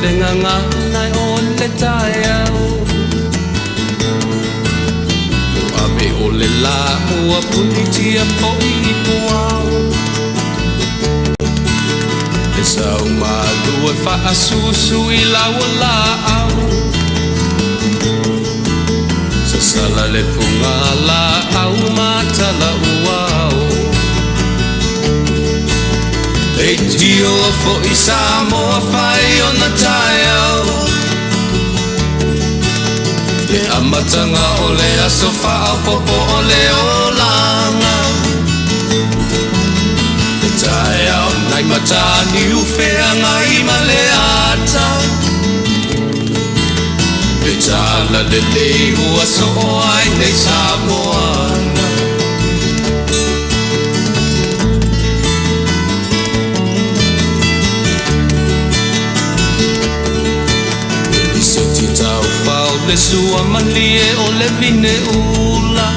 le gagana o le taeao. Ua ave o le lā ua punitia foi i puao. Le sau malu e faasusu i lau laau. Sasala le fuga laau ma tala uao. Leitio foi Samoa fai ona taeao. Le amataga o le aso faaopoopo o le olaga. Le taeao nai Mataniu Feagai ma le ata. Le tala lelei ua soo ai nei Samoana. Le lisiti taufao le sua malie o le vine ula.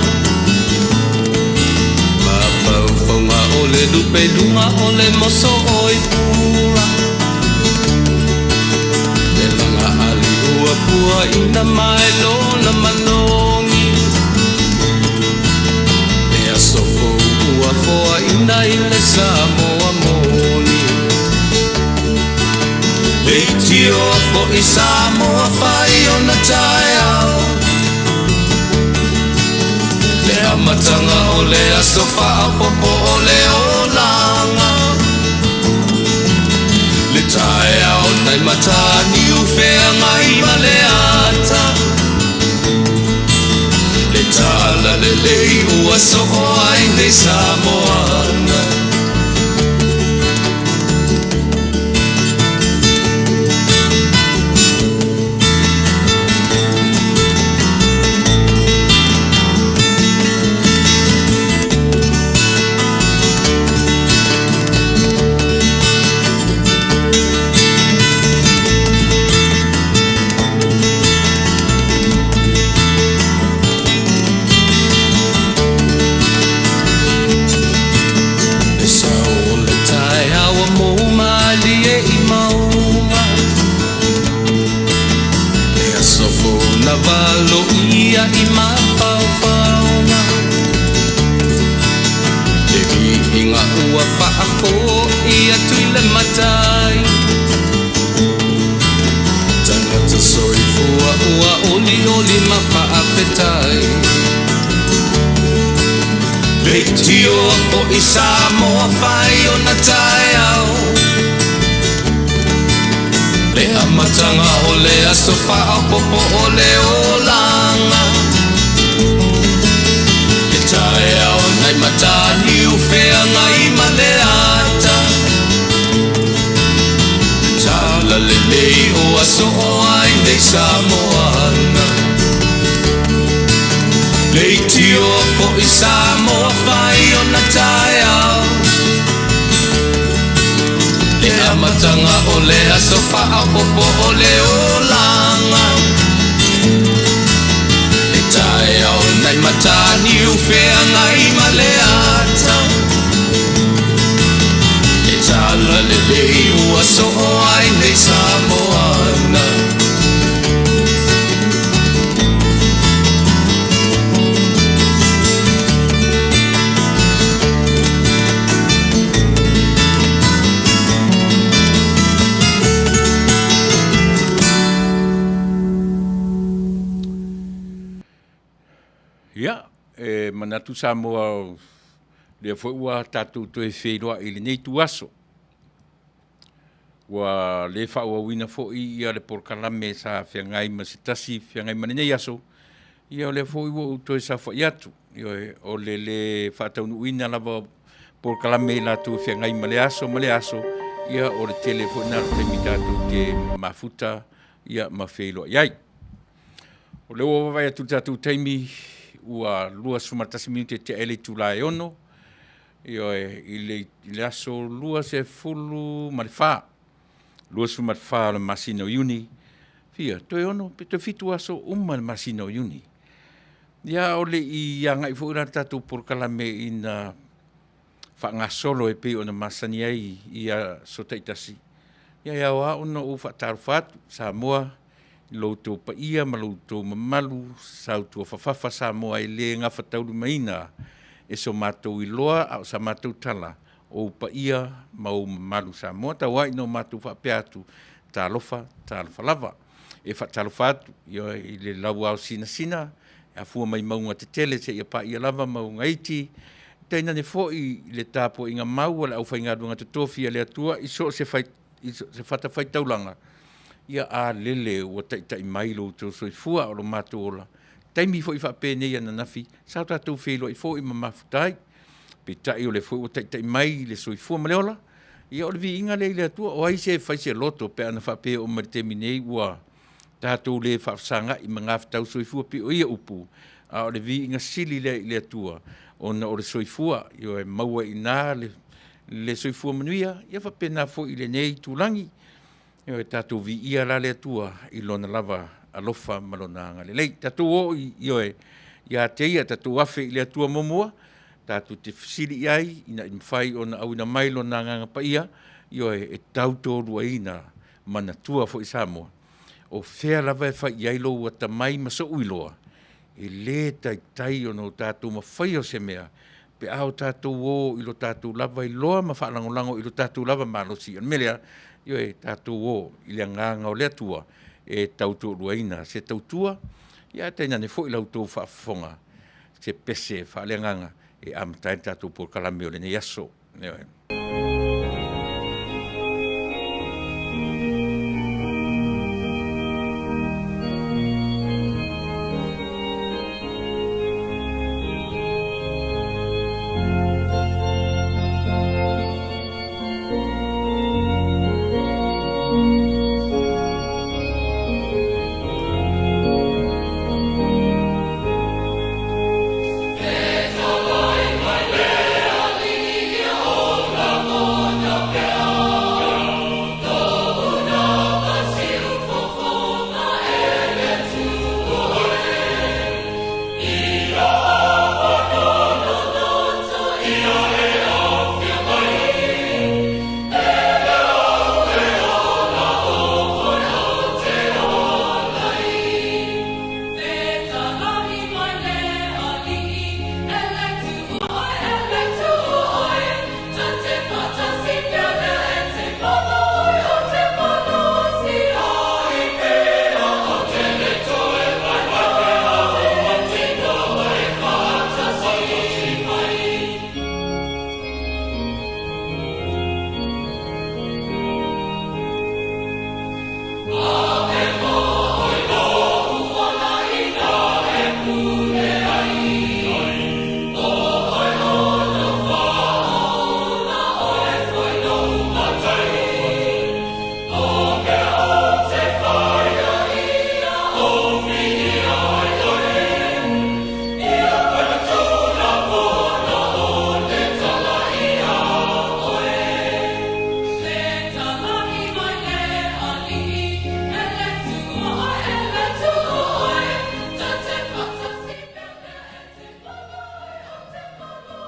Mafaufauga o le lupeluga o le moso oi pula. Le laga ali ua puaina mai lona malogi. Le aso fou ua foaina i le Samoa moni. Leitioa foi Samoa fai ona taeao. Le amataga o le aso faaopoopo o le olaga. Le taeao nai Mataniu Feagai ma le ata. Le tala lelei ua soo ai nei Samoana. Le sao o le taeao ua mou malie i mauga. Le aso fou na valoia i mafaufauga. Le viiga ua faafoi atu i le Matai. Tagata soifua ua olioli ma faafetai. Leitioa foi Samoa fai ona taeao. Le amataga o le aso faaopoopo o le olaga. Le taeao nai Mataniu Feagai ma le ata. Le tala lelei ua soo ai nei Samoana. Leitioa foi Samoa fai ona taeao. Le amataga o le aso faaopoopo o le olaga. Le taeao nai Mataniu Feagai ma le ata. Le tala lelei ua soo ai nei Samoana. Ia, e manatu Samoa, lea foi ua tatou toe feiloai i lenei ituaso. Ua le faaauauina foi ia le polokalame sa feagai ma se tasi feagai ma lenei aso, ia o lea foi ua ou toe saofai atu. Ioe, o le le faataunuuina lava o polokalame i latou e feagai ma le aso ma le aso, ia o le tele foi lena o le taimi tatou te mafuta ia ma feiloai ai. O lea ua vaavaai atu i le tatou taimi ua 21 minute tea ai le itula e 6, ioe, i le aso 24, 24 o le masina o Iuni, fia, toe 6 pe toe 7 aso uma le masina o Iuni. Ia, o le i agai foi la le tatou polokalame ina faagasolo e pei ona masani ai i aso taitasi. Ia e ao lava ona ou faatalofa atu Samoa i lo outou paia ma lo outou mamalu sautuafafafa Samoa e le gafataulimaina e so matou iloa a o sa matou tala, o ou paia ma ou mamalu Samoa. Tau ai ina o matou faapea atu, talofa, talofa lava. E faatalofa atu ioe, i le lauao sinasina e afua mai mauga tetele seia paia lava mauga iti, tainane foi le tapuaiga mau a le aufaigaluega totofi a le Atua i so o se fatafaitaulaga, ia a lele ua taitai mai lo outou soifua a o lo matou ola. I taimi foi faapenei ananafi sa o tatou feiloai foi ma mafuta ai, peitai o lea foi ua taitai mai le soifua ma le ola, ia o le viiga lea i le Atua. O ai se e fai se loto pe ana faapea e oo mai i le taimi nei ua tatou le faafesagai ma mafatausoifua pei o ia upu, a o le viiga sili lea i le Atua ona o le soifua, ioe, maua i ina le soifua manuia, ia faapena foi i lenei itulagi. Ioe, tatou viia la le Atua i Lona lava alofa ma Lona agalelei. Tatou o i, ioe, ia te Ia, tatou afe i le Atua muamua, tatou te fesili i ai ina ia mafai ona auina mai Lona Agaga Paia, ioe, e tautoaluaina manatua foi Samoa, o fea lava e fai i ai lou atamai ma sou iloa, e le taitai ona o tatou mafaia o se mea pe a o tatou o i lo tatou lava iloa ma faalagolago i lo tatou lava malosi. O le mea lea, ioe, tatou o i le agaga o le Atua e tautoaluaina se tautua, ae tainane foi la outou faafofoga, se pese faaleagaga e amata ai le tatou polokalame o lenei aso. Ioe.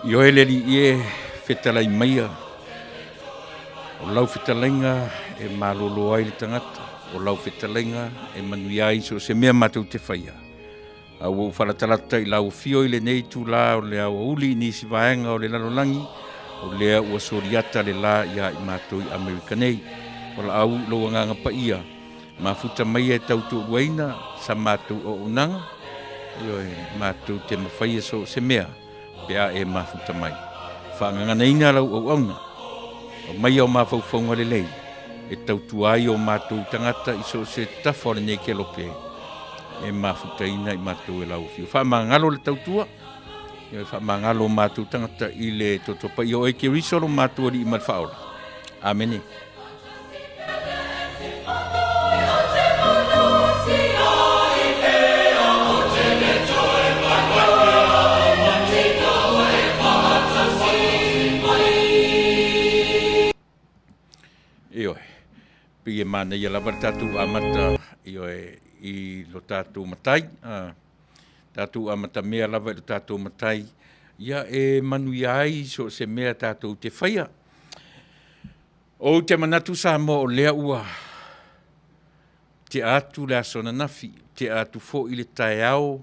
Ioe le Alii e, fetalai maia, o lau fetalaiga e malolo ai le tagata, o lau fetalaiga e manuia ai so o se mea matou te faia. A ua ou falatalata i lau afio i lenei itula o le aoauli i nisi vaega o le lalolagi, o lea ua soliata le la iā i matou i Amerika nei. Valaau i lou Agaga Paia, mafuta maia e tautoaluaina sa matou auaunaga, ioe, matou te mafaia so o se mea pe a e mafuta mai. Faagaganaina lau auauna, aumaia o mafaufauga lelei e tautua ai o matou tagata i so o se tafa o lenei kelope e mafutaina i matou e lau afio. Faamagalo le tautua, ioe, faamagalo o matou tagata i le toto paia o oe Keriso lo matou Alii ma le Faaola. Amene. Ioe, pei e manaia lava le tatou amata, ioe, i lo tatou matai, a, tatou amatamea lava i lo tatou matai, ia e manuia ai so o se mea tatou te faia. Ou te manatu Samoa o lea ua tea atu le aso ananafi, tea atu foi le taeao,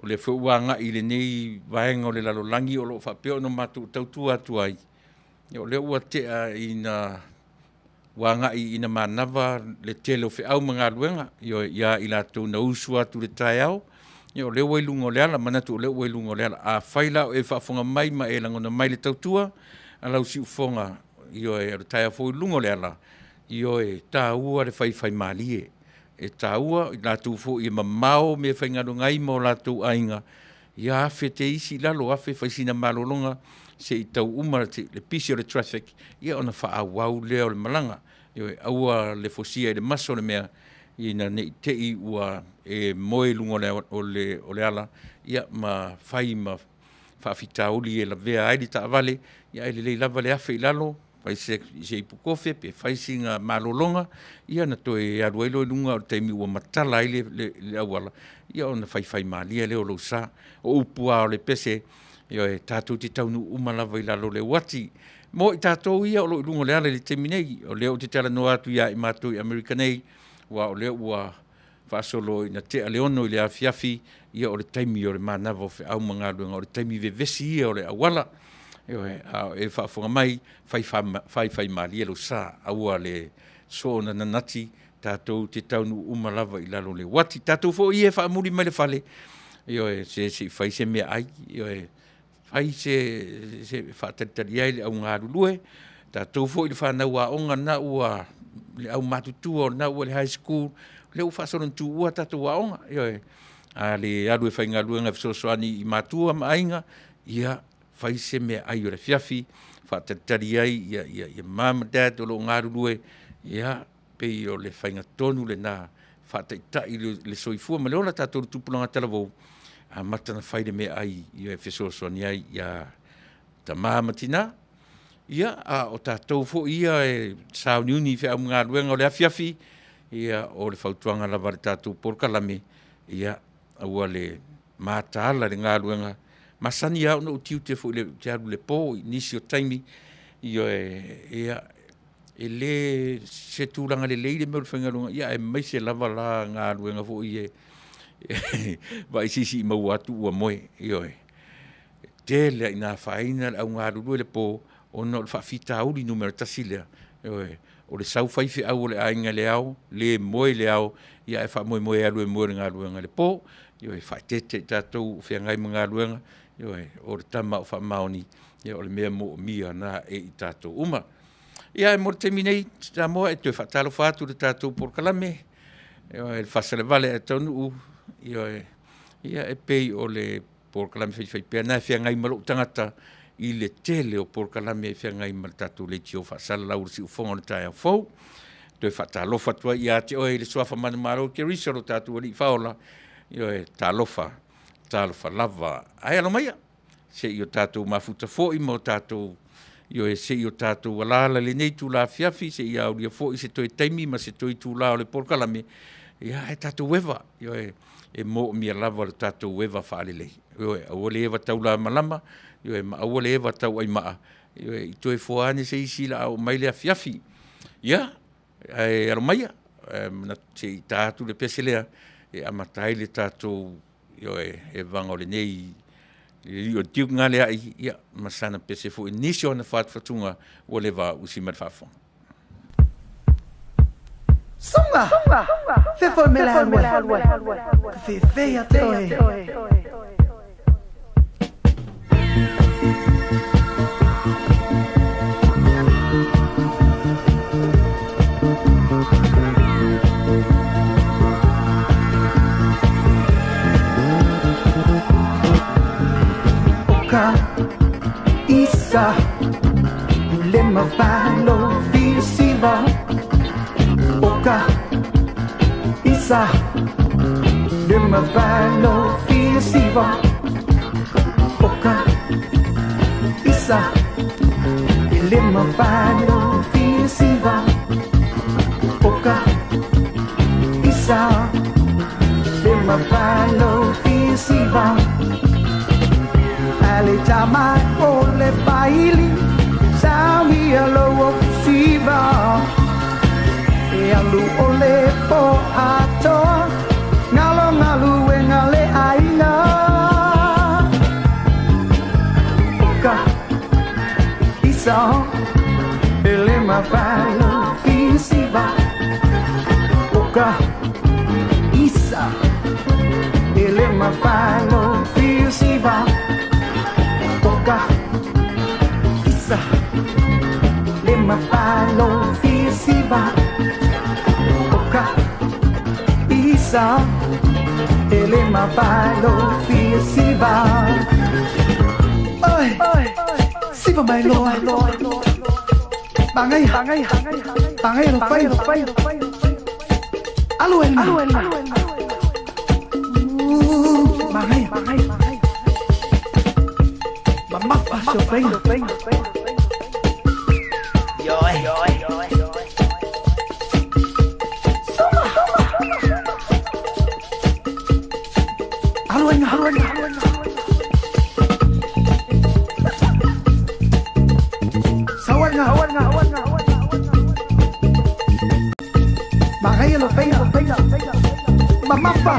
o lea foi ua agai i lenei vaega o le lalolagi o lo o faapea ona matou tautua atu ai, ia o lea ua tea ina ua agai ina manava le tele o feau ma galuega, ioe, ia i latou na usu atu i le taeao, ia o lea ua i luga o le ala, manatu o lea ua i luga o le ala. Afai la o e faafofoga mai ma e lagona mai le tautua a lau siufofoga, ioe, o le taeao fou i luga o le ala, ioe, e taua le faifaimalie. E taua i latou foi e mamao mea e faigaluega ai ma o latou aiga, ia afe te isi i lalo, afe fai sina malologa se i tau uma le pisi o le traffic ia ona faaauau lea o le malaga. Ioe, aua le fosia i le maso le mea ina ne i te i ua e moe i luga o le ala ia ma fai ma faafitauli e lavea ai le taavale, ae lelei lava le afe i lalo fai se ipu kofe pe fai sina malologa ia ona toe alu ai lea i luga o le taimi ua matala ai le auala, ia ona faifaimalie lea o lou sa. O upu lava o le pese, ioe, tatou te taunuu uma lava i lalo o le uati. Mo i tatou ia o lo o i luga o le ala i le taimi nei, o lea ou te talanoa atu ia i matou i Amerika nei, aua o lea ua faasolo ina tea le 6:00 i le afiafi, ia o le taimi o le manava o feau ma galuega, o le taimi vevesi ia o le auala. Ioe, a o e faafofoga mai, faifaimalie lou sa, aua le soona nanati, tatou te taunuu uma lava i lalo o le uati. O tatou foi ia e faamuli mai le fale, ioe, se se i fai se meaai, ioe, fai se faatalitali ai le au galulue, tatou foi le fanau aoga lena ua, le aumatutua o lena ua i le high school, lea ua faasolo ina tuua a tatou aoga, ioe. A le alu e faigaluega e fesoasoani i matua ma aiga, ia fai se meaai o le afiafi, faatalitali ai mom ma dad o lo o galulue, ia pei o le faiga tonu lena, faataitai le soifua ma le ola o tatou le tupulaga talavou, amata ona fai le meaai e fesoasoani ai ia tama ma tina, ia a o tatou foi ia e sauniuni i feau ma galuega o le afiafi, ia o le fautuaga lava a le tatou polokalame, ia aua le mataala i le galuega. E masani lava ona ou tiute foi ou te alu i le po i nisi o taimi, ioe, ia, e le o se tulaga lelei le mea o le faigaluega, aemaise lava la galuega foi ia e vaai se isi i maua atu ua moe, ioe. E tele lava ina afaina le au galulue i le po ona o le faafitauli numera tasi lea, ioe, o le sau faifeau o le aiga i le ao, le moe i le ao, ae faamoemoe e alu e moe i le galuega i le po. Ioe, faaeteete i tatou o feagai ma galuega, ioe, o le tama a o faamaoni, o le mea moomia na e i tatou uma. Ia ae mo le taimi nei Samoa, e toe faatalofa atu i le tatou polokalame, ioe, le faasalevale ae taunuu, ioe, ia e pei o le polokalame faifaipea lena e feagai ma lou tagata i le tele o polokalame e feagai ma le tatou leitio faasalalau o le siufofoga o le taeao fou. Toe faatalofa atu ai ia te oe i le suafa manumalo o Keriso lo tatou Alii Faaola, ioe, talofa, talofa lava. Ae alo maia se i o tatou mafuta foi ma o tatou, ioe, se i o tatou alaala i lenei itula afiafi seia aulia foi se toe taimi ma se toe itula o le polokalame, ia ae tatou eva, ioe, e moomia lava lo tatou eva faalelei. Ioe, aua le eva taulamalama, ioe, ma aua le eva tauaimaa, ioe, i toe fua ane se isi o le a oo mai le afiafi. Ia, ae alo maia, se i ta atu le pese lea e amata ai le tatou, ioe, evaga o lenei le alii o le Duke Galeai, ia, ma sana pese foi i nisi o ana fatufatuga ua leva usi mai le faafofoga. Suga! Fefo me le alua ai, ka fefe ia te oe. O ka isa 5, 8, 4, 9. O ka isa 5, 8, 4, 9. O ka isa 5, 8, 4, 9. O ka isa 5, 8, 4, 9. Ale tamai o le paili, sauni a lo o si. siva E alu ʻole pō atoa Ngalo galuega le ʻāina ʻO ka isa ʻelima walu fia siva ʻO ka isa ʻelima walu fia siva ʻO ka isa lima walu fia siva ʻO ka isa ʻelima walu fia siva ʻOe siva mai loa Magaia Magaia lo fai Alu e lima Magaia Mamafa se faiga Alu e Sauaga Magaia lo faiga Mamafa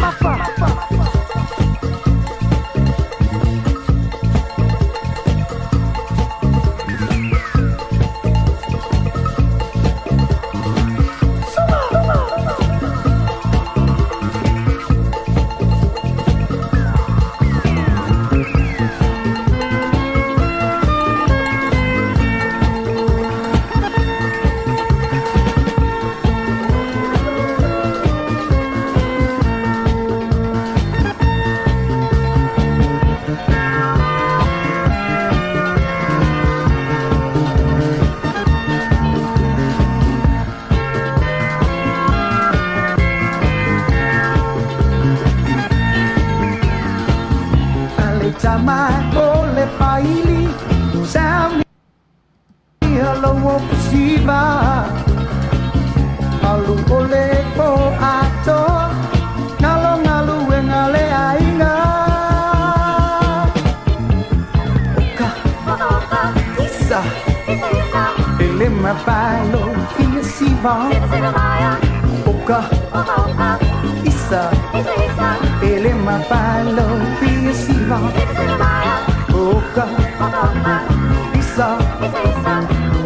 A le tama o le faili Sauni lou ofisiva Alu ʻole pō atoa Ngalo galuega le ʻāina ʻO ka isa ʻelima walu fia siva ʻO ka isa ʻelima walu fia siva ʻO ka isa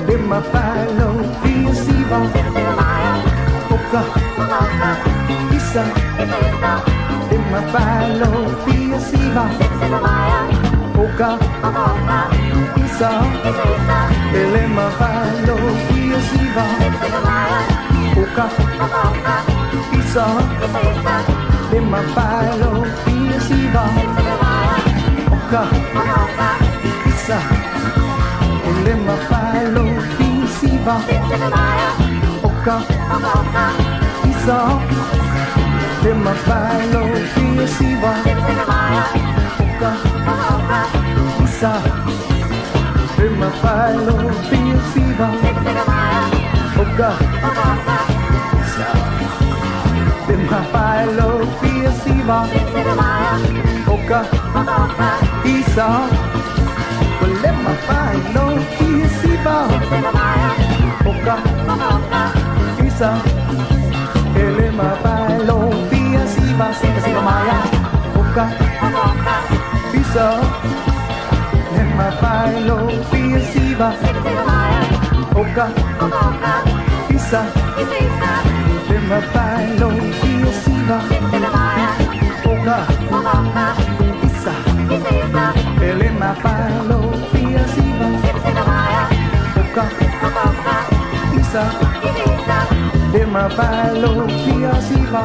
lima walu fia siva ʻO ka isa lima walu fia siva ʻO ka isa ʻelima walu fia siva ʻO ka isa lima walu fia siva ʻO ka isa ʻelima walu fia siva ʻO ka isa lima walu fia siva ʻO ka isa lima walu fia siva ʻO ka isa lima walu fia siva ʻO ka isa lima walu fia siva ʻO ka isa ʻelima walu fia siva siva siva maia ʻO ka isa lima walu fia siva ʻO ka isa lima walu fia siva ʻO ka isa ʻelima walu fia siva ʻO ka isa lima walu fia siva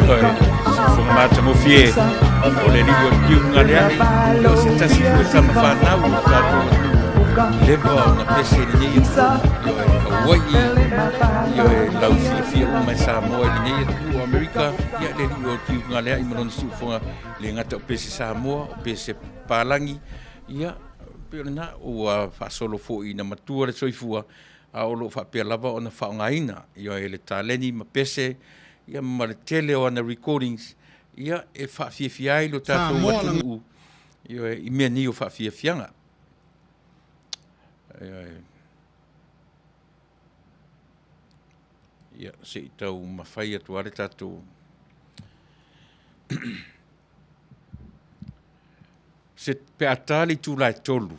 Ioe, siufoga matagofie o le alii o Tiugalea'i, o se tasi foi tama fanau o tatou atunuu, leva ona pese i lenei atunuu, ioe, Hawai'i, ioe, lau silafia uma e Samoa i lenei atunuu o Amerika, ia le alii o Tiugalea'i ma lona siufoga, le gata o pese Samoa, o pese Palagi, ia, pei o lena, ua faasolo foi ina matua le soifua, a o lo o faapea lava ona faaaogaina, ioe, le taleni ma pese, ia ma le tele o ana recordings, ia, e faafiafia ai lo tatou atunuu, ioe, i mea nei o faafiafiaga. Ioe. Ia, se i taumafai atu lava le tatou se pe a ta le itula e 3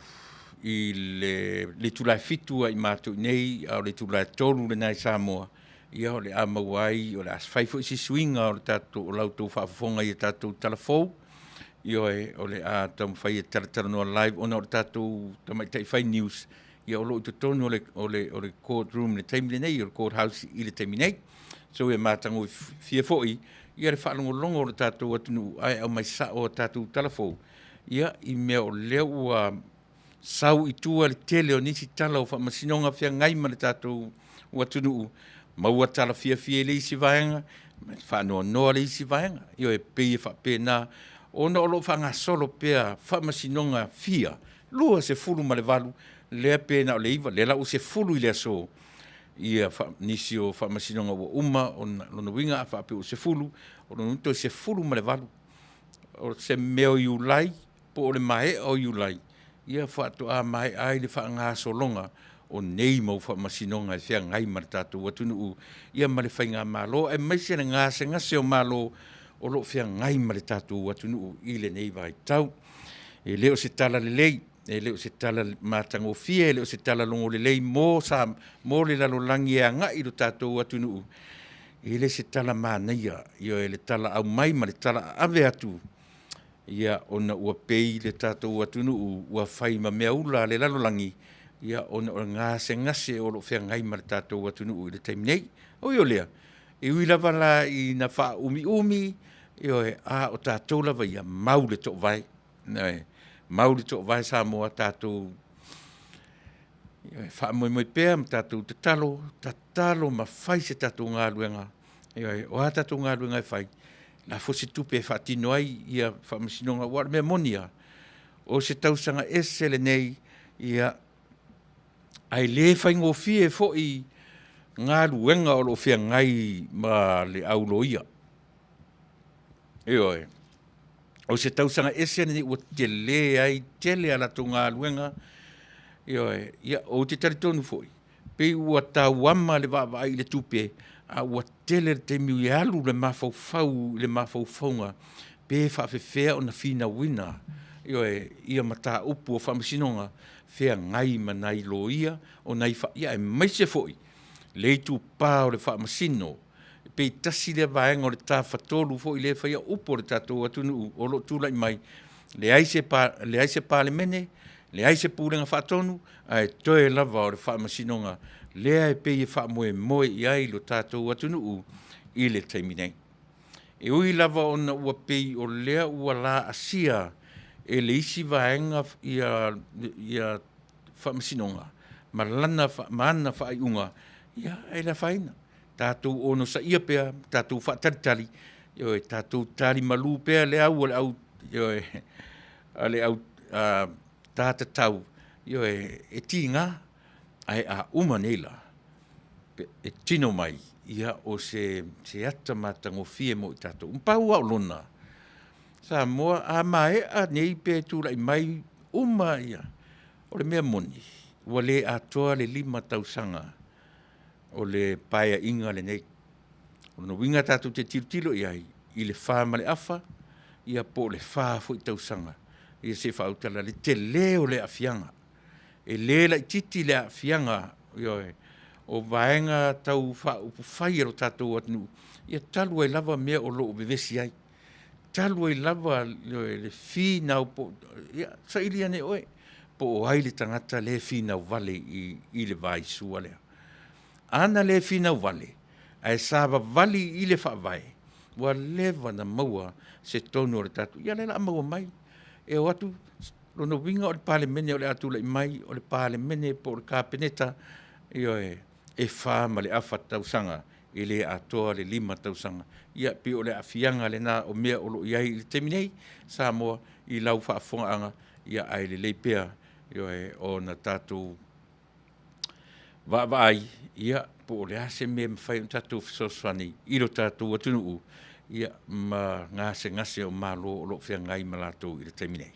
i le itula e 7 ia i matou i inei, a o le itula e 3 lena i Samoa, ia o le a maua ai, o le a fai foi si suiga o le tatou, o la outou faafofoga i a tatou tala fou. Ioe, o le a taumafai e talatalanoa live ona o le tatou tamaitai fai news, ia o lo o i totonu o le court room i le taimi lenei, o le court house i le taimi nei. So e matagofie foi ia le faalogologo o le tatou atunuu ae aumai sao a tatou tala fou, ia i mea o lea ua sau i tua le tele o nisi tala o faamasinoga feagai ma le tatou atunuu, maua tala fiafia i le isi vaega, faanoanoa le isi vaega. Ioe, e pei e faapena ona o lo o faagasolo pea faamasinoga e fia? 28 lea pe na o le 9, lea la ua 10 i le aso nisi o faamasinoga ua uma ona, lona uiga a faapea ua 10, o lona uiga toe 18. O se mea o Iulai po o le maea o Iulai, ia faatoa maea ai le faagasologa o nei mau faamasinoga e feagai ma le tatou atunuu, ia ma le faigamalo, aemaise le gasegase o Malo o lo o feagai ma le tatou atunuu i lenei vaitau. E le o se tala lelei, e le o se tala matagofie, e le o se tala logolelei mo le lalolagi e agai i lo tatou atunuu, e le o se tala manaia, ioe, le tala aumai ma le tala ave atu, ia ona ua pei le tatou atunuu ua fai ma meaula a le lalolagi, ona o le gasegase o lo o feagai ma le tatou atunuu i le taimi nei. Ui o lea, e ui lava la ina faaumiumi, ioe, a o tatou lava ia, mau le toovae, ioe, mau le toovae Samoa, tatou faamoemoe pea ma tatou tatalo, tatalo ma fai se tatou galuega, ioe. O a tatou galuega e fai, lafo se tupe e faatino ai faamasinoga, aua o le mea moni lava, o se tausaga ese lenei, ae le faigofie foi galuega o lo o feagai ma le au loia. Ioe. O se tausaga ese lenei ua tele ai tele a latou galuega, ioe. Ia, ou te talitonu foi, pei ua tauama le vaavaai i le tupe, a ua tele le taimi e alu le mafaufau i le mafaufauga pe faapefea ona finauina, ioe, ia mataupu o faamasinoga feagai ma nai loia, o nai ia aemaise foi le itupa o le Faamasino, pei tasi lea vaega o le tafatolu foi lea e faia upu a le tatou atunuu o lo o tulai mai, leai se Palemene, leai se Pulega Faatonu, ae toe lava o le Faamasinoga lea e pei e faamoemoe i ai lo tatou atunuu i le taimi nei. E ui lava ona ua pei o lea ua laasia e le isi vaega ia Faamasinoga ma ana faaiuga, ia e le afaina, tatou onosaia pea, tatou faatalitali, ioe, tatou talimalu pea le au a le au, ioe, a le au ta tatau, ioe, e tiga, ae a uma nei la, e tino mai, ia o se ata matagofie mo i tatou. Na pau lava o lona, Samoa a maea nei pe tulai mai uma ia, o le mea moni, ua le atoa le 5 tausaga o le Paeaiga lenei. O lona uiga tatou te tilotilo i ai i le 4 ma le afa ia po o le 4 foi tausaga ia se i faautala le tele o le aafiaga. E le laitiiti le aafiaga, ioe, o Vaega Tau Faaupufai a lo tatou atunuu, ia talu ai lava mea o lo o vevesi ai, talu ai lava le finau po o, ia saili ane e oe po o ai le tagata lea e finau vale i le va i Sua lea. A na le finau vale, ae savavali i le Faavae, ua leva ona maua se tonu o le tatou, ia lea o le a maua mai. E o atu, lona uiga o le Palemene o le a tulai mai, o le Palemene po o le Kapeneta, ioe, e 4 1/2 tausaga, e le atoa le 5 tausaga. Ia pei o le aafiaga lena o mea o lo o i ai i le taimi nei Samoa i lau faafofogaaga, ae lelei pea, ioe, ona tatou vaavaai po o le a se mea e mafai ona tatou fesoasoani i lo tatou atunuu ma gasegase o Malo o lo o feagai ma latou i le taimi nei.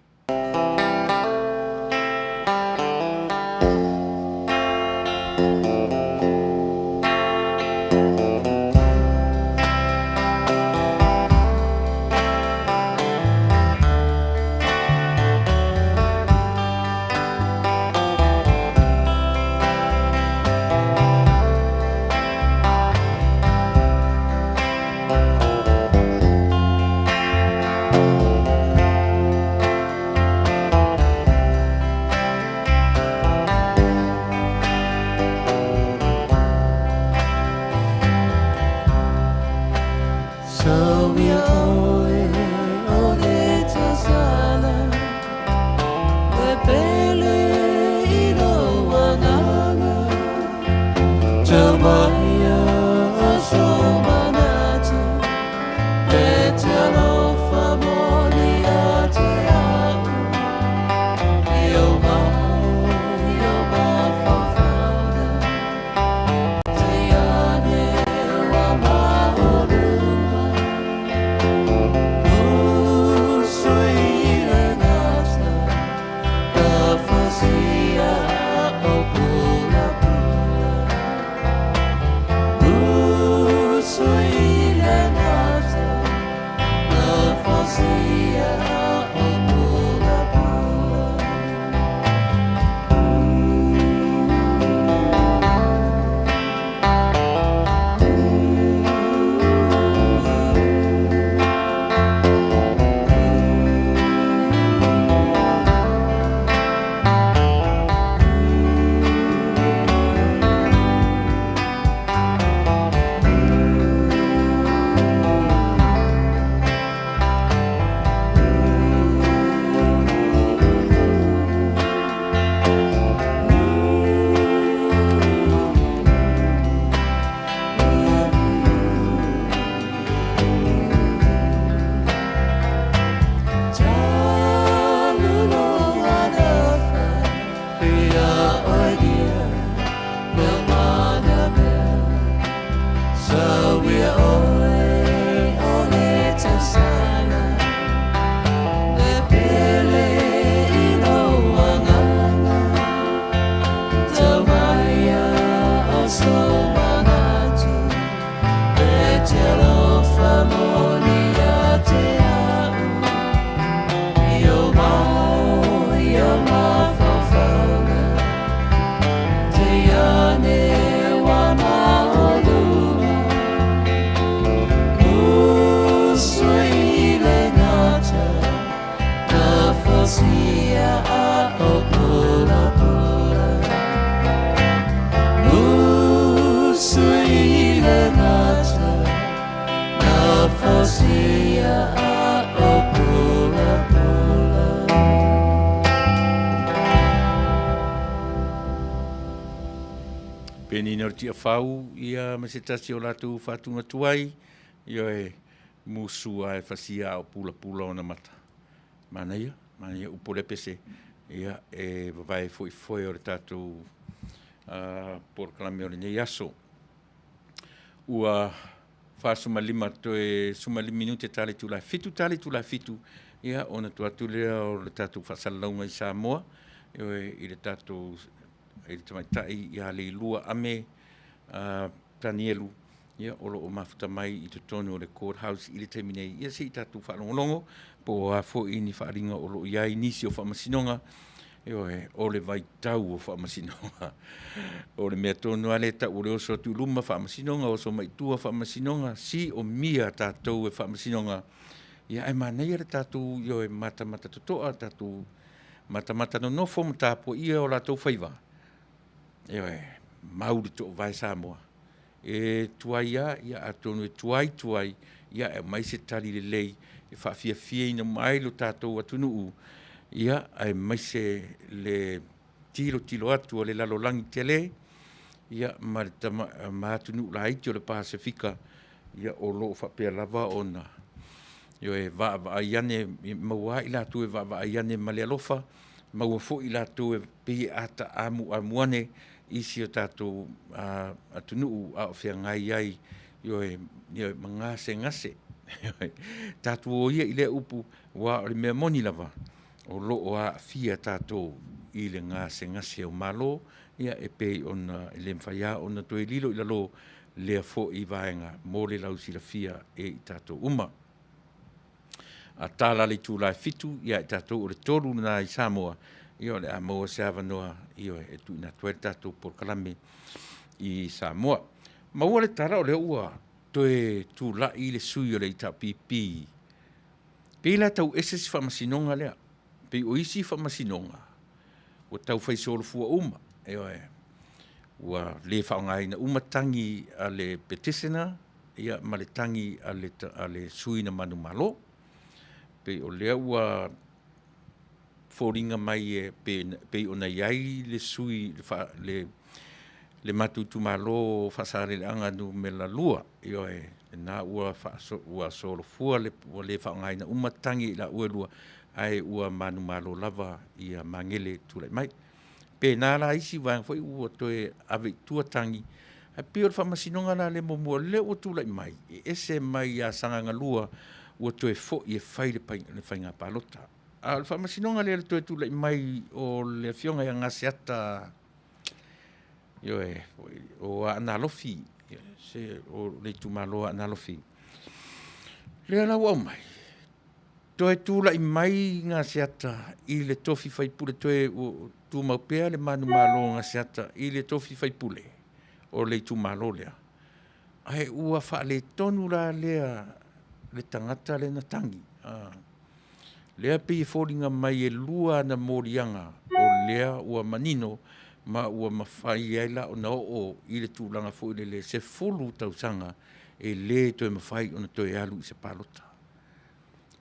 Penina o le Tiafau, ia ma se tasi o latou faatuga tuai, ioe, musu lava e fasia a o pulapula ona mata. Manaia, manaia upu o lea pese, ia, e vavae foi foe o le tatou polokalame o lenei aso. Ua 45 toe 15 minute ta le itula e 7, ta le itula e 7, ia ona tuu atu lea o le tatou faasalalauga i Samoa, ioe, i le tatou i le tamaitai ia Leilua Ame Tanielu, ia, o lo o mafuta mai i totonu o le Court House i le taimi nei. Ia se i tatou faalogologo po o a foi ni faaaliga o lo o i ai nisi o faamasinoga, ioe, o le vaitau o faamasinoga. O le mea tonu lava lea e tau o le oso atu i luma faamasinoga, oso mai i tua faamasinoga, siomia tatou e faamasinoga. Ia ae manaia le tatou, ioe, matamata totoa, tatou matamata nonofo ma tapuaia o latou faiva, ioe, mau le toovae Samoa. E tuai lava, ia atonu e tuai tuai, ia ae aumai se tali lelei e faafiafiaina uma ai lo tatou atunuu, ia aemaise le tilotilo atu a le lalolagi tele, ia ma atunuu laiti o le Pasefika, ia o lo o faapea lava ona, ioe, vaavaai ane, maua lava i latou e vaavaai ane ma le alofa, maua foi i latou e pei e amuamu ane i si o tatou atunuu a o feagai ai, ioe, ma gasegase. Tatou o ia i lea upu, aua o le mea moni lava, o lo o aafia tatou i le gasegase o Malo, ia e pei ona e le mafai lava ona toe lilo i lalo lea foi vaega mo le lausilafia e i tatou uma. A tala le itula e 7 ia i tatou o le 3 lena i Samoa, ia o le a maua se avanoa, ioe, e tuuina atu ai le tatou polokalame i Samoa. Maua le tala o lea ua toe tulai le sui o le HRPP, pei la e tau ese si faamasinoga lea, pei o isi faamasinoga ua tau fai solofua uma, ioe, ua le faaaogaina uma tagi a le petitioner, ia ma le tagi a le sui na manumalo. Pei o lea ua foliga mai e pei ona i ai le sui le matou itumalo o Faasaleleaga Nu.2, ioe, lena ua solofua ua le faaaogaina uma tagi a i laua e lua, ae ua manumalo lava ia Magele tulai mai. Pena la isi vaega foi ua toe ave i tua tagi, ae pei o le faamasinoga la lea muamua lea ua tulai mai, e ese mai ia Sagaga 2, ua toe foi e fai le faiga palota. A o le faamasinoga lea i le toe tulai mai o le afioga ia Gaseata, ioe, o Aana Alofi, o le itumalo o Aana Alofi, lea la ua aumai, toe tulai mai Gaseata i le tofi faipule, toe tumau pea le manumalo o Gaseata i le tofi faipule o le itumalo lea, ae ua faaletonu la lea le tagata lea na tagi. Lea e pei e foliga mai e lua ana moliaga o lea ua manino ma ua mafai ai la ona oo i le tulaga foi lele 10 tausaga e le toe mafai ona toe alu i se palota.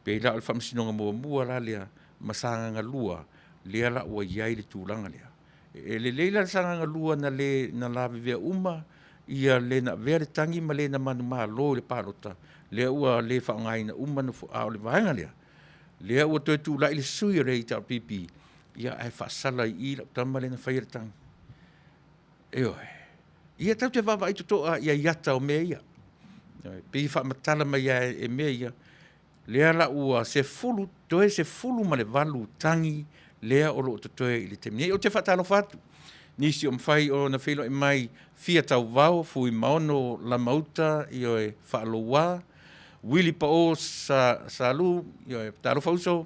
Pei la o le faamasinoga muamua la lea ma Sagaga 2, lea la ua i ai le tulaga lea. E lelei la le Sagaga 2 na le na lavevea uma ia le na avea le tagi ma le na manumalo i le palota, lea ua le faaaogaina uma nofoa, a o le vaega lea, lea ua toe tulai le sui o le HRPP, ia ae faasala i i lau tama lea na faia le tagi. Ioe. Ia tatou te vaavaai totoa i ai ata o mea ia. E pei e faamatala mai lava e mea ia, lea la ua 10, toe 18 tagi lea o lo o totoe i le taimi nei. Ou te faatalofa atu, nisi o mafai ona feiloai mai, Fia Tauvao, Fuimaono Lamauta, ioe, Faaloua, Wili Pao Salu, ioe, talofa uso,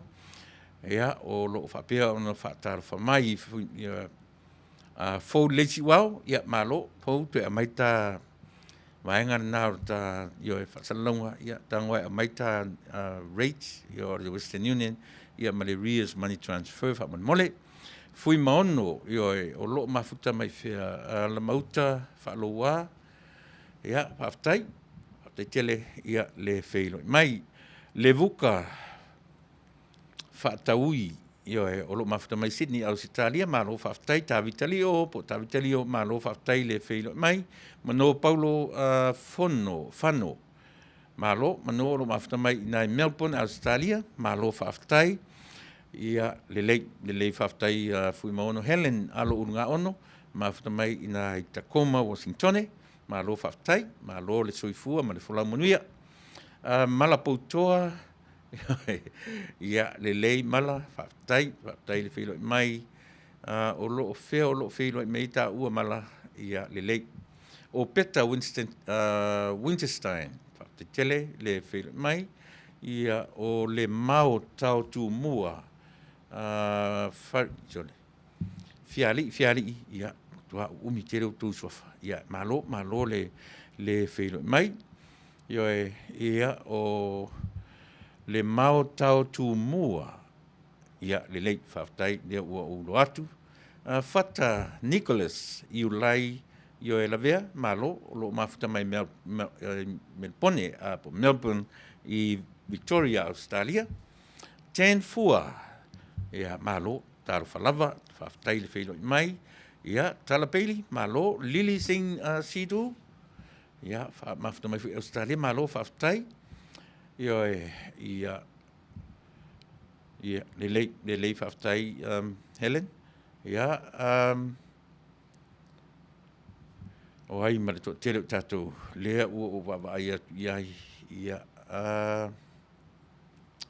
ia, o lo o faapea ona faatalofa mai, ia, Fou Lelei Siuao, ia, malo, Fou, toe aumai ta vaega lena o ta, ioe, faasalalauga, ia, tago lava e aumai ta rates, ia, o le Western Union, ia ma le Riaz Money Transfer faamolemole. Fuimaono, ioe, o lo o mafuta mai fea, Lamauta Faaloua, ia, faafetai, faafetai tele, ia, le feiloai mai. Levuka Faataui. Ioe, o lo o mafuta mai Sydney, Ausetalia, malo faafetai. Tavita Lio, po o Tavita Lio, malo faafetai le feiloai mai. Mano Paulo uh, Fono, Fano, malo, mano o lo o mafuta mai i nai Melbourne, Ausetalia, malo faafetai. Ia, lelei, lelei faafetai uh, Fuimaono Helen Alo Ulugaono, mafuta mai i nai Tacoma, Washingtone, malo faafetai, malo le soifua ma le folau manuia. Uh, Mala Poutoa, Ia, lelei mala, faafetai, faafetai le feiloai mai. Uh, o lo o fea o lo o feiloai mai taua mala, ia, lelei. O Peta Winston, uh, Winterstein, faafetai tele le feiloai mai. Ia, o le Mao Tao Tumua, uh, fa, sorry, Fiali'i, Fiali'i, ia, matua uumi tele outou suafa. Ia, malo, malo le, le feiloai mai. Ioe, ia, o le Mao Tao Tumua, ia, lelei, faafetai, lea ua ou iloa atu. Uh, Fata Nicholas Iulai Ioe Lavea, malo, o lo o mafuta mai Mel, Mel, Melpone, uh, po Melbourne i Victoria, Australia. Tan Fua, ia, malo, Talofa lava, faafetai le feiloai mai. Ia, Tala Bailey, malo. Lily Singh uh, Sidhu, ia, mafuta mai foi Australia, malo, faafetai. Ioe, ia, ia, lelei, lelei, faafetai, um, Helen. Ia, um, o ai ma le toatele o tatou lea ua ou vaavaai atu i ai. Ia, uh,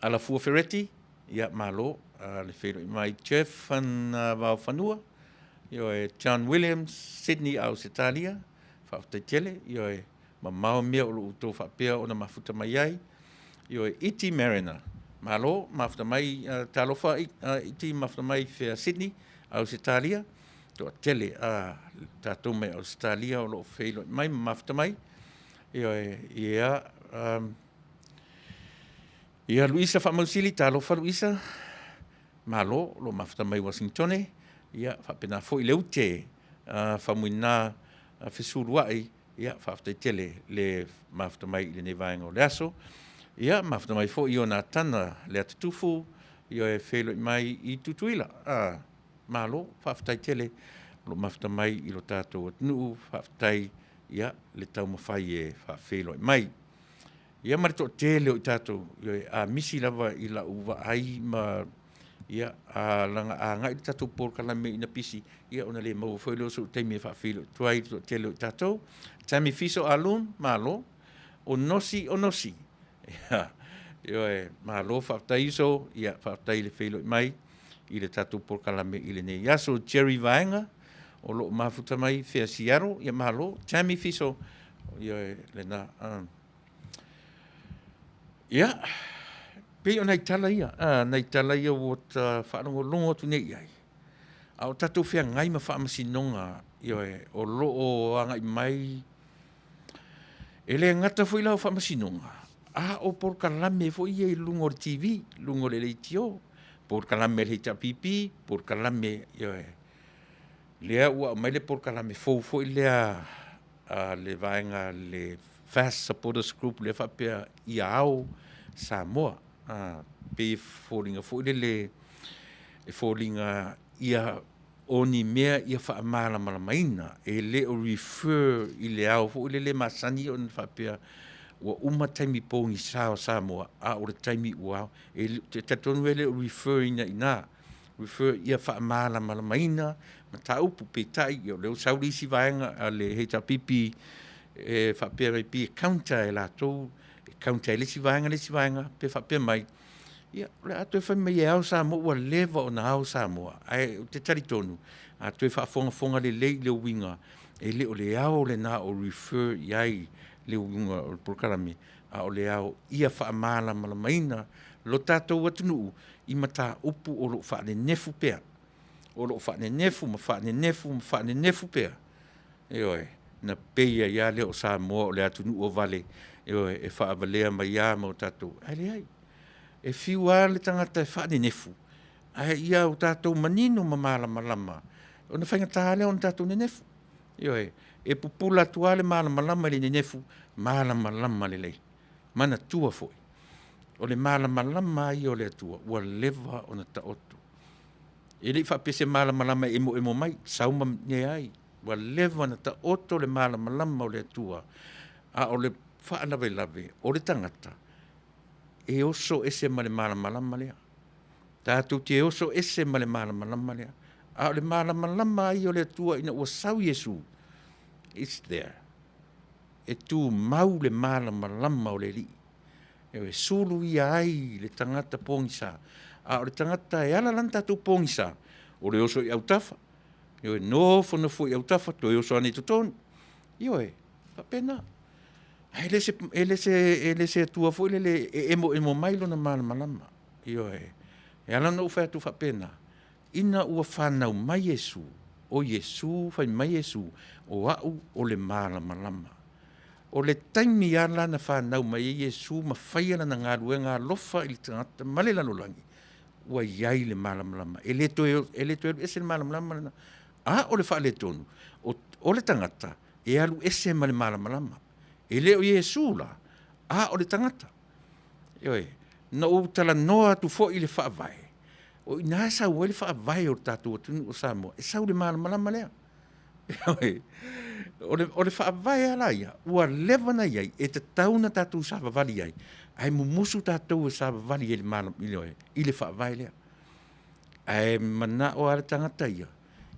Alafua Fereti, ia malo le feiloai mai. Jeff Vaofanua, ioe, John Williams, Sydney Ausetalia, faafetai tele, ioe, mamao mea o lo o outou faapea ona mafuta mai ai. Ioe, Iti Mariner, malo, mafuta mai, talofa Iti, mafuta mai fea Sydney, Ausetalia, toatele a tatou mai Ausetalia o lo o feiloai mai ma mafuta mai. Ioe, ia, um, Ia Luisa Faamausili, talofa Luisa, malo lo mafuta mai Uasingitone, ia faapena foi le ute uh, Faumuina uh, Fesuluai, ia faafetai tele le mafuta mai i lenei vaega o le aso. Ia mafuta mai foi Ionatana Leatatufu, ia e feiloai mai i Tutuila. Uh, malo, faafetai tele lo mafuta mai i lo tatou atunuu, faafetai ia le taumafai e faafeiloai mai. Ia ma le toatele o i tatou, a misi lava i lau vaai ma ia a laga agai le tatou polokalame ina pisi, ia ona le maua foi lea o so'u taimi e faafeiloai atu ai i le toatele o i tatou. Tammy Fiso Alun, malo. O Nosi o Nosi, ia, ioe, malo faafetai uso, ia faafetai i le feiloai mai i le tatou polokalame i lenei aso. Jerry Vaega, o lo o mafuta mai fea Seattle, ia malo. Tammy Fiso, ioe, lena. Ia, pei o nai tala ia, nai tala ia ua ta faalogologo atu nei i ai, a o tatou feagai ma faamasinoga, ioe, o lo o agai mai, e le gata foi la o faamasinoga, a o polokalame foi ia i luga o le TV, luga o le leitio, polokalame a le HRPP, polokalame, ioe, lea ua aumai le polokalame fou foi lea a le vaega le Fast Supporters Group lea faapea ia ao Samoa. A, pei e foliga foi lele e foliga ia o ni mea ia faamalamalamaina, e le o refer i le ao foi lele masani ona faapea ua uma taimi pogisa o Samoa, a o le taimi ua ao. E talitonu e le o refer ina i ina, refer ia faamalamalamaina mataupu. Peitai, ia o lea ua sau le isi vaega a le HRPP e faapea mai pei e counter e latou, e counter e le isi vaega le isi vaega, pe faapea mai, ia o le a toe fai mai e ao Samoa, ua leva ona ao Samoa. Ae ou te talitonu, a toe faafogafoga lelei i le uiga, e le o le ao lena o refer i ai le uiga o le polokalame, a o le ao ia faamalamalamaina lo tatou atunuu i mataupu o lo o faanenefu pea, o lo o faanenefu ma faanenefu ma faanenefu pea, ioe, na pei ai lava lea o Samoa o le atunuu o vale, ioe, e faavalea mai lava ma o tatou, ae leai. E fiu lava le tagata e faanenefu, ae ia o tatou manino ma malamalama, ona faigata lava lea ona tatou nenefu. Ioe, e pupula atu lava le malamalama i le nenefu, malamalama lelei. Manatua foi, o le malamalama lava ia o le Atua, ua leva ona taoto. E le i faapea se malamalama e emoemo mai, sau ma leai. Ua leva ona taoto le malamalama o le Atua, a o le faalavelave o le tagata, e oso ese ma le malamalama lea. Tatou te oso ese ma le malamalama lea. A o le malamalama lava ia o le Atua ina ua sau Iesu, it's there. E tumau le malamalama o le Alii. E suluia ai le tagata pogisa. A o le tagata e ala la ona tatou pogisa, o le oso i autafa, ioe, nofonofo i autafa toe oso ane i totonu. Ioe, e faapena. Ae le e le se e le se Atua foi lele e emoemo mai lona malamalama. Ioe. E ala ona ou fai atu faapena, ina ua fanau mai Iesu, o Iesu, fai mai Iesu, o au o le malamalama. O le taimi lava la na fanau mai ai Iesu ma faia lana galuega alofa i le tagata ma le lalolagi, ua i ai le malamalama. E le toe e le toe alu ese le malamalama lena. A o le faaletonu, o le tagata e alu ese ma le malamalama. E le o Iesu la, a o le tagata. Ioe, na ou talanoa atu foi i le Faavae, o i ina e sau ai le Faavae o le tatou atunuu o Samoa, e sau i le malamalama lea. Ioe, o le Faavae lava la ia, ua leva ona i ai, e tatau ona tatou savavali ai, ae mumusu tatou e savavali ai i le Faavae lea. Ae manao lava le tagata ia,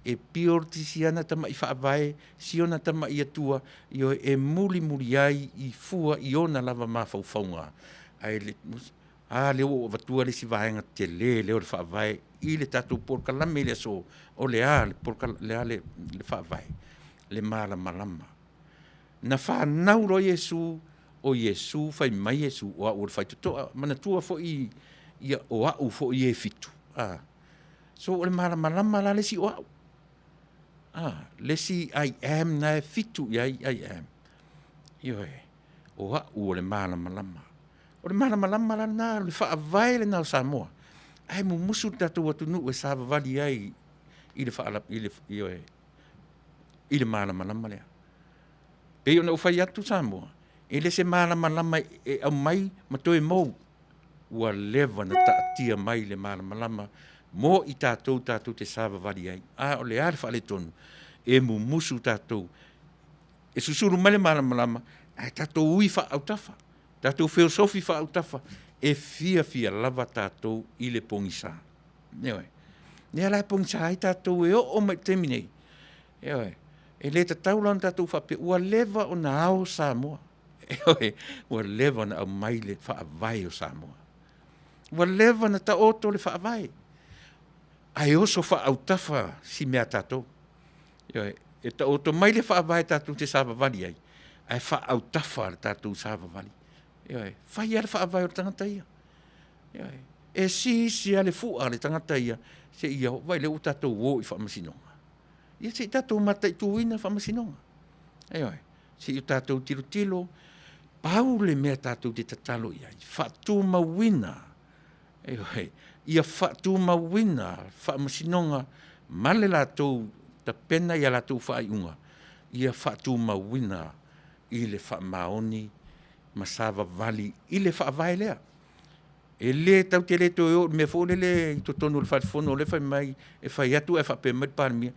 e build si ana tamai faavae, si ona tamai Atua, ioe, e mulimuli ai i fua i ona lava mafaufauga. Ae le, a lea ua ou avatua le isi vaega tele lea o le Faavae i le tatou polokalame i le aso, o le a le, le, a le, le Faavae? Le malamalama. Na fanau loa Iesu, o Iesu, fai mai Iesu, o au o le faitotoa. Manatua foi ia o au foi ia e fitu. A. So o le malamalama la le isi o au. A, le isi I am na e fitu i ai I am. Ioe, o au o le malamalama. O le malamalama la lena, o le faavae lena o Samoa. Ae mumusu le tatou atunuu e savavali ai i le, faala, i le, ioe, i le malamalama lea. Pei ona ou fai atu Samoa, e le se malamalama e aumai ma toe mou. Ua leva ona taatia mai le malamalama mo i tatou tatou te savavali ai. A o le a le faaletonu? E mumusu tatou, e susulu mai le malamalama, ae tatou ui faaautafa, tatou feosofi faaautafa, e fiafia lava tatou i le pogisa. Ioe. Lea la e pogisa ai tatou e oo mai i le taimi nei. Ioe. E le tatau la ona tatou faapea, ua leva ona ao Samoa. Ioe, ua leva ona aumai le faavae o Samoa. Ua leva ona taoto le faavae, ae oso faaautafa si mea a tatou. Ioe, e taoto mai le faavae tatou te savavali ai, ae faaautafa le tatou savavali. Ioe, fai lava le faavae o le tagata ia. Ioe, e sisi lava le fua a le tagata ia, seia oo, vaai o lea ua tatou o i faamasinoga. Ia se i tatou mataituina faamasinoga. Ioe, se i o tatou tilotilo, pau le mea tatou te tatalo i ai, faatumauina, ioe, ia faatumauina faamasinoga ma le latou tapena i a latou faaiuga, ia faatumauina i le faamaoni ma savavali i le faavae lea. E le tatou te le toe o i le mea foi lele i totonu o le Fale Fono lea fai mai e fai atu ae faapea mai le Palemia,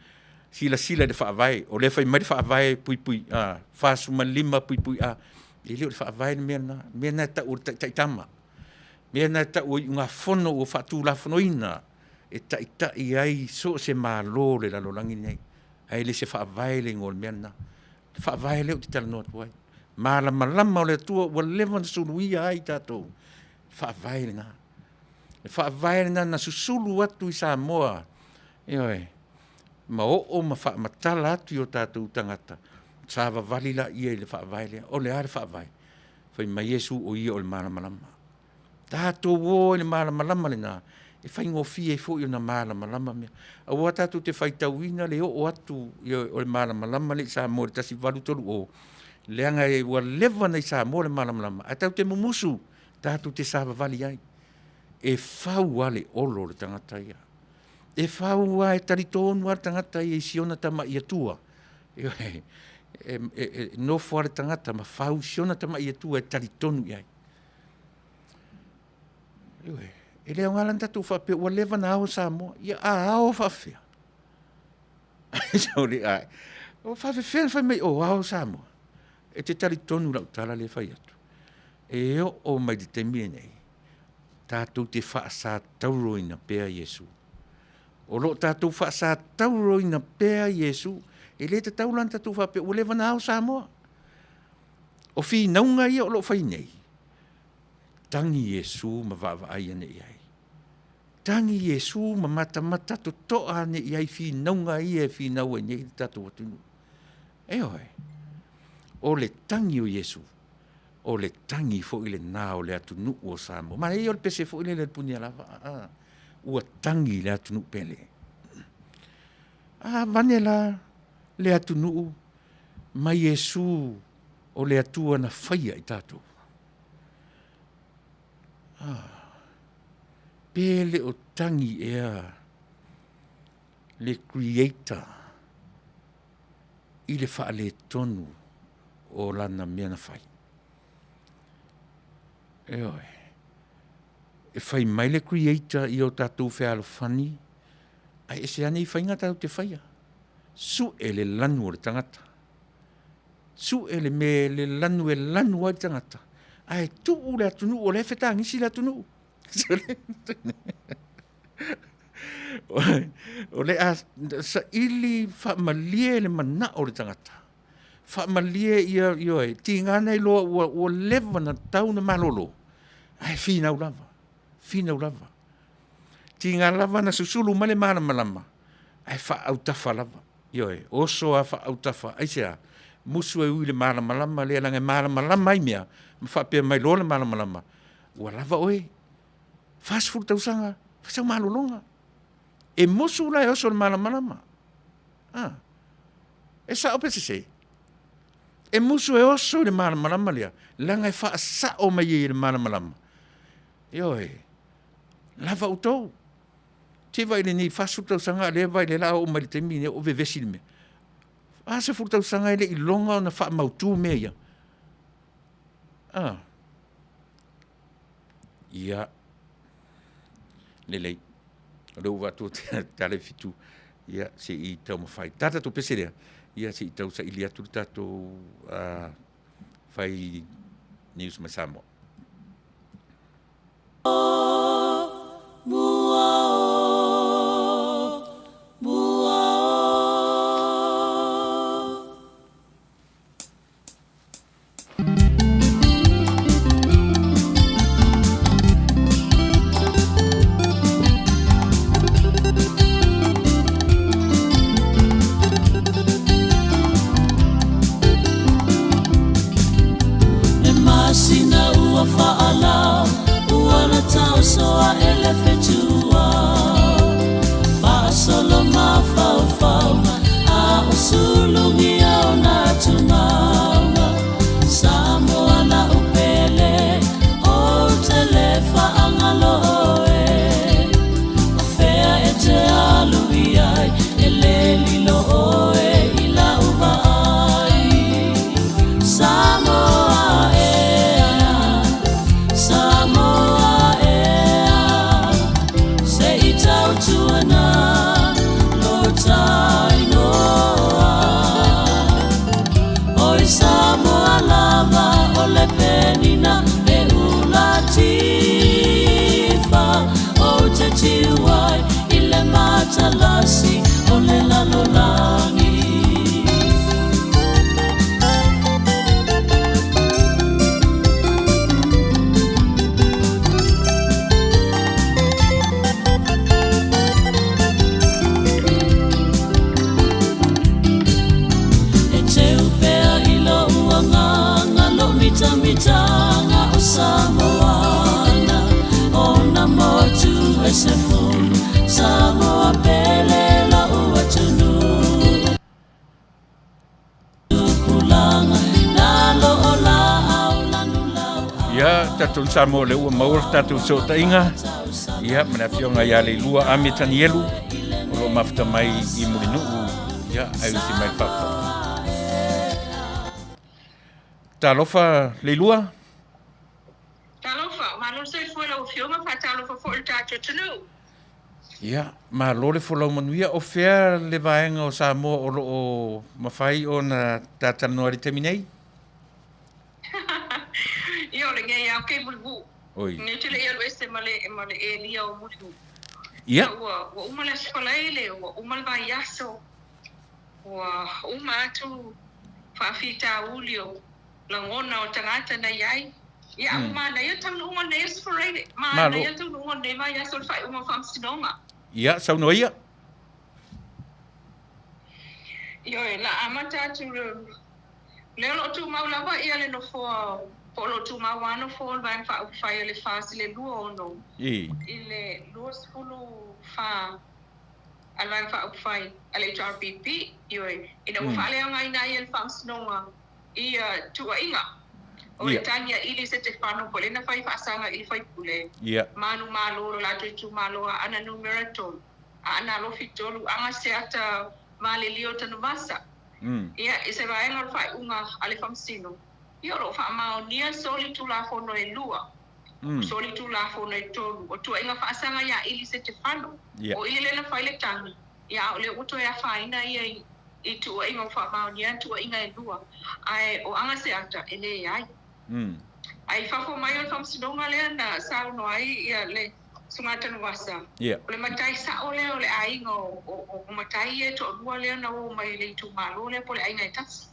silasila i le Faavae, o lea e fai mai le Faavae puipui 45(A). E le o le Faavae le mea lena. O le mea lena e tau o le taitaitama. O le mea lena e tau o iugafono ua faatulafonoina e taitai ai so o se Malo o le lalolagi lenei, ae le se Faavae le igoa o le mea lena. O le Faavae lea ou te talanoa atu ai, malamalama o le Atua ua leva ona suluia ai tatou, Faavae lena. Le Faavae lena na susulu atu i Samoa, ioe, ma oo ma faamatala atu i o tatou tagata, savavali laia i le Faavae lea. O le a le Faavae? Fai mai Iesu o Ia o le malamalama. Tatou o i le malamalama lena, e faigofie ai foi ona malamalama mea. Aua tatou te faitauina le oo atu o le malamalama lea i Samoa i le 1830, leaga ua leva ona i Samoa le malamalama, ae tatou te mumusu tatou te savavali ai. E fau lava le olo o le tagata ia. E fau lava, e talitonu lava le tagata ia i si ona tamai Atua. Ioe. E, e, e nofo lava le tagata ma fau si ona tamai Atua e talitonu i ai. Ioe. E le aoga la ona tatou faapea ua leva ona ao Samoa. Ia a ao faafefea? Sorry, ai. O faafefea na fai mai o ao Samoa? E te talitonu lau tala lea e fai atu. E oo mai le taimi lenei, tatou te faasatauroina pea Iesu. O lo o tatou faasatauroina pea Iesu. E le tatau la ona tatou faapea ua leva ona ao Samoa. O finauga ia o lo o fai nei, tagi Iesu ma vaavaai ane i ai. Tagi Iesu ma matamata totoa ane i ai finauga ia e finau ai nei le tatou atunuu. Ioe, o le tagi o Iesu, o le tagi foi lena o le atunuu o Samoa. Manaia ia o le pese foi lele a le Punialava, a, ua tagi le atunuu pele. A avane la le atunuu ma Iesu o le Atua na faia i tatou. Ah, pe le o tagi ea le Creator i le faaletonu o lana mea na fai. Ioe. E fai mai le Creator i o tatou fealofani, ae ese lava nei faiga tatou te faia. Sue le lanu o le tagata. Sue le mea le lanu e lanu ai le tagata, ae tuu le atunuu o lea e fetagisi le atunuu. O le a saili faamalie le manao o le tagata, faamalie ia, ioe, tiga na iloa ua, ua leva ona tau na malolo, ae finau lava, finau lava. Tiga lava na susulu mai le malamalama, ae faaautafa lava. Ioe, oso lava faaautafa, aisea? Musu e ui i le malamalama lea leaga e malamalama ai mea, ma faapea mai loa le malamalama, ua lava oe, 40 tausaga, fai sau malologa. E musu la e oso i le malamalama. A, e sao pe sese? E musu e oso i le malamalama lea, leaga e faasao mai ai e le malamalama. Ioe, lava outou. Se i vaai i lenei 40 tausaga a o lea e vaai, lea o le a oo mai i le taimi lenei o vevesi i le mea. 40 tausaga e le i iloga ona faamautu mea ia. A. Ia, lelei. O lea ua ou vaai atu ua tala le 7, ia se i taumafai. Ta le tatou pese lea, ia se i tau saili atu le tatou fai news mai Samoa. E masina ua faala ua la taoso aʻe le fetua Faasolo mafaufauga a o sulugia o na tumauga Samoa na upele o te le faagalo oe O fea e te alu i ai e le lilo oe i lau vaai Samoa ea Samoa ea Se i tautuana lo tainoa Oi Samoa lava o le penina e ula tifa Ou te tiu ai i le matalasi o le lalolagi. E teu pea i lou agaga lou mitamitaga o Samoana O na motu e sefulu Samoa pele lou atunuu Tupulaga na lo o laau lanu lau Ia, tatou Samoa o lea ua maua le tatou fesootaiga, ia, ma le afioga ia Leilua Ame Tanielu, o lo o mafuta mai i Mulinuu, ia, ae usi mai le faafofoga. Talofa Leilua. Talofa, malo le soifua i lau Afioga. Afioga, faatalofa foi i le tatou atunuu. Ia, malo le folau manuia. O fea le vaega o Samoa o lo o mafai ona ta talanoa i le taimi nei? Ia, o lenei lava ke Mulimu'u. Oi. Nei ou te le i alu ese ma le ma le area o Mulimu'u. Ia. Ua uma le Aso Faraile, ua uma le vaiaso, ua uma atu faafitauli o lagona o tagata na i ai. Ia, a ua manaia le taunuuga o lenei Aso Faraile, manaia le taunuuga o lenei vaiaso i le faaiuga o Faamasinoga. Ia, saunoa ia. Ioe, o le a amata atu lea o lo o tumau lava ia le nofoa po o lo o tumau lava nofoa o le Vaega Faaupufai a le FAST i le 26 i le 24 a le Vaega Faaupufai a le HRPP, ioe, ina ua faaleaogaina ai e le Faamasinoga ia tuuaiga o le tagi a Ili Setefano po o lea na fai faasaga i le faipule manumalo o lo latou itumalo Aana Numera 3, Aana Alofi 3, Agaseata Malelio Tanuvasa. Ia, i se vaega o le faaiuga a le Faamasino, ia o lo o faamaonia soli Tulafono e lua, soli Tulafono e tolu o tuuaiga faasaga ia Ili Setefano, o ia lea na fai le tagi, ia a o lea ua toe afaina ia i tuuaiga ua faamaonia tuuaiga e lua, ae o Agaseata e leai. Ae i fafo mai o le Faamasinoga lea na saunoa ai ia le Susuga Tanuvasa, o le matai sa'o lea o le aiga o matai ia e toalua lea na o mai i le itumalo lea po o le aiga e tasi.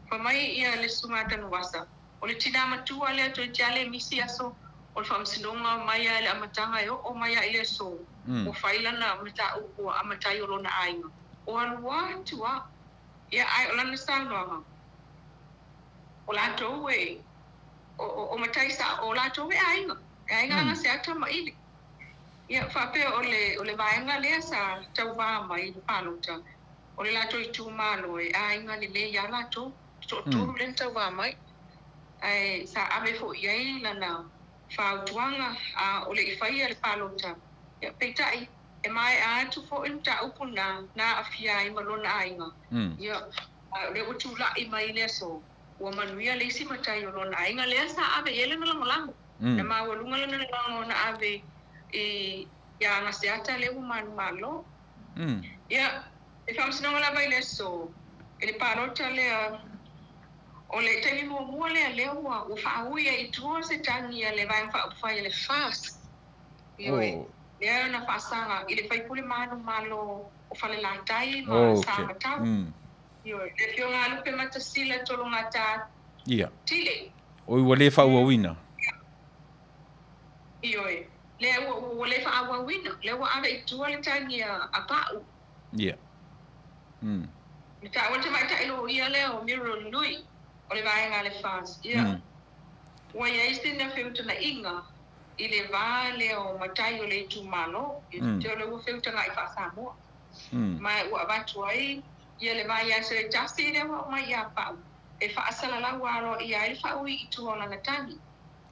Fai mai ia le Susuga Tanuvasa, o le tinā matua lea toeitiiti lava le misi aso o le Faamasinoga mai lava i le amataga e oo mai lava i le aso ua fai lana mataupu a matai o lona aiga. O alu atu lava. Ia, ae o lana saunoaga, o latou e o matai sa'o, o latou e aiga, e aiga Agaseata ma Ili. Ia, faapea o le o le vaega lea sa tauvā mai i le palota, o le latou itumalo e aiga lelei lava latou, toatolu lea na tauvā mai, ae sa ave foi i ai lana fautuaga a o le i faia le palota. Ia, peitai, e maea atu foi le mataupu lena na aafia ai ma lona aiga. Ia, a o lea ua tulai mai i le aso, ua manuia le isi matai o lona aiga lea sa ave i ai lana lagolago. Na maualuga lana lagolago na ave i ia Agaseata lea ua manumalo. Ia, le Faamasinoga lava i le aso, i le palota lea, o le taimi muamua lea lea ua faaui ai i tua se tagi a le Vaega Faaupufai a le FAST. Ioe, lea na faasaga i le faipule manumalo o Falelatai ma Samatau. Ioe, le Afioga a Lupematasila Tologata Tile. Oi, ua le faaauauina. Ioe, lea ua le faaauauina, lea ua ave i tua le tagi a Pau. Na taua le tamaitai loia lea o Muriel Lui o le vaega a le FAST. Ia, ua i ai sina feutagaiga i le va lea o matai o le itumalo, i te o lea ua feutagai faa-Samoa. Ma ua avatu ai ia le vaiaso e tasi lea ua aumai ia Pau e faasalalau aloaia ai le faaui i tua o lana tagi.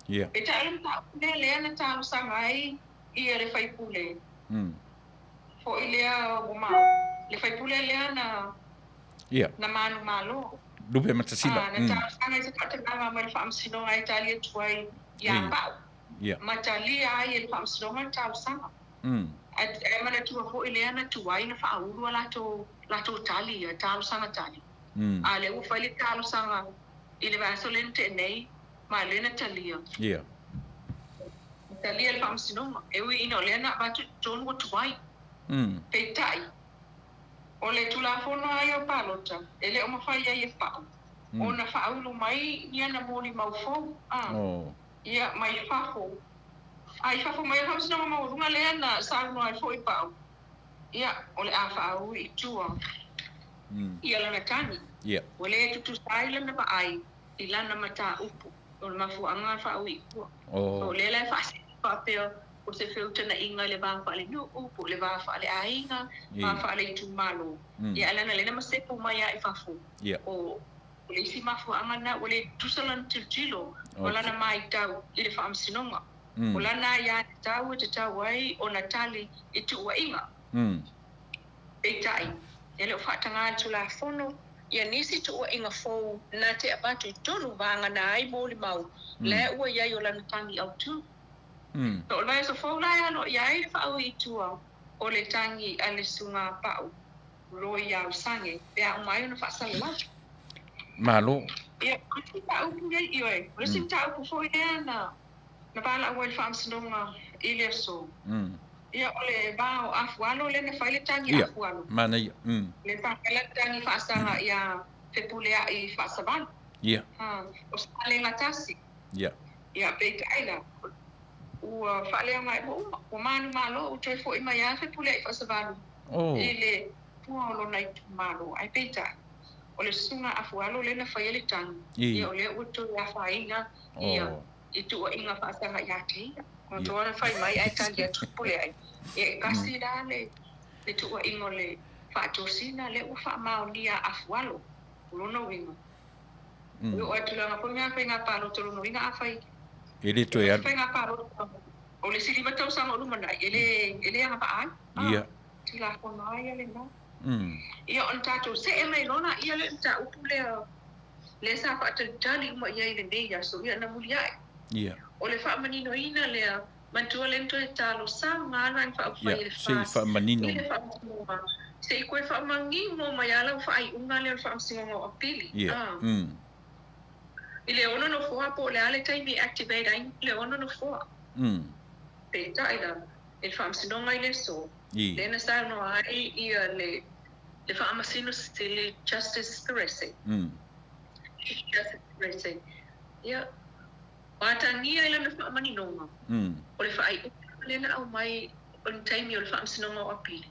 Peitai o le mataupu lea lea na talosaga ai ia le faipule foi lea ua ma le faipule lea na na manumalo. Lupematasila. Na talosaga i se faatagaga mai le Faamasinoga e tali atu ai ia Pau. Ma talia ai e le Faamasinoga le talosaga. Ae manatua foi lea na tuai na faaulu a latou tali ia, talosaga tali. A lea ua fai le talosaga i le vaiaso lea na tea nei, ma lea na talia. Na talia e le Faamasinoga, e ui ina o lea na avatu i totonu ua tuai. Peitai, o le Tulafono lava ia o palota, e le o mafai ai e Pau ona faaulu mai ni ana molimau fou, ia, mai fafo. A i fafo mai o le Faamasinoga Maualuga lea na saunoa ai foi Pau, ia, o le a faaui i tua ia lana tagi. Ua le tutusa ai lana vaai i lana mataupu o le mafuaaga o le faaui i tua. So, o lea la e faasee faapea o se feutagaiga i le va faalenuu po o le va faaleaiga, va faale-itumalo, ia, ae leaga o lea na masepu mai lava i fafo, o le isi mafuaaga lena ua le tutusa lana tilotilo ma lana matau i le Faamasinoga. O lana aiatatau e tatau ai ona tali i tuuaiga. Peitai, e le o faataga le Tulafono ia nisi tuuaiga fou na te avatu i totonu vagana ai molimau la ua i ai o lana tagi autu. O le vaiaso fou la e aloaia ai le faaui i tua o le tagi a le Susuga Pau Roy Ausage pe a uma ai ona faasalalau. Malo. Ia, o le isi mataupu lea, ioe, o le isi mataupu foi lea na na valaau ai le Faamasinoga i le aso. Ia, o le va o Afualo lea na fai le tagi a Afualo. Ia, manaia. Lea sa fai lana tagi faasaga ia Fepuleai Faasavalu. Ia. O Salega Tasi. Ia. Ia, peitai la, ua faaleaogaina ua uma, ua manumalo, ua toe foi mai lava Fepuleai Faasavalu i le tua o lona itumalo. Ae peitai, o le susuga a Afualo lea na faia le tagi, ia o lea ua toe afaina ia i tuuaiga faasaga ia te ia. Ua toa na fai mai ae tali atu Fepuleai, ia e tasi la le tuuaiga o le faatosina lea ua faamaonia a Afualo. O lona uiga, E oo atu tulaga foi mea faiga palota lona uiga afai E le toe alu. Faiga palota o le isi 5 tausaga o lumanai e le e le agavaa ai. Ia. Tulafono lava ia lena. Ia ona tatou see mai loa laia le mataupu lea lea sa faatalitali uma i ai i lenei aso ia na muliae. Ia. O le faamaninoina lea manatua lea na toe talosaga lava le Vaega Faaupufai Ia, i le se i FAST faamanino i le mai. Faamasinoga se i toe faamanino mai lava lau faaiuga lea o le Faamasinoga o Apili. Ia. A. I le ono nofoa po o le a le taimi e activate ai le ono nofoa. Peitai la, i le Faamasinoga i le aso, lea na saunoa ai ia le le Faamasino Sili Justice Perese. Chief Justice Perese. Ia, Ua atagia i lana faamaninoga, o le faaiuga lea na aumai o le taimi o le Faamasinoga o Apili,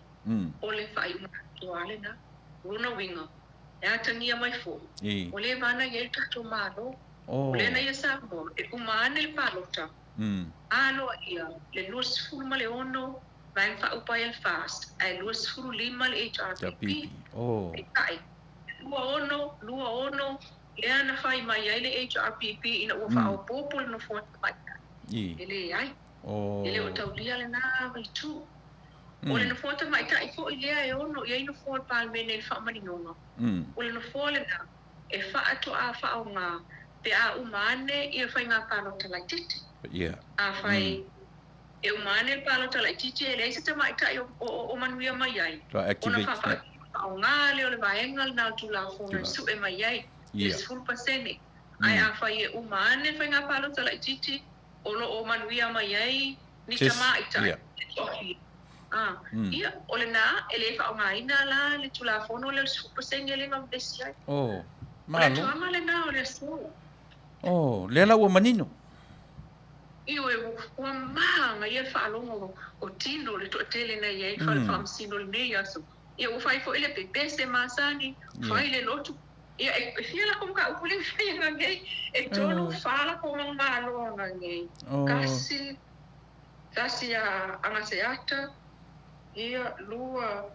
o le faaiuga atoa lena. O lona uiga, e atagia mai foi, ua leva ana i ai le tatou Malo, o lea na ia Samoa e uma ane le palota, aloaia le 26 Vaega Faaupufai a le FAST ae 25 le HRPP, peitai, 26, 26, Lea na fai mai ai le HRPP ina ua faaopoopo le nofoa tamaitai. E leai. E le o taulia lena itu. O le nofoa tamaitai foi lea e ono i ai nofoa o le Palemene i le faamaninoga, o le nofoa lena e faatoa faaaoga pe a uma ane ia faiga palota laitiiti. Afai e uma ane le palota laitiiti e leai se tamaitai o manuia mai ai, ona faaaoga lea o le vaega lena o le Tulafono e sue mai ai le 10%. Ae afai e uma ane le faiga palota laitiiti o lo o manuia mai ai ni tamaitai e toafia, ia, o lena e le faaaogaina la le Tulafono lea o le 10% e le gavesi ai. O le atoaga lena o le aso. O lea la ua manino. Ioe, ua manaia le faalogo o tino le toatele na i ai le fale faamasino i lenei aso. Ia ua fai foi le pepese masani, fai le lotu. Ia e fia lako mataupu lea e fai ana nei? E tolu, fa lako malo ana nei. Tasi, tasi ia Agaseata, ia, lua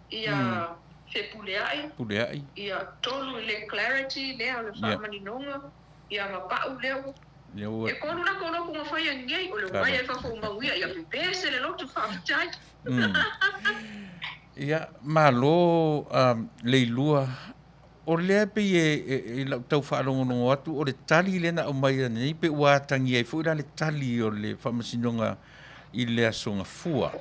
ia Fepuleai, Puleai. Ia, tolu i le Clarity lea o le faamaninoga, ia ma Pau lea ua Lea ua. E kolu lako lotu na fai nei, o le omai ai fafo o mauia, ia pepese le lotu faafetai. Ia, malo Leilua. O lea e pei e i lau tau faalogologo atu, o le tali lea na aumai ananei, pe ua atagia ai foi la le tali o le Faamasinoga i le Aso Gafua,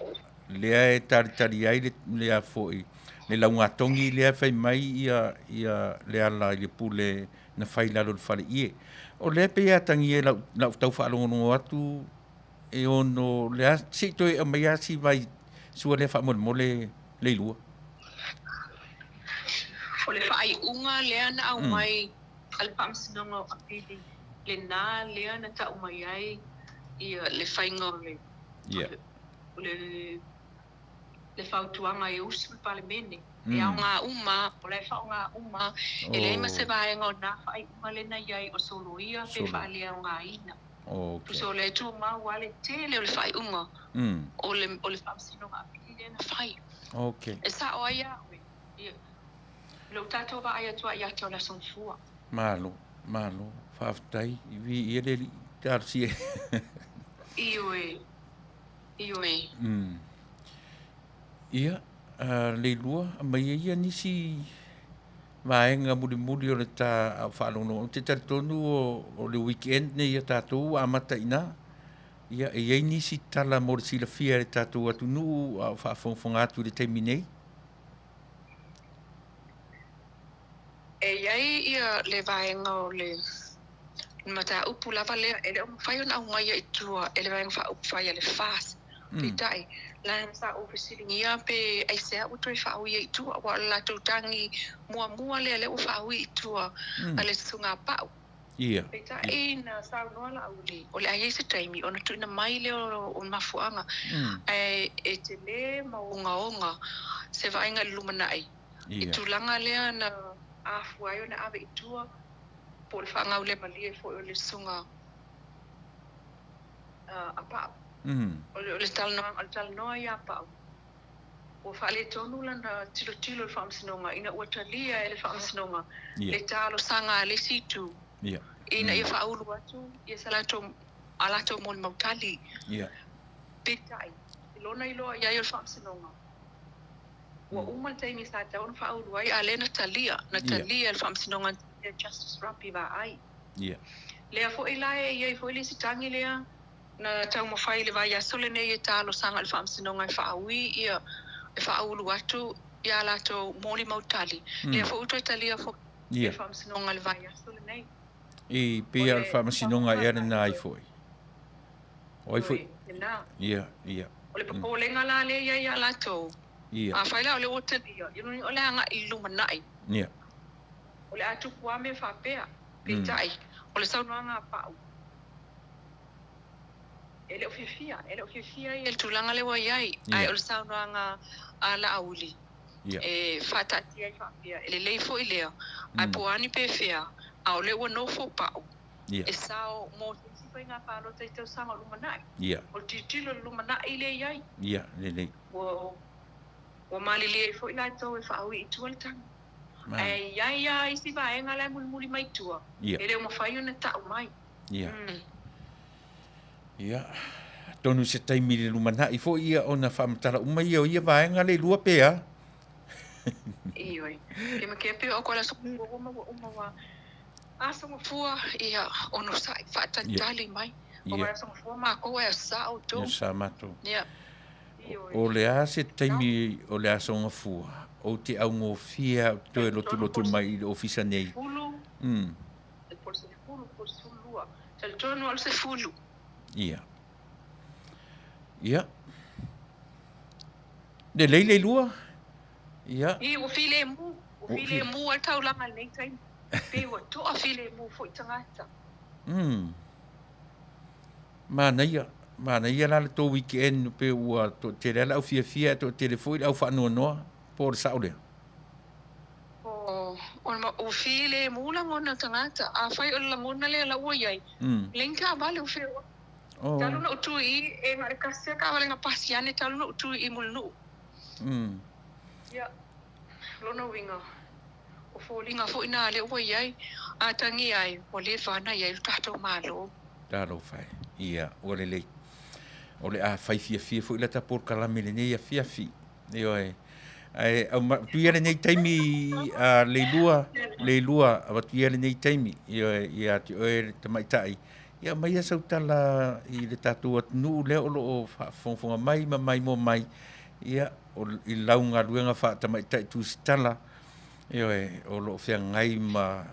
lea e talitali ai le a foi, le laugatogi lea e fai mai ia, ia Leala i le pule na fai i lalo o le faleie. O lea pei e atagia i lau, lau tau faalogologo atu e ono lea se i toe aumai lava si vai sua lea faamolemole Leilua. O le faaiuga lea na aumai a le Faamasinoga o Apili lena lea na tau mai ai ia le faiga o le, o le le fautuaga e usu le Palemene, e aoga uma, o la e faaaoga uma, e leai ma se vaega o na faaiuga lea na i ai o soloia pe faaleaogaina. Tusa o lea e tumau lava le tele o le faaiuga o le o le Faamasinoga Apili lea na fai. E sao ai ia oe, i lou tatou vaai atu ai ia te o le Aso Gafua. Malo, malo, faafetai, viia le Alii, talosia. Ioe. Ioe. Ia, Leilua, aumai ai ia nisi vaega mulimuli o le ta faalogologo. Ou te talitonu o le weekend nei a tatou ua amata i ina. Ia, e i ai nisi tala mo le silafia e le tatou atunuu a o faafogafoga atu i le taimi nei? E i ai ia le vaega o le mataupu lava lea e le o mafai ona aumaia i tua e le Vaega Faaupufai a le FAST. Peitai, leaga sa ou fesiligia pe aisea ua toe faaui ai i tua, aua o le latou tagi muamua lea lea ua faaui i tua a le Susuga a Pau. Peitai, na saunoa Laauli, o le a i ai se taimi ona tuuina mai lea o mafuaaga, ae e tele ma ogaoga se vaaiga i le lumanai i tulaga lea na afua ai ona ave i tua po o le faagaulemalie foi o le Susuga a Pau. O le talanoa ia Pau, ua faaletonu lana tilotilo i le Faamasinoga ina ua talia e le Faamasinoga le talosaga a le isi itu ina ia faaulu atu ia se latou, a latou molimau tali. Peitai, i lona iloa i ai o le Faamasinoga, ua uma le taimi sa tatau ona faaulu ai, a o lea na talia, na talia e le Faamasinoga e Justice Rapi Vaai. Lea foi la e i ai foi le isi tagi lea na taumafai i le vaiaso lenei e talosaga i le Faamasinoga e faaui ia, e faaulu atu ia latou molimau tali. Lea foi ua toe talia foi e le Faamasinoga i le vaiaso lenei. E pei lava o le Faamasinoga ea lena ai foi. O ai foi? Lena. Ia, ia. O le popolega la lea e i ai ia latou, afai la o lea ua talia, o le agai i le lumanai. Ia. O le a tupu lava mea faapea. Peitai, o le saunoaga a Pau, e le o fiafia, e le o fiafia ia i le tulaga lea ua i ai, ae o le saunoaga a Laauli, e faataatia ai faapea, e lelei foi lea, ae po o a ni pefea, a o lea ua nofo Pau, e sao mo se isi faiga palota i tausaga o lumanai. O le tilotilo i le lumanai lea e i ai. Ua malilie ai foi latou e faaui i tua le tagi. Ae i ai lava isi vaega la e mulimuli mai tua, e le o mafai ona tau mai. Ia. Ia. Atonu se taimi i le lumanai foi ia ona faamatala uma ia o ia vaega le lua pe a? Ioe. Ke ma ke pea o koe la so ua uma ua uma ua aso gafua ia onosai faatalitali mai. O koe aso gafua makou ae sa outou. Ia sa matou. Ia. O le a se taimi o le aso gafua ou te augofie au te toe lotulotu mai i le ofisa nei? Ia. Ia. Lelei le lua. Ia. I, ua filemu. Ua filemu lava le taulaga i lenei taimi. Pei ua toafilemu foi tagata. Manaia, manaia la le tou weekend pe ua toatele lava le au fiafia ae toatele foi le au faanoanoa, po o le sao lea? O, ua filemu lagona o tagata. Afai o le lagona lea la ua i ai, leai ni taavale ua feoai. Talu ona ou tu i i, e na o le tasi lava taavale na pasi ane talu ona ou tu i i Mulinuu. Ia, lona uiga, o foliga foi na lea ua i ai, atagia ai ua leva ona i ai lo tatou Malo. Talofa e. Ia, ua lelei. O le a fai fiafia foi lata polokalame i lenei afiafi. Ioe. Ae avatu ia lenei taimi a Leilua, Leilua, avatu ia lenei taimi, ioe, ia te oe le tamaitai. Ia aumaia sau tala i le tatou atunuu lea o lo o faafogafoga mai ma maimoa mai, ia, o, i lau galuega faatamaitai tusitala, ioe, o lo o feagai ma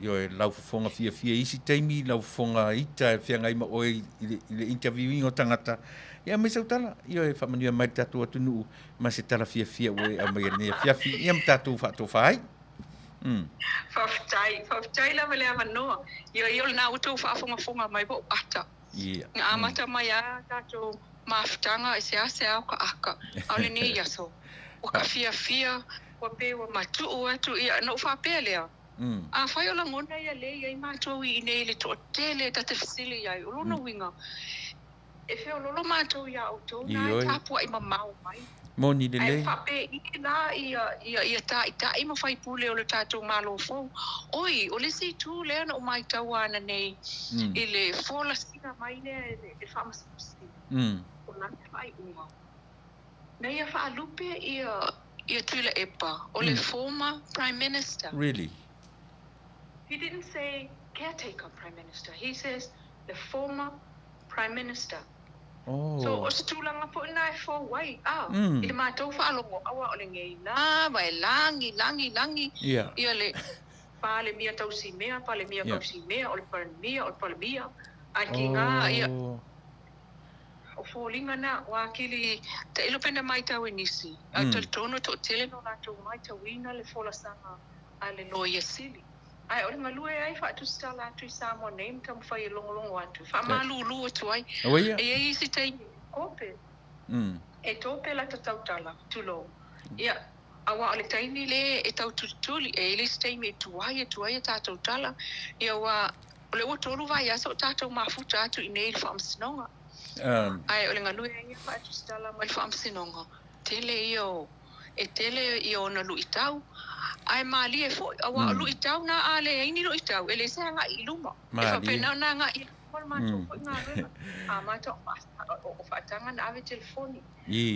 ioe, lau fofoga fiafia i isi taimi, lau fofoga ita e feagai ma oe i le, i le interviewing o tagata. Ia aumai sau tala, ioe, faamanuia mai le tatou atunuu ma se tala fiafia ua e aumaia i lenei afiafi, ia ma tatou faatofa ai. Mm. Faafetai, faafetai lava le avanoa. Ia, ia o lena ua outou faafogafoga mai ua ou ata. Ia. Na amata mai lava tatou mafutaga i seasea o ka aka, a o lenei aso, ua ka fiafia, ua pei ua matuu atu, ia, ona ou faapea lea, Afai o lagona ia lea e i ai matou i inei i le toatele ta te fesili i ai, o lona uiga, e feololo matou iā outou na e tapuai mamao mai. Moni lelei. Ae faapei la ia taitai ma faipule o le tatou Malo fou. Oi, o le isi itu lea na ou maitaua ananei i le folasiga mai lea e le Faamasino Sili, o lana faaiuga, na ia faalupe ia Tuilaepa o le former Prime Minister. Really? He didn't say caretaker Prime Minister, he says the former. Prime Minister. So, o se tulaga foi lena e fou ai, a, i le matou faalogo, aua o lenei lava e lagi, lagi, lagi ia le Palemia tausimea, Palemia kausimea, o le Palemia, o le Palemia, ae tiga ia, o foliga na, ua atili tailo pe na matau e nisi, ae ou talitonu e toatele no latou matauina le folasaga a le Loia Sili. Ae o le galue ai faatusitala atu i Samoa nei ma taumafai e logologo atu, faamalulu atu ai. E i ai isi taimi e tope, e tope lata tautala, tulou. Ia, aua o le taimi le e tau tulituli, e i ai le isi taimi e tuai atu ai a tatou tala. Ia, aua o lea ua tolu vaiaso o tatou mafuta atu i inei i le Faamasinoga. Ae o le galue ai ia faatusitala mai le Faamasinoga, tele ia o e tele ia ona luitau, ae malie foi, aua o luitau na a leai ni luitau, e leai se agai i luma. E faapena ona agai i luma le matou foi galuega. A matou o faataga na ave telefoni,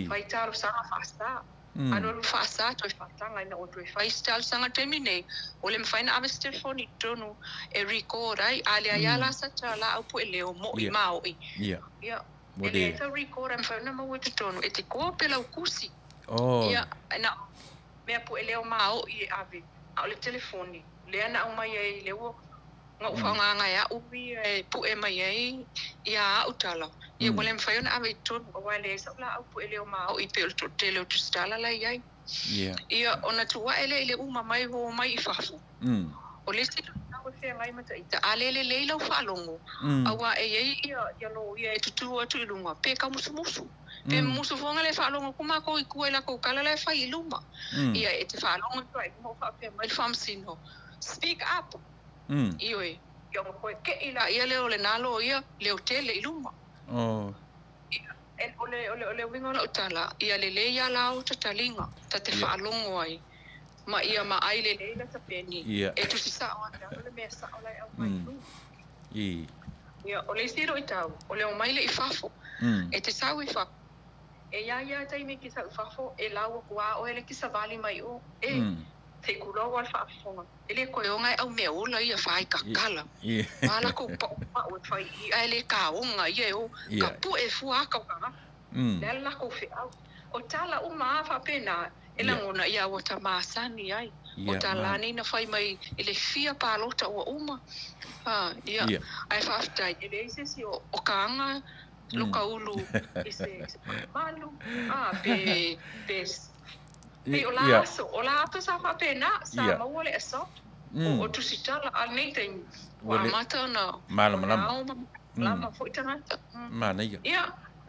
fai talosaga faasa, alualu faasa toe faataga ina ua toe fai se talosaga. I le taimi nei, ua le mafai ona ave se telefoni i totonu e record ai, a leai lava la sata laau pueleo mo'i mao'i, ia, e leai sau record e mafai ona maua i totonu, e te kope lau tusi. Ia, na o mea pueleo maoʻi e ave, a o le telefoni, lea na aumai ai, lea ua na ou faaaogaina e aʻu ia e pue mai ai ia aʻu tala, ia ua le mafai ona ave i totonu, aua e leai sau laau pueleo maoʻi pei o le toatele o tusitala la e i ai. Ia, ona tuu ae lea i le uma mai ua omai i fafo. O le isi luitau e feagai ma ita, a le lelei lau faalogo, aua e i ai ia loia e tutū atu i luga, pe taumusumusu. Pe mumusu fuaga le faalogo atu matou i tua i latou tala la e fai i luma. Ia, e te faalogo atu lava i luma o faapea mai le Faamasino, Speak up! Ioe, ia ona toe tei laia lea o lena loia leo tele i luma. Ia, o le, o le uiga o lau tala, ia lelei lava la uta taliga ta te faalogo ai, ma ia maai lelei lata peni, e tusi sao atu le mea sao la e aumai i luma. Ia, o le isi luitau, o le omai lea i fafo. E te sau i fafo, e i a ia taimi e te sau i fafo, e lau atu lava oe le te savali mai o, e, se i tulou lava le faafofoga, e le toe oga e aumeaola ia faikakala. A latou paupau e fai i i, ae le taoga ia e o, ka pue fua ata o tagata. Le a le latou feau. O tala uma lava faapena, e lagona ia ua ta masani ai. O tala nei na fai mai i le fia palota ua uma. Ia, ae faafetai, e leai se isi o ka aga loka ulu i se malumalu, pe, pe, pei o la aso, o la aso sa faapena, sa maua le assault o Tusitala, a o lenei taimi, ua amata ona ao ma malamalama foi tagata. Ia,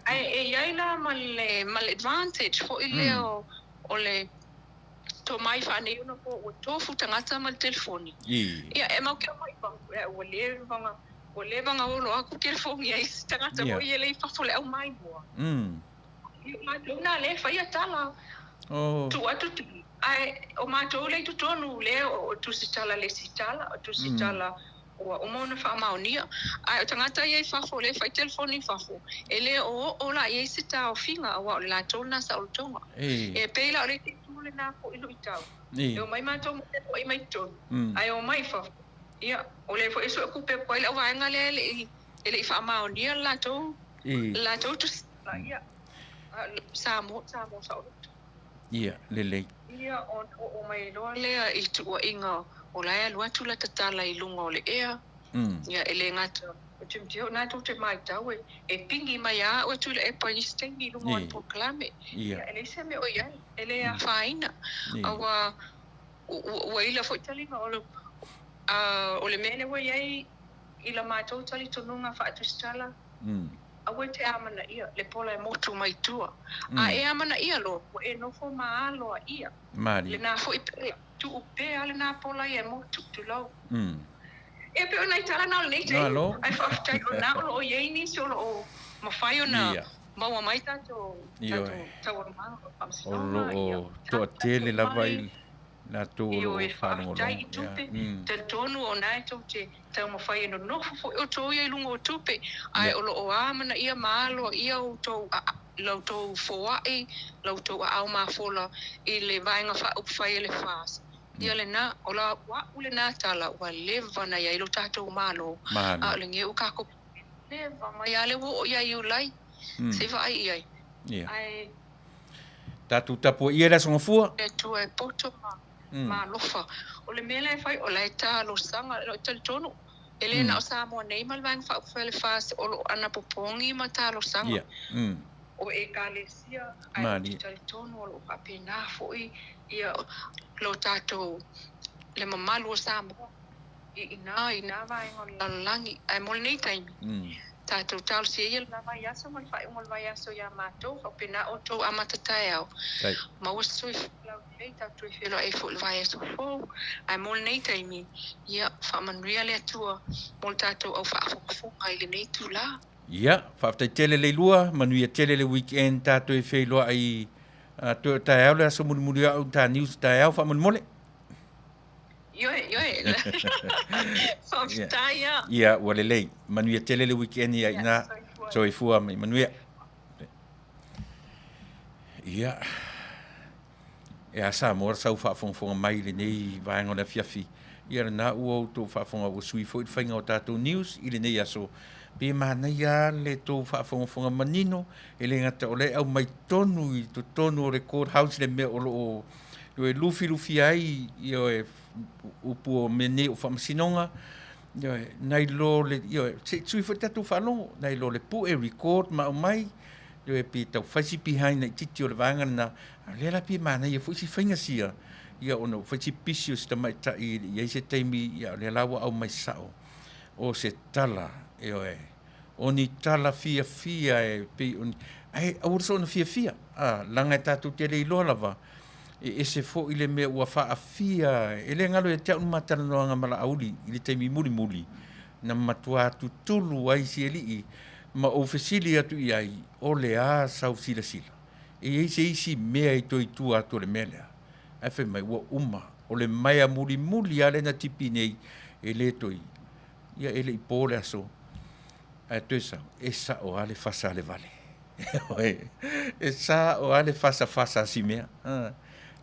ae e i ai la ma le, ma le advantage foi lea o le tomai faaneionapo ua tofu tagata ma le telefoni. Ia, e matou te omai i fafo, ae ua leva ona, ua leva ona olo atu telefoni a isi tagata foi ia le i fafo le au maimoa. Ia, o matou na lea e faia tala, tuu atu tala, ae o matou lea i totonu lea o tusitala lesitala, o tusitala Ua uma ona faamaonia. Ae o tagata ia i fafo, lea e fai telefoni i fafo, e le o oo la i ai se taofiga, aua o le latou lena saolotoga. E pei la o le isi itu lena foi luitau, e omai matou ma feoai mai totonu, ae omai i fafo, ia, o lea foi e suetupe atu ai le auvaega lea e le i, e le i faamaonia le latou, le latou tusi, ia, Samoa, Samoa saoloto. Ia, lelei. Ia, ona oo mai loa lea i tuuaiga o la e alu atu lata tala i luga o le ea. Ia, e le gata o Timoteo, o lena tou te matau e, e pigi mai lava au e Tuilaepa i isi taimi i luga o le polokalame. Ia, e leai se mea o i ai, e le afaina. Aua ua ila foi taliga o le, o le mea lea ua i ai i la matou talitonuga faatusitala, Aua e te amanaia le pola e motu mai tua. A e amanaia loa, ua e nofo ma aloaia lena foi pea, tuu pea lena pola ia e motu, tulou. Ia pei o nai tala na o lenei taimi, ae faafetai o lena o lo o i ai nisi o lo o mafai ona maua mai tatou taualumaga o le Faamasinoga, ia toatele lava i latou o lo o Ioe, faafetai i tupe, talitonu o na e tou te taumafai e nonofo foi outou ia i luga o tupe, ae o lo o amanaia ma aloaia outou la outou foai, la outou aao mafola i le Vaega Faaupufai a le FAST. Ia lena, o la a'u lena tala ua leva ona i ai lo tatou Malo, a o lenei ua tatou. Leva mai a lea ua oo ia Iulai se i vaai i ai. Ae. Tatou tapuaia le Aso Gafua. Le Atua e poto ma ma alofa. O le mea la e fai o la e talosaga, e talitonu e le na o Samoa nei ma le Vaega Faaupufai a le FAST o lo o anapopogi ma talosaga o Ekalesia, ae ou te talitonu o lo o faapena foi ia lo tatou le mamalu o Samoa i ina i na vaega o le lalolagi. Ae mo lenei taimi, tatou talosia ia le la vaiaso ma le faaiuga o le vaiaso ia matou, faapena outou amata taeao, maua se soifua laulelei, tatou toe feiloai ai foi i le vaiaso fou. Ae mo lenei taimi, ia faamanuia le Atua mo le tatou au faafogafoga i lenei itula. Ia, faafetai tele Leilua, manuia tele le weekend tatou e feiloai toe o taeao le aso mulimuli o au ta news taeao faamolemole. Ioe, ioe. Faafetai a. Ia, ua lelei. Manuia tele le weekend ia ina. Soifua ma ia manuia. Ia, e a Samoa sau faafogafoga mai i lenei vaega o le afiafi. Ia lena ua outou faafofoga ua sui foi le faiga o tatou news i lenei aso. Pe manaia lava le tou faafogafoga manino, e le gata o lea e aumai tonu i totonu o le court house le mea o lo o e lufilufia ai ioe, upu o mea nei o faamasinoga, ioe, nai lo le, ioe, se i sui foi le tatou faalogo, nai lo le pue, record ma aumai, ioe, pe tau fai si behind laitiiti o le vaega lena, a o lea la pei e manaia foi si faiga sia, ia ona ua fai si pisi o si tamaitai e le i i ai se taimi, ia o lea la ua aumai sao o se tala, ioe, o ni tala fiafia e pei o ni, ae aua le soona fiafia, a, leaga e tatou te le iloa lava, e ese foi le mea ua faafia, e le galo ia te au le ma talanoaga ma Laauli i le taimi mulimuli, na matua tutulu ai si alii ma ou fesili atu i ai, o le a sau silasila? E i ai se isi mea i toe i tua atu o le mea lea? Ae fai mai, ua uma, o le maea mulimuli lava lea na tipi nei, e le toe, ia e le i po le aso, ae toe sau, e sao lava le fasa a le vale. E sao lava le fasafasa a si mea.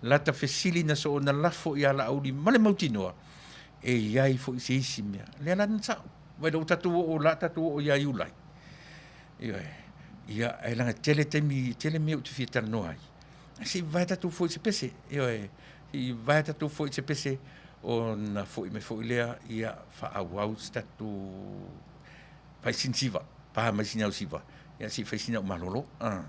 Lata fesili na soona lafo ia Laauli ma le mautinoa, e i ai foi se isi mea. Lea la na sao. Vai lea ua tatou oo, la tatou oo ia Iulai. Ioe. Ia, ae leaga e tele taimi, e tele mea ou te fia talanoa ai. Ae se i vavae tatou foi i se pese. Ioe. Se i vavae tatou foi i se pese, ona foi mai foi lea, ia faaauau se tatou fai sina siva, pa mai sina au siva, ia se i fai sina au malolo. Ah.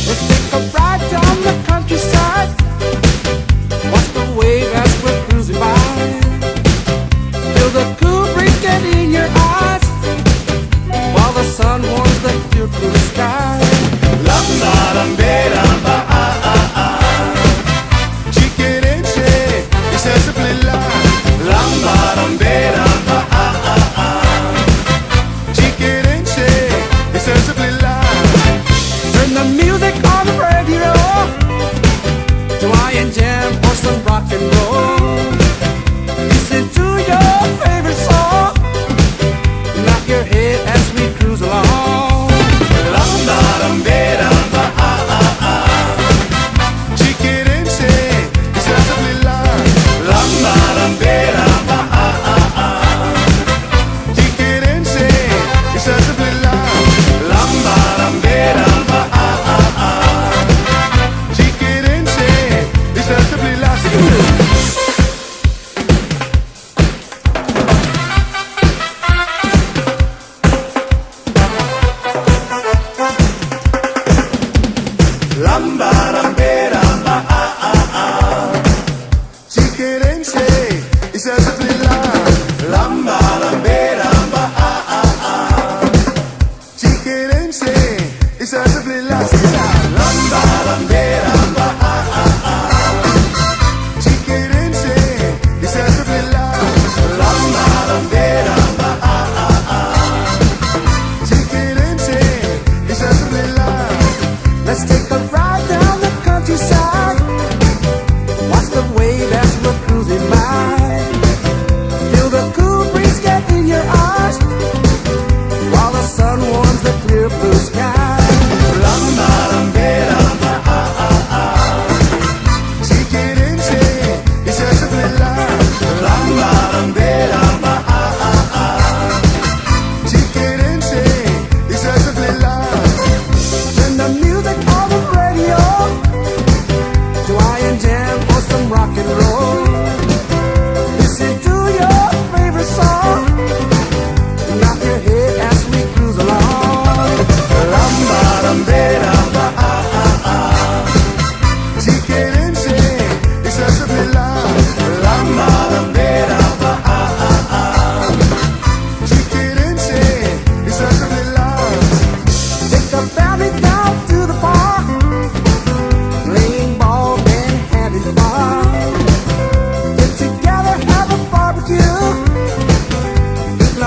Let's take a ride down the countryside. Watch the wave as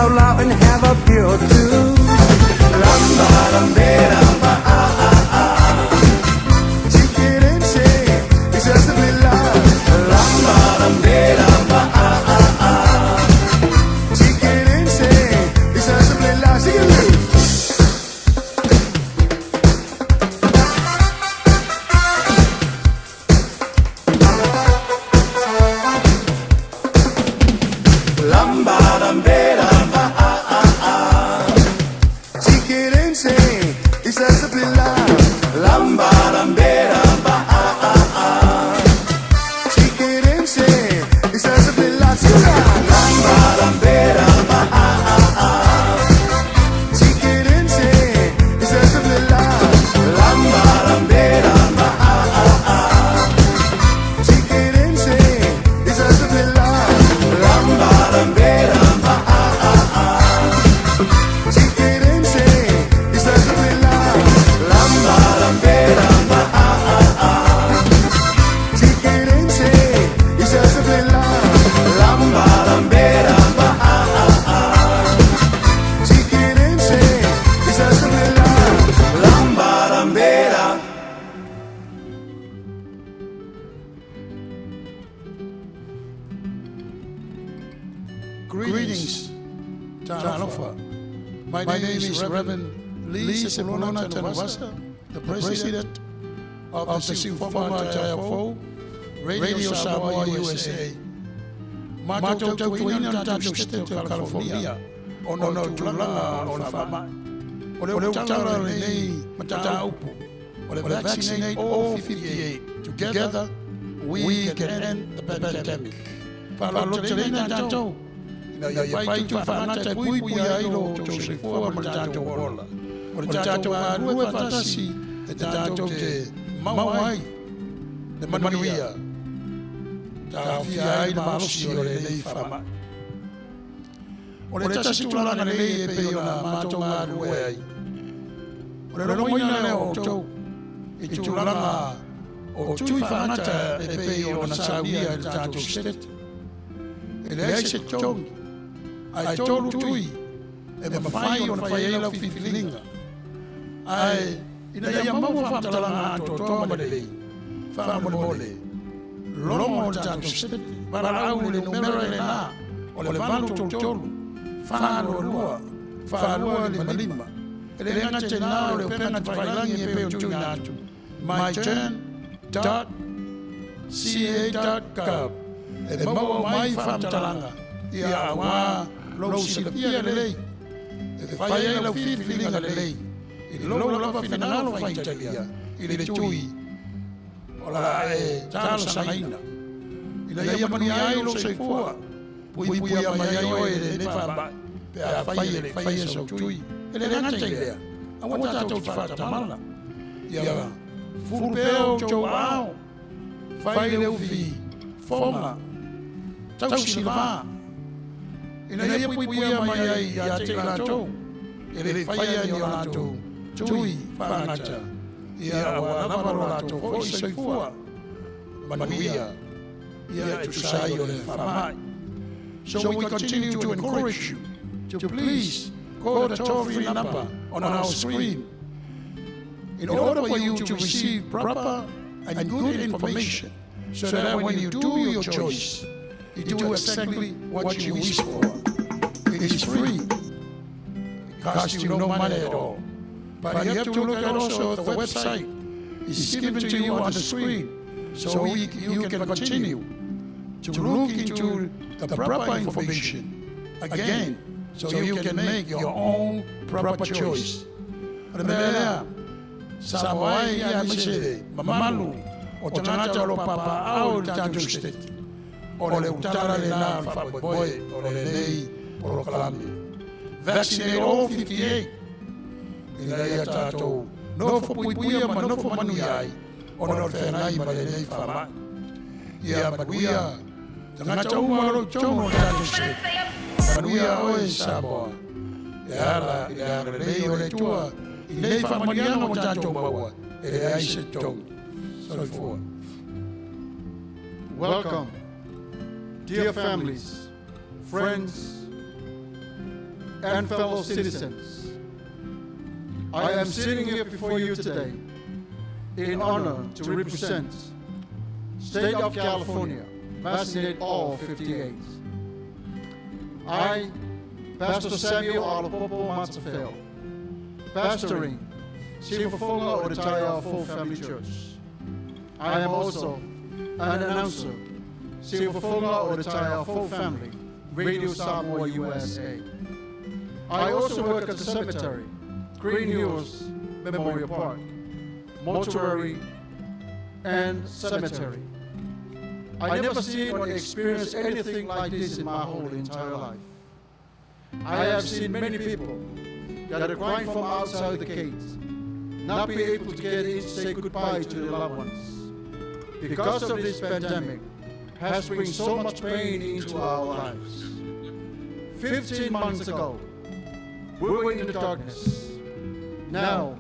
out loud and have a beer or two. Lamba, lambe, lamba, ah, ah, ah. She get insane, it's just a bit loud. Lamba, lambe, lamba, ah, ah, ah. She get insane, it's just a bit loud. She get loose. Lamba, lambe, lamba, ah, ah, ah. She get insane, it's just a bit loud. Lamba, lambe, lamba, ah, ah, ah. She get insane, it's just a bit loud. She lamba, lambe, lamba, ah, ah, ah. She get insane, it's just a bit loud. Lamba, lambe, lamba, ah, ah, ah. She get insane, it's just a bit loud. Lamba, lambe, lamba, ah, ah, ah. She get insane, it's just a bit loud. Lamba, lambe, lamba, ah, ah, ah. She get insane, it's just a bit loud. Lamba, lambe, lamba, ah, ah, ah. She get insane, it's just a bit loud. Lamba, lambe, lamba. Greetings, Talofa. My name is Reverend Lee Sepulona Tanuvasa, the president of the Siufofoga Taeafou, Radio Samoa USA. Matou tautuaina le tatou State o California ona o le tulaga o le faamai. O le utala lenei mataupu o le Vaccinate All 58. Together, we can end the pandemic. Faalototeleina tatou ina ia fai tuufaagata e puipuia ai lo outou soifua ma le tatou ola. O le tatou galulue faatasi e tatou te maua ai le manuia taofia ai le malosi o lenei faamai. O le tasi tulaga lelei e pei ona matou galulue ai, o le logoina lea o outou i tulaga o tui faagata e pei ona saunia e le tatou State. E leai se totogi, ae tolu tui e mafai ona fai ai lau filifiliga. Ae ina ia maua faamatalaga atoatoa ma lelei, faamolemole, logo le tatou State, valaau i le numera lena o le 833 422 4255. E le gata i lena o le upega tafailagi e pei ona tuuina atu, myturn dot ca dot gov, e maua uma ai faamatalaga ia auā lou silafia lelei e fai ai lau filifiliga lelei i lou lava finagalo faitalia i le tui o le a e talosagaina ina ia manuia ai lou soifua, puipuia mai ai oe i lenei faamai pe afai e le i faia sou tui. E le gata i lea, aua tatou te faatamala. Ia fulu pea outou aao, fai le ufi foga, tausi le va, ina ia puipuia mai ai ia te i latou e le i faia ni o latou tui faagata, ia ua lava lo latou foi soifua manuia ia e tusa ai o le faamai. So we continue to encourage you to please call the toll-free number on our screen in order for you to receive proper and good information so that when you do your choice, you do exactly what you wish for. It is free. It costs you no money at all. But you have to look at also the website. It's given to you on the screen so you can continue to look into the proper information again so you can make your own proper choice. O le mea lea, sa mo ai ia aemaise le mamalu o tagata o lo o papaao i le tatou State, o le utala lena o le faamoemoe o lenei polokalame. Vaccinate all 58 ina ia tatou nofo puipuia ma nofo manuia ai ona o le feagai ma lenei faamai. Ia manuia tagata uma o lo o i totonu o le tatou State. Manuia oe Samoa. E ala i le agalelei o le Atua i nei faamanuiaga ua tatou maua, e leai se totogi. Soifua. Welcome, dear families, friends, and fellow citizens, I am sitting here before you today in honor to represent State of California, vaccinate all 58. I, Pastor Samuel Alapopo Matafeo, pastoring Siufafoga o le Taiao Full Family Church. I am also an announcer, Siufafoga o le Taiao Full Family, Radio Samoa USA. I also work at the cemetery, Green Hills Memorial Park, mortuary, and cemetery. I never seen or experienced anything like this in my whole entire life. I have seen many people that are crying from outside the gate, not be able to get in to say goodbye to their loved ones. Because of this pandemic has bring so much pain into our lives. 15 months ago, we were in the darkness. Now,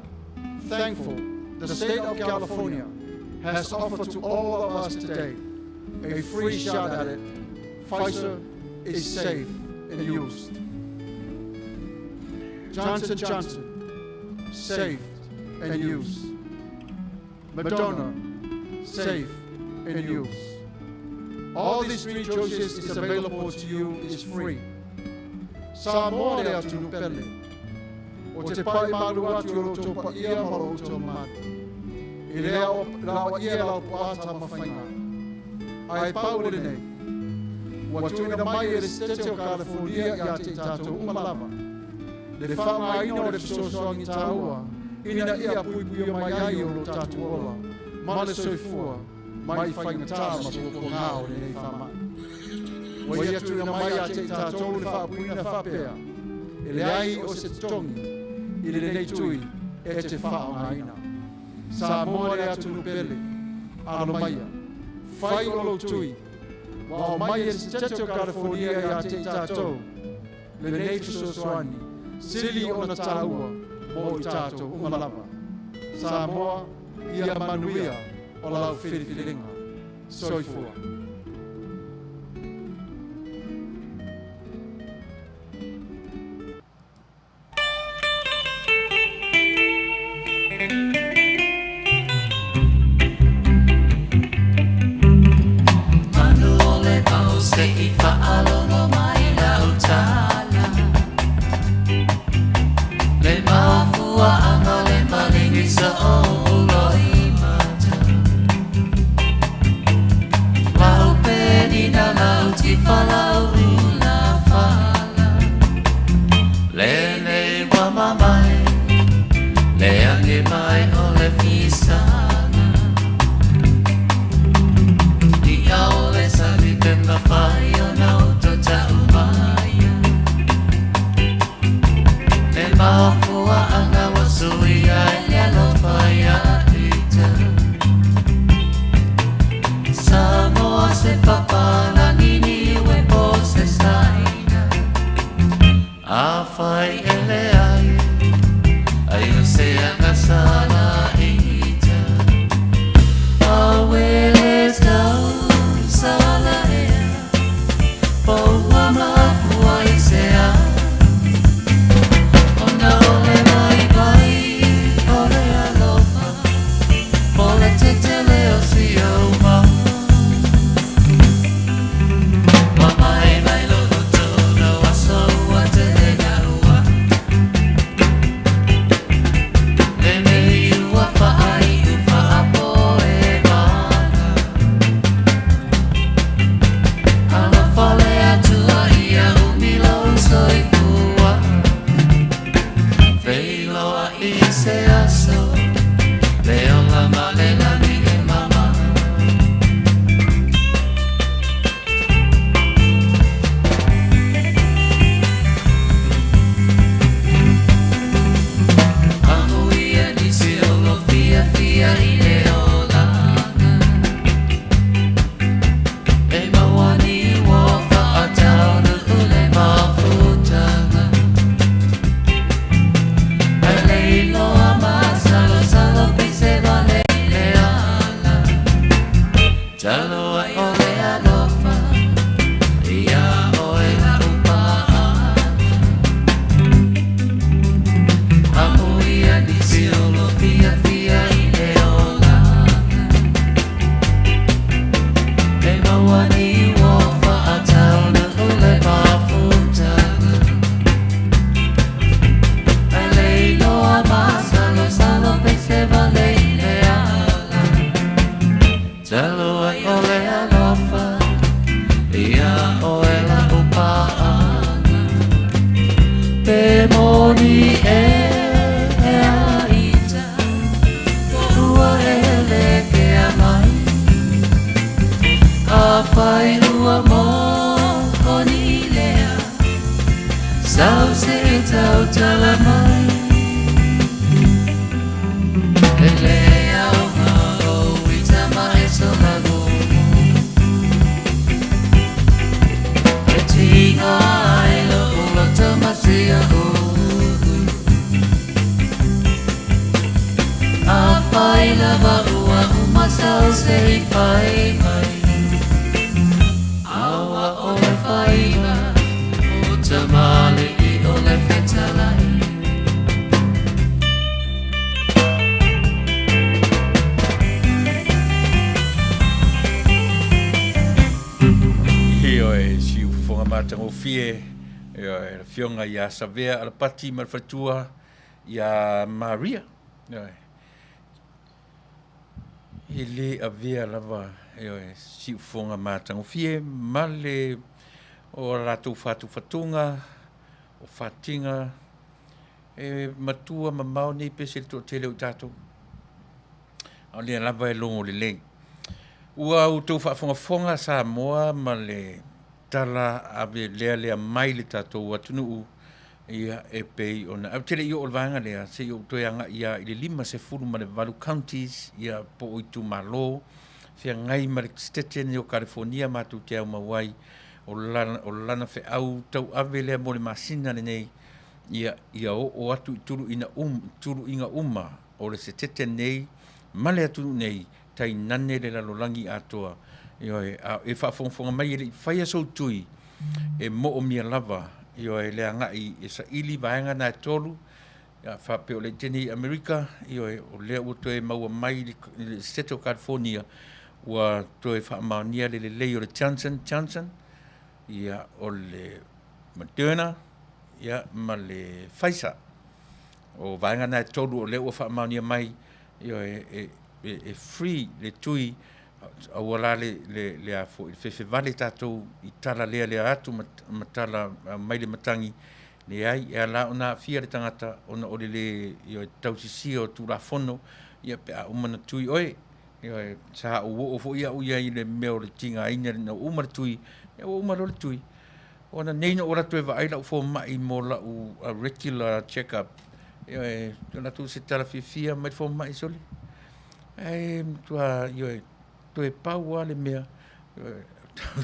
thankful, the state of California has offered to all of us today a free shot at it. Pfizer is safe and used. Johnson Johnson, safe and used. Moderna, safe and used. All these three choices is available to you is free. Samoa le atunuu pele. Ou te pai malu atu i lo outou paia ma lo outou mamalu. I le laoaia lau puata ma faiga. Ae pau lenei, ua tuuina mai e le Setete o Kalifonia ia te i tatou uma lava, le faaaogaina o le fesoasoani taua ina ia puipuia mai ai o lo tatou ola ma le soifua mai i faigata ma puapuaga o lenei faamai. Ua ia tuuina mai ia te i tatou le faapuina faapea, e leai o se totogi i lenei tui e te faaaogaina. Samoa le atunuu pele, alo maia, fai o lou tui, ua aumai e le Setete o Kalifonia ia te i tatou lenei fesoasoani sili ona taua mo i tatou uma lava. Samoa, ia manuia o lau filifiliga. Soifua. Manu o le vao se i faalogo mai lau tala Le mafuaaga le maligi sa ou loimata Lau penina lau tifa lau ula fala Lenei ua mamae Le age mai o le fisaga Ia o le sali pe mafai ona outou tau maia Le mafuaaga ua suia ai le alofa ia ita Samoa se papalagi niue po o se Saina Afai e leai ai o se agasala ita Awele tau sala ea Po ua mafua i se a Ona o le vaivai o le alofa Po le tetele o si ou mau Mamae mai loloto lou aso ua tele gaua Le mea ua faaiu faapo e vana. E moni e a ita Ua hele kea mai Afai ua moni lea Sau se tautala mai E le aoga o ita ma e somagumu E tiga ai lo loto masia ui Afai lava ua uma sau se i fai mai Aua o le faiva o tamalii o le fetalai. Ioe, siufofoga matagofie, ioe, le Afioga ia Savea Alapati ma le faletua ia Maria. Ioe. E le avea lava, ioe, siufofoga matagofie ma le o latou fatufatuga, o fatiga, e matua mamao nei pese i le toatele o i tatou. A o lea lava e logo lelei. Ua outou faafogafoga Samoa ma le tala ave lealea mai le tatou atunuu, ia e pei ona ae ou te le i oo i le vaega lea, se i ou toe agai lava i le 58 counties, ia po o itumalo feagai ma le Setete lenei o Kalifonia matou te aumau ai, o lana, o lana feau tauave lea mo le masina lenei, ia, ia oo atu i tuluina um, tuluiga uma o le Setete nei ma le atunuu nei, tainane le lalolagi atoa. Ioe, a e faafogafoga mai e le i faia sou tui, e moomia lava, ioe, le agai e saili vaega na e tolu, ia, faapea o le Etene i Amerika, ioe, o lea ua toe maua mai i le Setete o California, ua toe faamaonia le lelei o le Johnson Johnson, ia, o le Moderna, ia, ma le Pfizer. O vaega na e tolu o lea ua faamaonia mai, ioe, e, e, e free le tui, aua la le, le, le a foi, le fefevale tatou i tala lealea atu ma, ma tala mai le matagi, leai, e ala ona aafia le tagata ona o le le, ioe, tausisia o Tulafono, ia pe a uma ona tui oe, ioe, sa ou oo foi au ia i le mea o le tigaina ina ua uma le tui, ia ua uma loa le tui. Ona nei na ou alu atu e vaai lau fomai mo lau regular check up, ioe, alu atu se tala fiafia mai le fomai, sole, ae matua, ioe, toe pau lava le mea, ioe,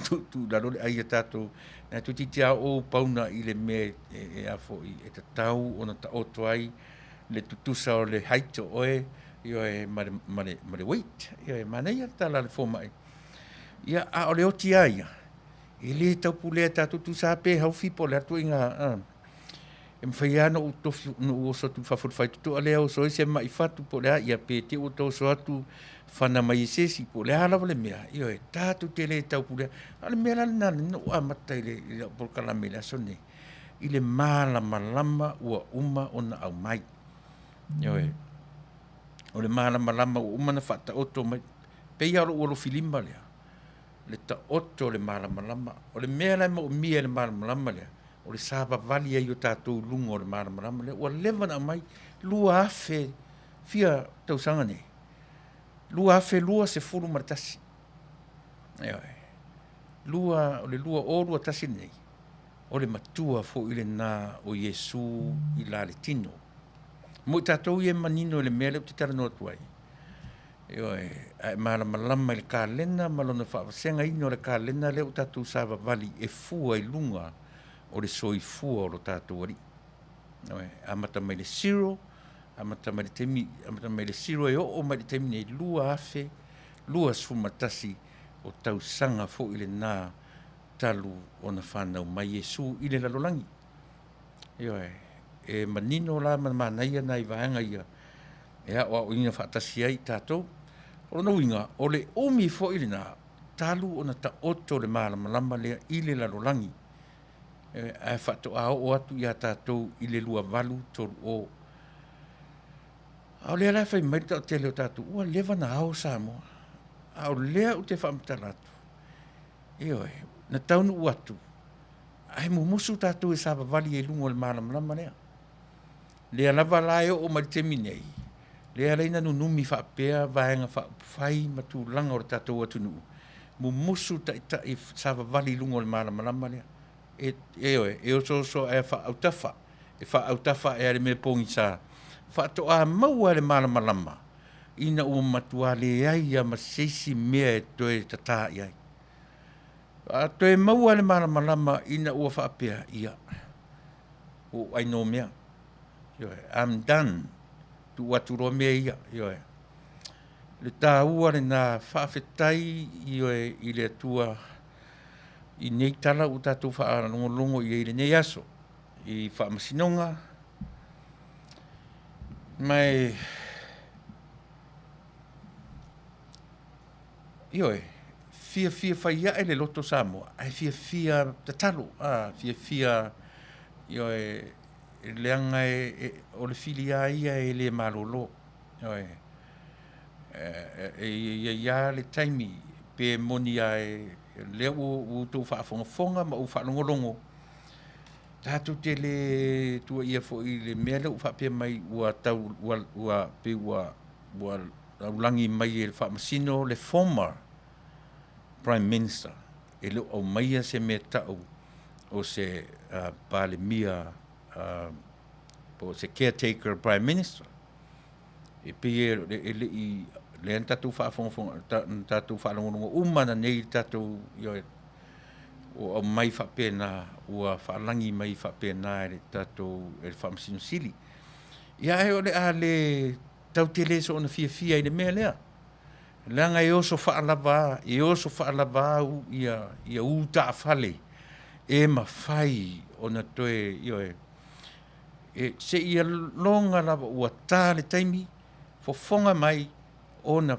tuu i lalo le ai a tatou, na toeitiiti lava ou pauna i le mea e, e a foi, e tatau ona taoto ai le tutusa o le height o oe, ioe, ma le, ma le, ma le weight, ioe, manaia le tala a le fomai. Ia, a o le oti lava ia, E le taupulea e tatou tusa lava pe healthy po o le a ituaiga e mafai lava ona ou tofi ona ou oso atu i fafo i le faitotoa lea oso ai se mai fatu po o le a, ia pe te i ua ta oso atu fana mai e se isi po o le a lava le mea, ioe, tatou te le taupulea. A o le mea la lena na ou amata i le i lau polokalame i le aso lenei, i le malamalama ua uma ona aumai. Ioe. O le malamalama ua uma ona faataoto mai, pei lava o lou alofilima lea, le taoto o le malamalama. O le mea la e moomia e le malamalama lea, o le savavali ai o tatou i luga o le malamalama lea. Ua leva ona aumai, 2000 fia tausaga nei, 2021. Ioe. Lua, o le 2021 lenei, o le matua foi lena o Iesu i la le tino. Mo i tatou ia e manino i le mea lea ou te talanoa atu ai, Ioe, a e malamalama i le kalena ma lona faavasegaina o le kalena lea ua tatou savavali e fua i luga o le soifua o lo tatou Alii. Ioe, amata mai le zero, amata mai le taimi, amata mai le zero e oo mai le taimi nei 2021 o tausaga foi lena talu ona fanau mai Iesu i le lalolagi. Ioe, e manino la ma manaia nai vaega ia e aoaoina faatasi ai tatou. O lona uiga, o le umi foi lena talu ona taoto le malamalama lea i le lalolagi, ae faatoa oo atu ia tatou i le 2830. A o lea la e fai mai le toatele o tatou, ua leva ona ao Samoa. A o lea ou te faamatala atu, ioe, na taunuu atu, ae mumusu tatou e savavali ai i luga o le malamalama lea. Lea lava la e oo mai le taimi nei, lea la ina nunumi faapea vaega faaupufai ma tulaga o le tatou atunuu, mumusu taitai savavali i luga o le malamalama lea. E, ioe, e osooso ae faaautafa, e faaautafa ae le mea pogisa, faatoa maua le malamalama ina ua matua leai lava ma se isi mea e toe tata i ai. A toe maua le malamalama ina ua faapea, ia, ua ou ai mea. Ioe, I'm done. Tuu atu loa mea ia. Ioe. Le taua lena, faafetai, ioe, i le Atua i nei tala ua tatou faalogologo i ai i lenei aso i faamasinoga. Ma e, ioe, fiafia fai ae le loto Samoa, ae fiafia tatalo, a, fiafia, ioe, leaga e, e, o le fili lava ia e le malolo. Ioe, e i ai lava le taimi pe moni lava e, lea ua outou faafogafoga ma ou faalogologo, tatou te le tuuaia foi i le mea lea ua faapea mai ua tau ua, ua pei ua ua aulagi mai e le faamasino le former Prime Minister e le o aumaia se mea tau o se uh, Palemia uh, po o se caretaker Prime Minister. E pei e, e le i lea na tatou faafogafoga ta, na tatou faalogologo uma na nei tatou ioe ua aumai faapena ua faalagi mai faapena e le tatou e le Faamasino Sili. Ia ae o le a le tau te le soona fiafia i le mea lea. Leaga e oso faalava, e oso faalava au ia, ia u taafale e mafai ona toe, ioe, e, seia loga lava ua ta le taimi, fofoga mai ona,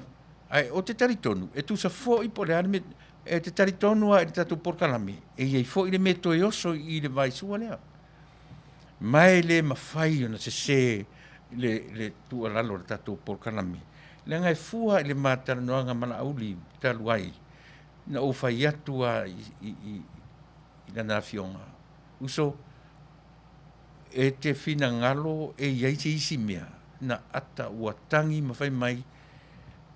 ae ou te talitonu, e tusa foi po o le a le mea, e te talitonu lava i le tatou polokalame, e i ai foi le mea toe oso i le vaisua lea. Ma e le mafai ona sese le, le tuualalo o le tatou polokalame, leaga e fua i le ma talanoaga ma Laauli talu ai, na ou fai atu lava i, i, i, i lana afioga, uso, e te finagalo e i ai se isi mea, na ata ua tagi ma fai mai,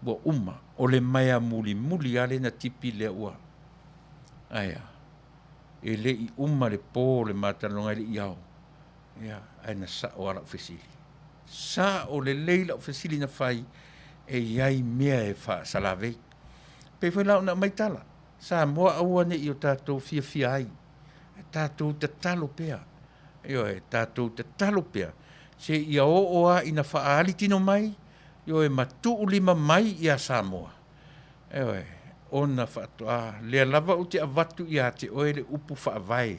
ua uma, o le maea mulimuli lava lea na tipi lea ua, ae a, e le i uma le po o le ma talanoaga e le i ao, ia, ae na sao lava lau fesili. Sao lelei lau fesili na fai, e i ai mea e faasalavei. Pei foi la ona aumai tala, Samoa aua ne i o tatou fiafia ai, ae tatou tatalo pea, ioe, tatou tatalo pea, seia oo lava ina faaali tino mai, ioe, ma tuu lima mai ia Samoa, ioe, ona faatoa lea lava ou te avatu ia te oe le upu faavae.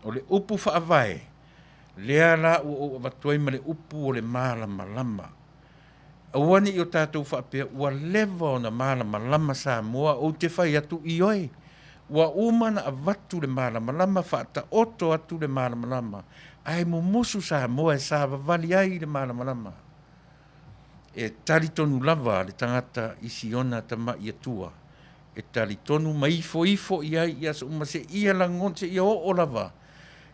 O le upu faavae, lea la ua ou avatu ai ma le upu o le malamalama. Aua ne i o tatou faapea ua leva ona malamalama Samoa, ou te fai atu, ioe, ua uma ona avatu le malamalama, faataoto atu le malamalama, ae mumusu Samoa e savavali ai i le malamalama. E talitonu lava le tagata i siona tama'i Atua, e talitonu ma ifoifo i ai i aso uma seia lagona, seia oo lava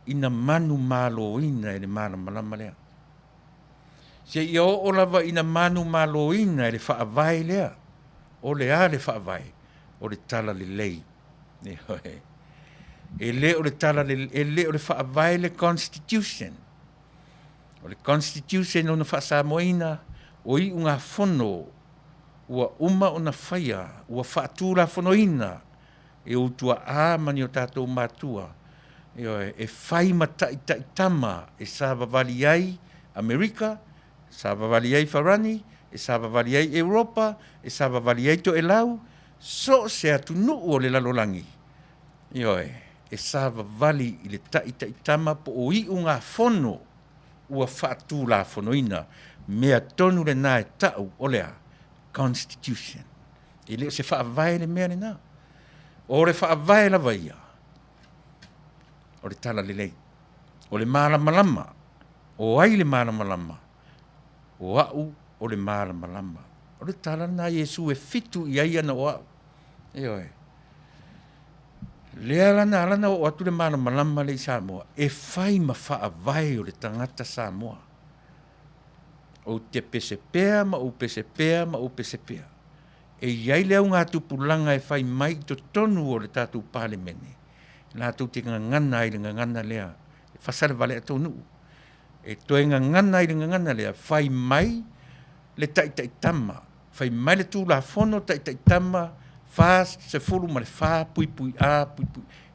ina manumaloina e le malamalama lea. Seia oo lava ina manumaloina e le faavae lea. O le a le faavae? O le talalelei. Ioe. E le o le tala e le o le faavae le constitution. O le constitution ona faasamoaina o iugafono ua uma ona faia, ua faatulafonoina e ou tuaa ma ni o tatou matua, ioe, e fai ma taitaitama e savavali ai Amerika, e savavali ai Farani, e savavali ai Europa, e savavali ai Toelau, so o se atunuu o le lalolagi, ioe, e savavali i le taitaitama po o iugafono ua faatulafonoina. Mea tonu lena e tau o le a? Constitution. E le o se faavae le mea lena. O le faavae lava ia, o le talalelei. O le malamalama. O ai le malamalama? O au o le malamalama. O le tala lena a Iesu e fitu i ai ana o au. Ioe. Lea la na ala na oo atu le malamalama lea i Samoa, e fai ma faavae o le tagata Samoa. Ou te pese pea ma ou pese pea ma ou pese pea. E i ai le augatupulaga e fai mai i totonu o le tatou Palemene, latou te gagana ai i le gagana lea, e fasa le vale a tou nuu. E toe gagana ai i le gagana lea, fai mai le taitaitama, fai mai le Tulafono taitaitama 44(A)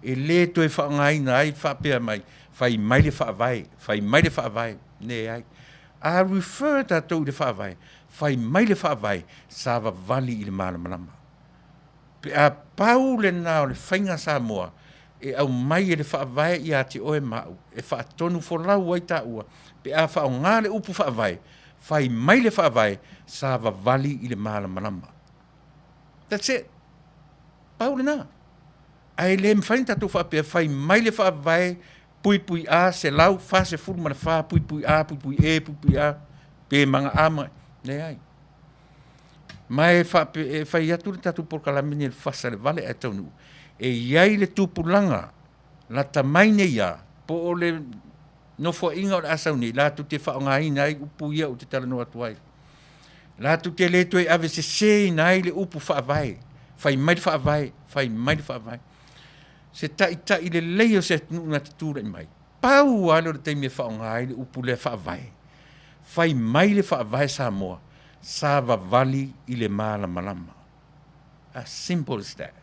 e le toe faaaogaina ai faapea mai, fai mai le Faavae, fai mai le Faavae. Leai. A refer tatou i le Faavae, fai mai le Faavae, savavali i le malamalama. Pe a pau lena o le faiga a Samoa e aumai e le Faavae ia te oe ma au e faatonufolau ai taua pe a faaaoga le upu Faavae, fai mai le Faavae, savavali i le malamalama. That's it. Pau lena. Ae le mafai ona tatou faapea fai mai le Faavae puipui A 144 puipui A puipui E puipui A pe maga A ma leai. Ma e fape, e fai atu le tatou polokalame lenei e fasa i le vale ae taunuu, e i ai le tupulaga lata mai nei lava po o le nofoaiga o le a sau nei latou te faaaogaina ai upu ia ou te talanoa atu ai. Latou te le toe aveseseina ai le upu Faavae, fai mai le Faavae, fai mai le Faavae. Se taitai lelei o se atunuu na te tulai mai, pau lava lea o le taimi e faaaoga ai le upu lea Faavae, fai mai le Faavae Samoa, savavali i le malamalama. As simple as that.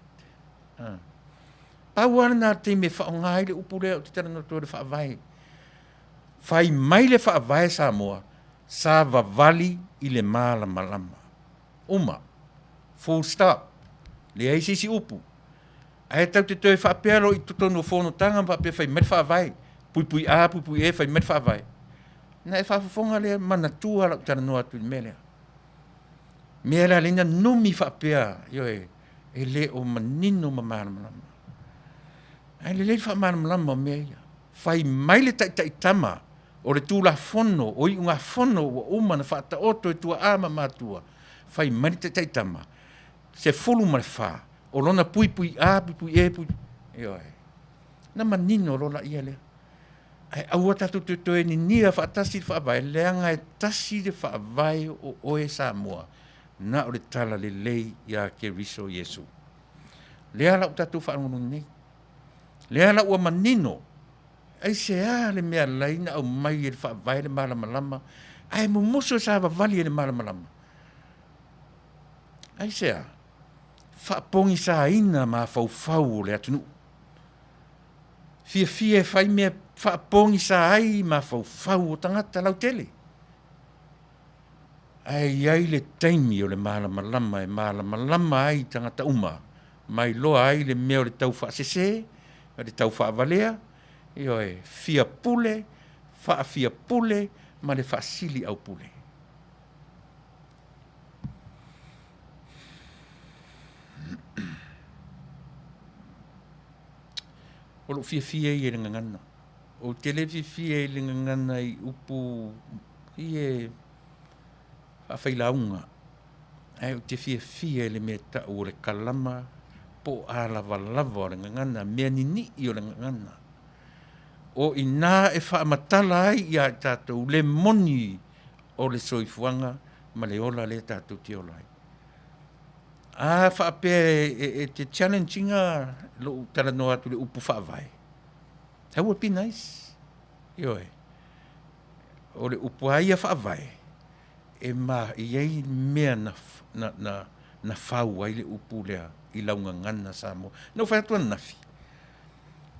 Pau lava lena o le taimi e faaaoga ai le upu lea ou te talanoa atu ai o le Faavae. Fai mai le Faavae Samoa, savavali i le malamalama. Uma. Full stop. Leai se isi upu. Ae tatou te toe faapea loa i totonu o fonotaga ma faapea fai mai le Faavae, puipui A, puipui E, fai mai le Faavae. Na e faafofoga lea, manatua lau talanoa atu i le mea lea. Mea lea lea na numi faapea, ioe, e le o manino ma malamalama. Ae lelei le faamalamalama o mea ia. Fai mai le taitaitama o le Tulafono o iugafono ua uma ona faataoto e tuaa ma matua, fai mai le taitaitama, 14, o lona puipui A, puipui E, puipui, ioe. Na manino loa laia lea. Ae aua tatou te toe ninia faatasi le Faavae, leaga e tasi le Faavae o oe Samoa, na o le talalelei ia Keriso Iesu. Lea la ua tatou faalogologo nei. Lea la ua manino, aisea le mea alai na aumai e le Faavae le malamalama, ae mumusu e savavali e le malamalama? Aisea? Faapogisaina mafaufau o le atunuu. Fiafia e fai mea faapogisa ai mafaufau o tagata lautele. Ae i ai le taimi o le malamalama e malamalama ai tagata uma, ma iloa ai le mea o le taufaasese, o le taufaavalea, ioe, fia pule, faafia pule ma le faasiliaupule. O lou fiafia ia i le gagana. Ou te le fiafia i le gagana i upu ia faafailauga, ae ou te fiafia i le mea e tau o le kalama po o alavalava o le gagana, mea ninii o le gagana. O i ina e faamatala ai ia i tatou le moni o le soifuaga ma le ola lea tatou te ola ai. A faapea e te challenge ina lou talanoa atu i le upu Faavae, that would be nice. Ioe. O le upu lava ia Faavae, e ma, e i ai mea na, na, na, na fau ai le upu lea i lau gagana Samoa. Na ou fai atu ananafi,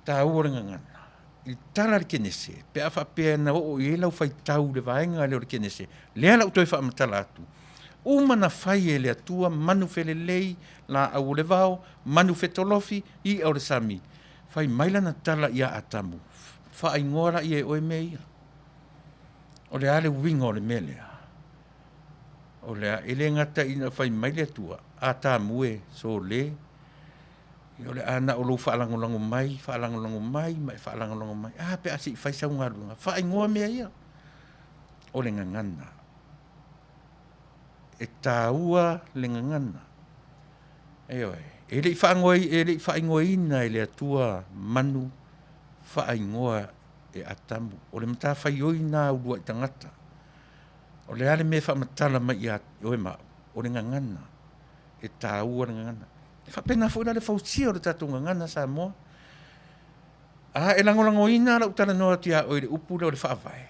taua le gagana. I tala le Kenese, pe a faapea na oo i ai lau faitau i le vaega lea o le Kenese, lea la ou toe faamatala atu, uma na fai e le Atua manu felelei, laau o le vao, manu fetolofi, i'a o le sami. Fai mai lana tala ia Atamu, faaigoa laia e oe mea ia. O le a le uiga o le mea lea? O le a, e le gata ina fai mai le Atua, Atamu e, sole, o le a na o lou faalagolago mai, faalagolago mai ma e faalagolago mai. A pe a se i fai sau galuega, faaigoa mea ia. O le gagana. E taua le gagana. Ioe. E le i e le i faaigoaina e le Atua manu faaigoa e Atamu. O le matafaioi lena a uluai tagata. O le a le mea e faamatala mai ia oe ma au? O le gagana. E taua le gagana. E faapena foi la le fausia o le tatou gagana Samoa. A e lagolagoina lau talanoa atu ia oe i le upu lea o le faavae,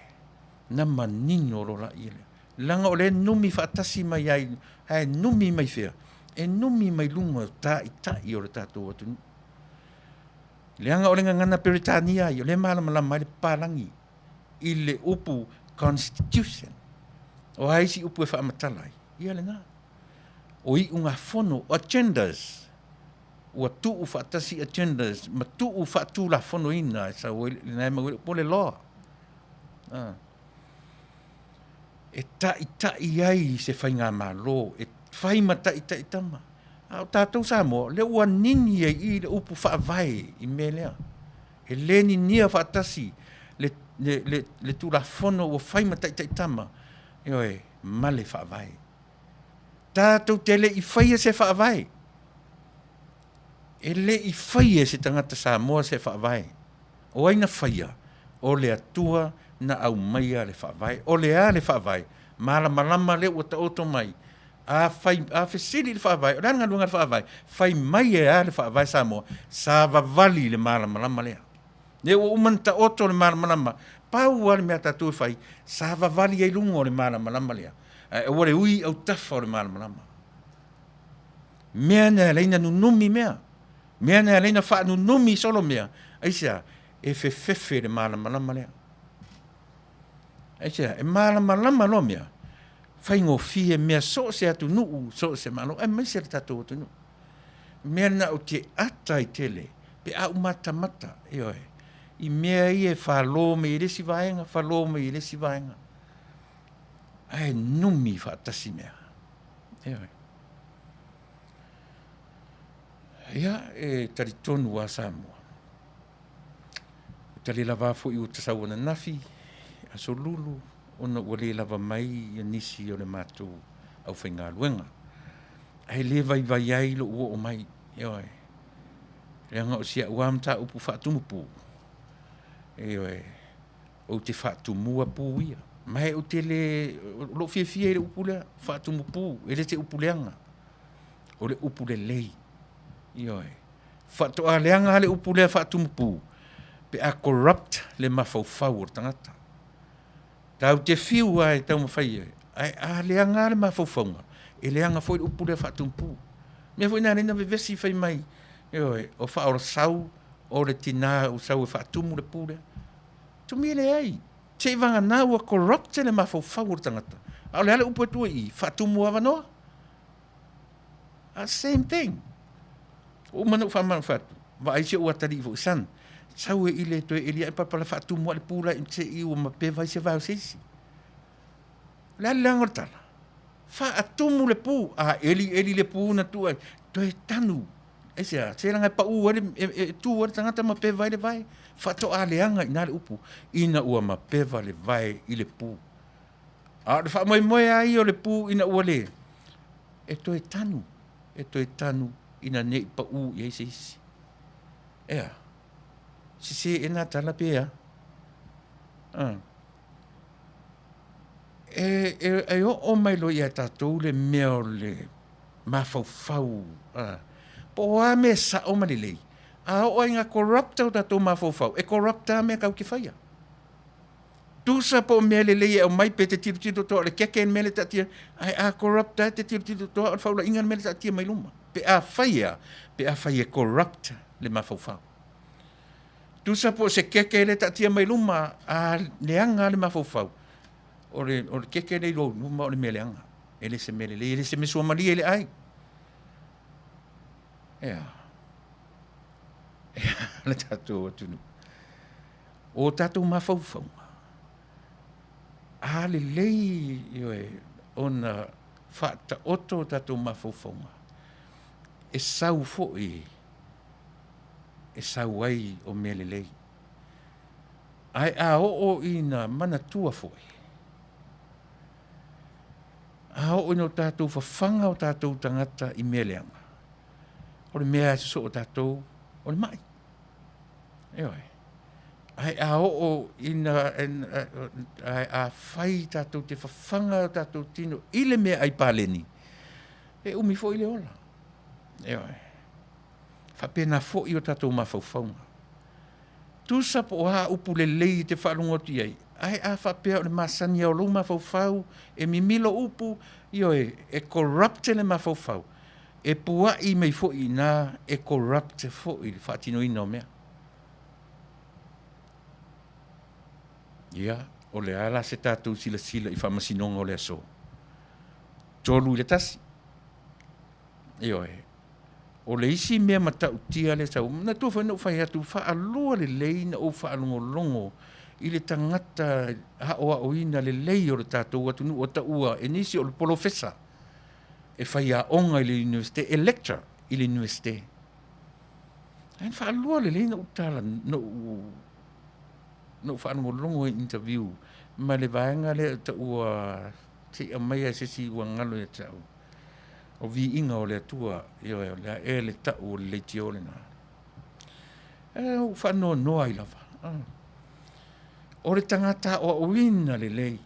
na manino loa laia lea. Leaga o lea e numi faatasi mai ai, ae numi mai fea? E numi mai luga o taitai o le tatou atunuu. Leaga o le gagana Peretania ai, o lea e malamalama ai le papalagi i le upu constitution. O a isi upu e faamatala ai? Ia lena. O iugafono, agendas, ua tuu faatasi agendas ma tuu faatulafonoina e sau ai lena e maua ai le upu o le law. Ah. E taitai ai se faigamalo, e fai ma taitai tama. A o tatou Samoa, lea ua nini ai i i le upu faavae i mea lea. E le ninia faatasi le, le, le, le Tulafono ua fai ma taitai tama, ioe, ma le faavae. Tatou te le i faia se faavae. E le i faia e se tagata Samoa se faavae. O ai na faia? O le Atua na aumaia le faavae. O le a le faavae? Malamalama lea ua taoto mai. A fai, a fesili i le faavae, o le a le galuega a le faavae? Fai mai e a le faavae Samoa? Savavali i le malamalama lea. Lea ua uma ona taoto le malamalama, pau lava le mea a tatou e fai, savavali ai luga o le malamalama lea, ae aua le ui i autafa o le malamalama. Mea na e ala ai ona nunumi mea. Mea na e ala ai ona faanunumi solo mea, aisea? E fefefe le malamalama lea. Aisea? E malamalama loa mea, faigofie mea so o se atunuu, so o se Malo, aemaise le tatou atunuu. Mea na ou te ata ai tele, pe a ou matamata, ioe, i mea ia e falo mai e le isi vaega, falo mai e le isi vaega, ae numi faatasi mea. Ioe. Ia, e talitonu lava Samoa, ua tali lava foi ua tasau ananafi, aso lulu, ona ua le lava mai ia nisi o le matou aufaigaluega. Ae le vaivai ai lou oo mai, ioe, leaga o si au lava mataupu faatumu pu, ioe, ou te faatumua pu ia. Ma e ou te le, o lou fiafia i le upu lea, faatumu pu, e le se upu leaga, o le upu lelei, ioe. Faatoa leaga lava le upu lea faatumu pu, pe a corrupt le mafaufau o le tagata. Tatou te fiu lava e taumafai e, ae a leaga lava le mafaufauga, e leaga foi le upu lea faatumu pu. Mea foi na ala ai ona vevesi fai mai, ioe, o faaolasau o le tina ua sau e faatumu le pu lea. Tumia e leai, seivagana ua corrupt le mafaufau o le tagata. A o le a le upu e tuu ai i i? Faatumu avanoa. A same thing. Ua uma ona ou faamalamalama atu, vaai si ou atalii foi, son, sau e ile toe eli ae palapala faatumu ae le pu la se i ua mapeva ai se vae o se isi. O le a le leaga o le tala? Faatumu le pu, a eli eli le pu na tuu ai, toe tanu. Aisea? Seiloga e pau ai le, e, e tu ai le tagata mapeva ai le vae. Faatoa leaga i ina le upu, ina ua mapeva le vae i le pu. A o le faamoemoe lava ia o le pu ina ua le, e toe tanu, e toe tanu ina ne i pau i ai se isi. Ea, sese ea nā tala pe a? Ah. E, e, e oo mai loa ia tatou le mea o le mafaufau, ah, po o a mea sao ma lelei, a oo ai ina corrupt o tatou mafaufau, e corrupt lava mea tatou te faia. Tusa po o mea lelei e aumai pe te tilotilo toa o le keke le mea lea e taatia, ae a corrupt lava e te tilotilo toa o le faulaiga le mea lea e taatia mai luma. Pe afai e a? Pe afai e corrupt le mafaufau. Tusa po o se keke lea e taatia mai luma, a leaga lava le mafaufau, o le, o le keke lea i lou luma o le mea leaga. E le se mea lelei, e le se mea suamalie i le ai. Ea. Ea le tatou atunuu. O tatou mafaufauga, a lelei ioe, ona faataoto o tatou mafaufauga, e sau foi, e sau ai o mea lelei. Ae a oo ina manatua foi, a oo ina o tatou fafaga o tatou tagata i mea leaga, o le mea e sosoo tatou, o le mai. Ioe. Ae a oo ina, ae a fai tatou te fafaga o tatou tino i le meaai paleni, e umi foi le ola. Ioe. Faapena foi o tatou mafaufauga. Tusa po o a upu lelei e te faalogo atu i ai, ae a faapea o le masani lava o lou mafaufau e mimilo upu, ioe, e corrupt le mafaufau, e puai mai foi i ina e corrupt foi le faatinoina o mea. Ia, o le a la se tatou silasila i faamasinoga o le aso? 3-1. Ioe. O le isi mea matautia lea sa ou manatua foi na ou fai atu, faalua lelei na ou faalogologo i le tagata aoaoina lelei o le tatou atunuu ua taua e nisi o le polofesa e faiaoga i le Iunivesite, e lecture i le Iunivesite. Ae na faalua lelei na ou tala, na ou na ou faalogologo i interview ma le vaega lea e taua se i aumaia e se isi ua galo ia te au. O viiga o le Atua, ioe, o le a ea le tau o le leitio lena. E ou faanoanoa ai lava. O le tagata aoaoina lelei,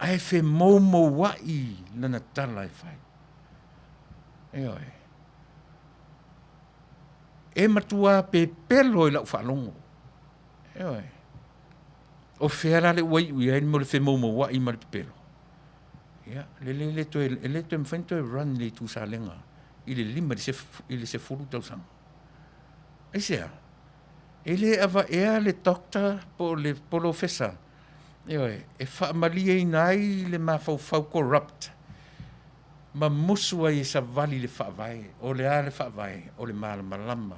ae femoumouai lana tala e fai. Ioe. E matua pepelo i lau faalogo. Ioe. O fea la le ua iu i ai mo le femoumouai ma le pepelo? Ia, le le le toe, e le toe mafai ona toe run le Itu Salega i le 5 i le 10 tausaga. Aisea? E le avaea le doctor po o le polofesa, ioe, e faamalieina ai le mafaufau corrupt ma musu ai e savali le faavae. O le a le faavae? O le malamalama.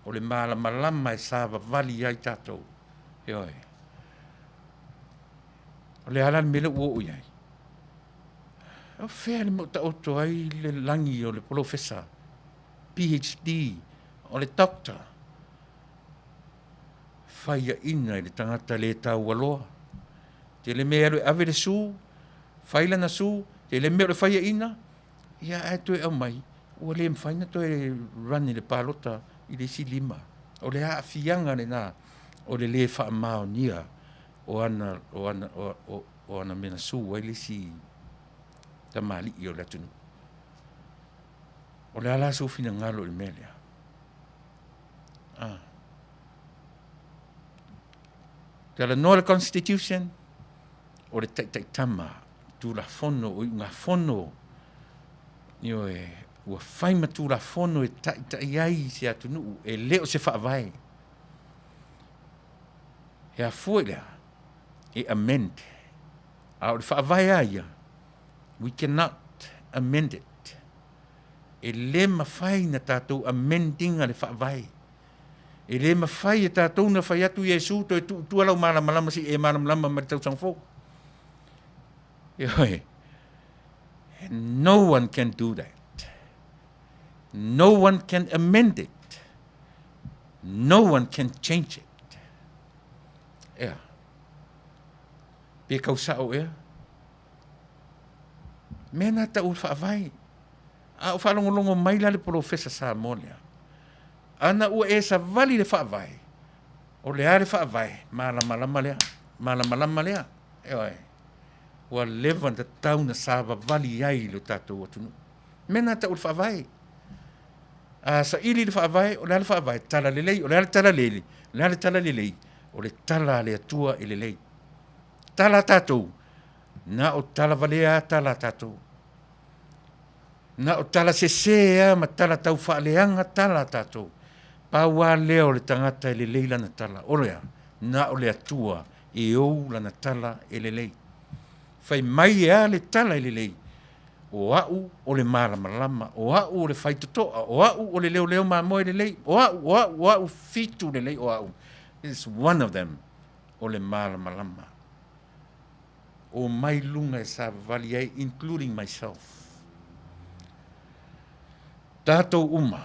O le malamalama e savavali ai tatou. Ioe. O le a la le mea lea ua oo i ai? O fea le mea o taoto ai le lagi o le polofesa, PhD, o le doctor, faiaina i le tagata le taualoa. Tele mea e alu e ave le su, fai lana su, tele mea o le faiaina, ia ae toe aumai, ua le mafai ona toe run i le palota i le isi 5. O le aafiaga lena o le le faamaonia o ana, o ana, o, o, o ana mea na su ai le isi tamalii o le atunuu. O le a la sou finagalo i le mea lea? Ah. Talanoa le Constitution, o le taitaitama, Tulafono, o iugafono, ioe, ua fai ma Tulafono e taitai ai se atunuu, e le o se faavae. E afua i le a? E amend. A o le faavae a ia, we cannot amend it. E le mafai na tatou amend ina le faavae. E le mafai e tatou na fai atu Iesu toe tuu i tua lau malamalama se i e malamalama ma le tausaga fou. Ioe. No one can do that. No one can amend it. No one can change it. Ea. Pe kau sao ea. Mea nā tau o faavae. A o faalogologo mai la le polofesa Samoa lea. Ana ua e savali le faavae, o le a le faavae, malamalama lea. Malamalama lea. Ioe. Ua leva ona tatau na savavali ai lo tatou atunuu. Mea nā tau o le faavae. A saili le faavae, o le a le faavae? Tala lelei. O le a le tala lelei? O le a le tala lelei? O le tala a le Atua e lelei. Tala a tatou, na o tala valea a tala a tatou. Na o tala sese a ma tala tau faaleaga tala a tatou. Pau a lea o le tagata e lelei lana tala. O le a? Na o le Atua e ou lana tala e lelei. Fai mai e a le tala e lelei? O au o le malamalama, o au o le faitotoa, o au o le leoleo mamoe lelei, o au, o au, o au, fitu lelei o au. This is one of them, o le malamalama. O mai luga e savavali ai, including myself. Tatou uma,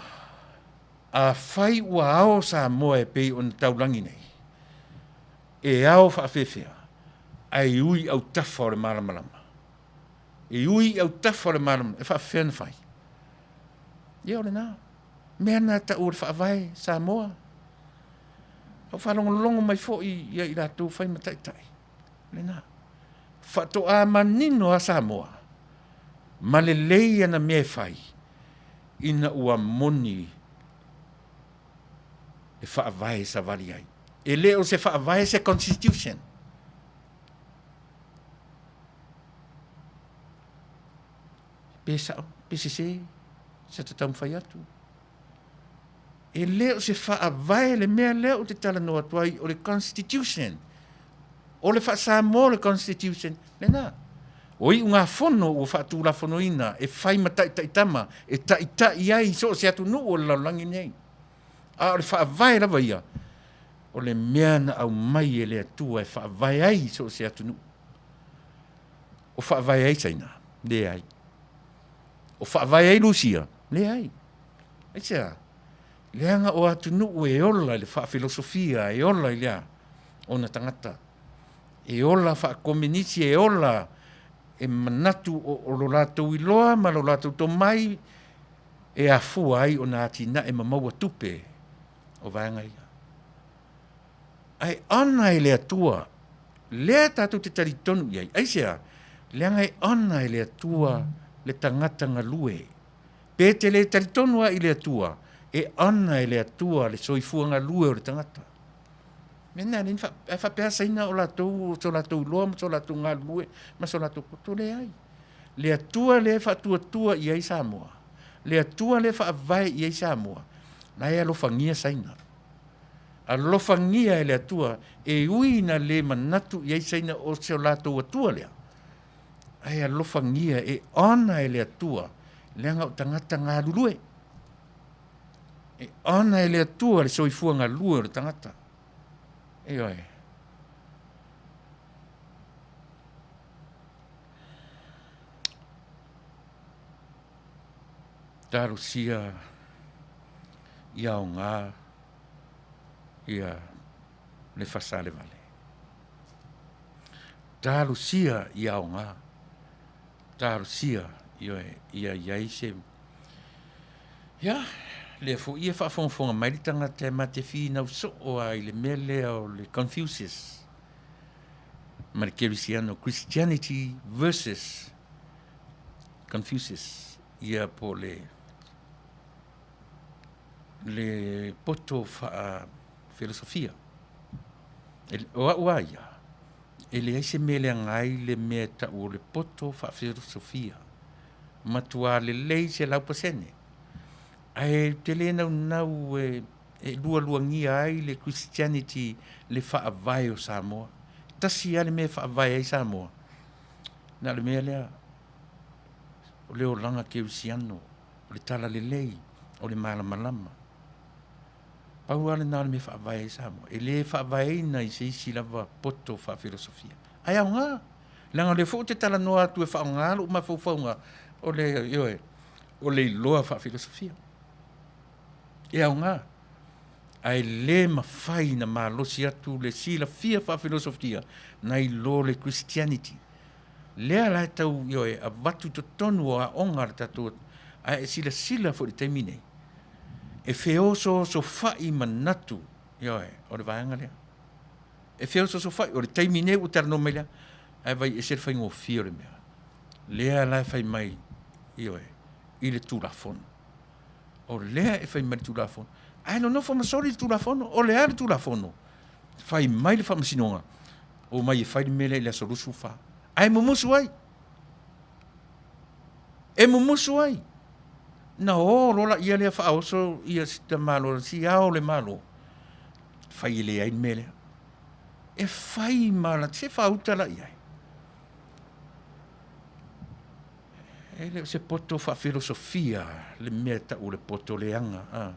afai ua ao Samoa e pei ona taulagi nei, e ao faafefea, ae ui autafa o le malamalama. E ui i autafa o le malamalama, e faafefea ona fai? Ia o lena. Mea na tau o le faavae Samoa. A o faalogologo mai foi ia i latou fai ma taitai. Lena. Faatoa manino a Samoa ma lelei ana mea e fai ina ua moni le faavae e savali ai. E le o se faavae se constitution. Pe sao, pe sese, sa te taumafai atu. E le o se faavae le mea lea ou te talanoa atu ai, o le constitution. O le faa-Samoa o le constitution, lena. O iugafono ua faatulafonoina e fai ma taitaitama e taitai ai so o se atunuu o le lalolagi nei. A o le faavae lava ia, o le mea na aumai e le Atua e faavae ai so o se atunuu. O faavae ai Saina? Leai. O faavae ai Lusia? Leai. Aisea? Leaga o atunuu e ola i le faafilosofia, e ola i le a? Ona tagata. E ola faakominisi, e ola e manatu o lo latou iloa ma lo latou tomai e afua ai ona atinae ma maua tupe o vaega ia. Ae ana e le Atua, lea tatou te talitonu i ai. Aisea? Leaga e ana e le Atua le tagata galue. Pe te le talitonu lava i le Atua, e ana e le Atua le soifua galue o le tagata. Mea na e ae faapea Saina o latou, o so latou iloa ma so latou galulue ma so latou poto, leai. Le Atua lea e faatuatua i ai Samoa, le Atua lea e faavae i ai Samoa, la e alofagia Saina. Alofagia e le Atua, e ui ina le manatu i ai Saina o se latou Atua lea, ae alofagia e ona e le Atua, leaga o tagata galulue. E ona e le Atua le soifua galue o le tagata. Ioe. Talosia ia aoga ia le fasalevale. Talosia ia aoga. Talosia ioe ia i ai se Ia, lea foi e faafogafoga mai le tagata e ma te finau soo lava i le mea lea o le Confucius ma le Kerisiano, Christianity versus Confucius, ia po o le le poto faa-filosofia. O au lava ia, e leai se mea e leaga ai le mea e tau o le poto faa-filosofia. Matua lelei 100%. Ae ou te le naunau e lualuagia ai le Christianity le faavae o Samoa. Tasi lava le mea e faavae ai Samoa, na o le mea lea, o le olaga kerisiano, o le talalelei, o le malamalama. Pau lava lena o le mea e faavae ai Samoa. E le faavaeina i se isi lava poto faafilosofia. Ae aoga, leaga o lea foi ou te talanoa atu e faaaoga lou mafaufauga o le, ioe, o le iloa faafilosofia. E aoga, ae le mafai na malosi atu le silafia faafilosofia nai lo le Christianity. Lea la e tau, ioe, avatu i totonu o aoga a le tatou, ae e silasila foi i le taimi nei, e feosoosofai manatu, ioe, o le vaega lea. E feosoosofai, o le taimi nei ua talanoa mai lea, ae vai ese le faigofie o le mea. Lea la e fai mai, ioe, i le Tulafono. O lea e fai mai le Tulafono. Ae nonofo ma soli le Tulafono. O le a le Tulafono? Fai mai le Faamasinoga, omai e fai le mea lea i le aso 24. Ae mumusu ai. E mumusu ai. Na o loa laia lea faaoso ia si tamaloa si ao o le Malo, fai e leai le mea lea. E fai ma la se faauta la i ai. E le o se poto faafilosofia le mea e tau o le poto leaga. A.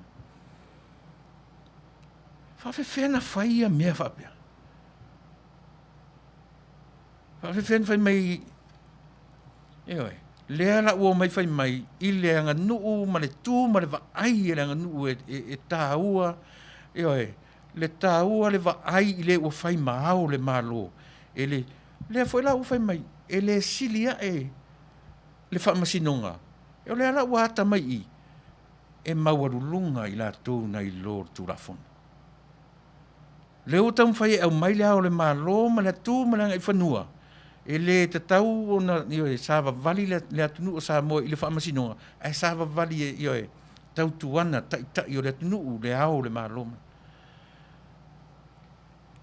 Faafefea na fai ia mea faapea? Faafefea na fai mai, ioe, lea la ua omai fai mai i le aganuu ma le tu ma le vaai e le aganuu e, e, e taua, ioe, le taua le vaai i le ua fai ma ao le Malo. E le, lea foi la ua fai mai, e le sili ae le faamasinoga, o lea la ua ata mai i i, e maualuluga i latou nai lo le Tulafono. Lea ua taumafai e aumai le Ao o le Malo ma le atu ma le agaifanua, e le tatau ona, ioe, savavali le atunuu o Samoa i le faamasinoga, ae savavali e, ioe, tautuana taitai o le atunuu, le Ao o le Malo.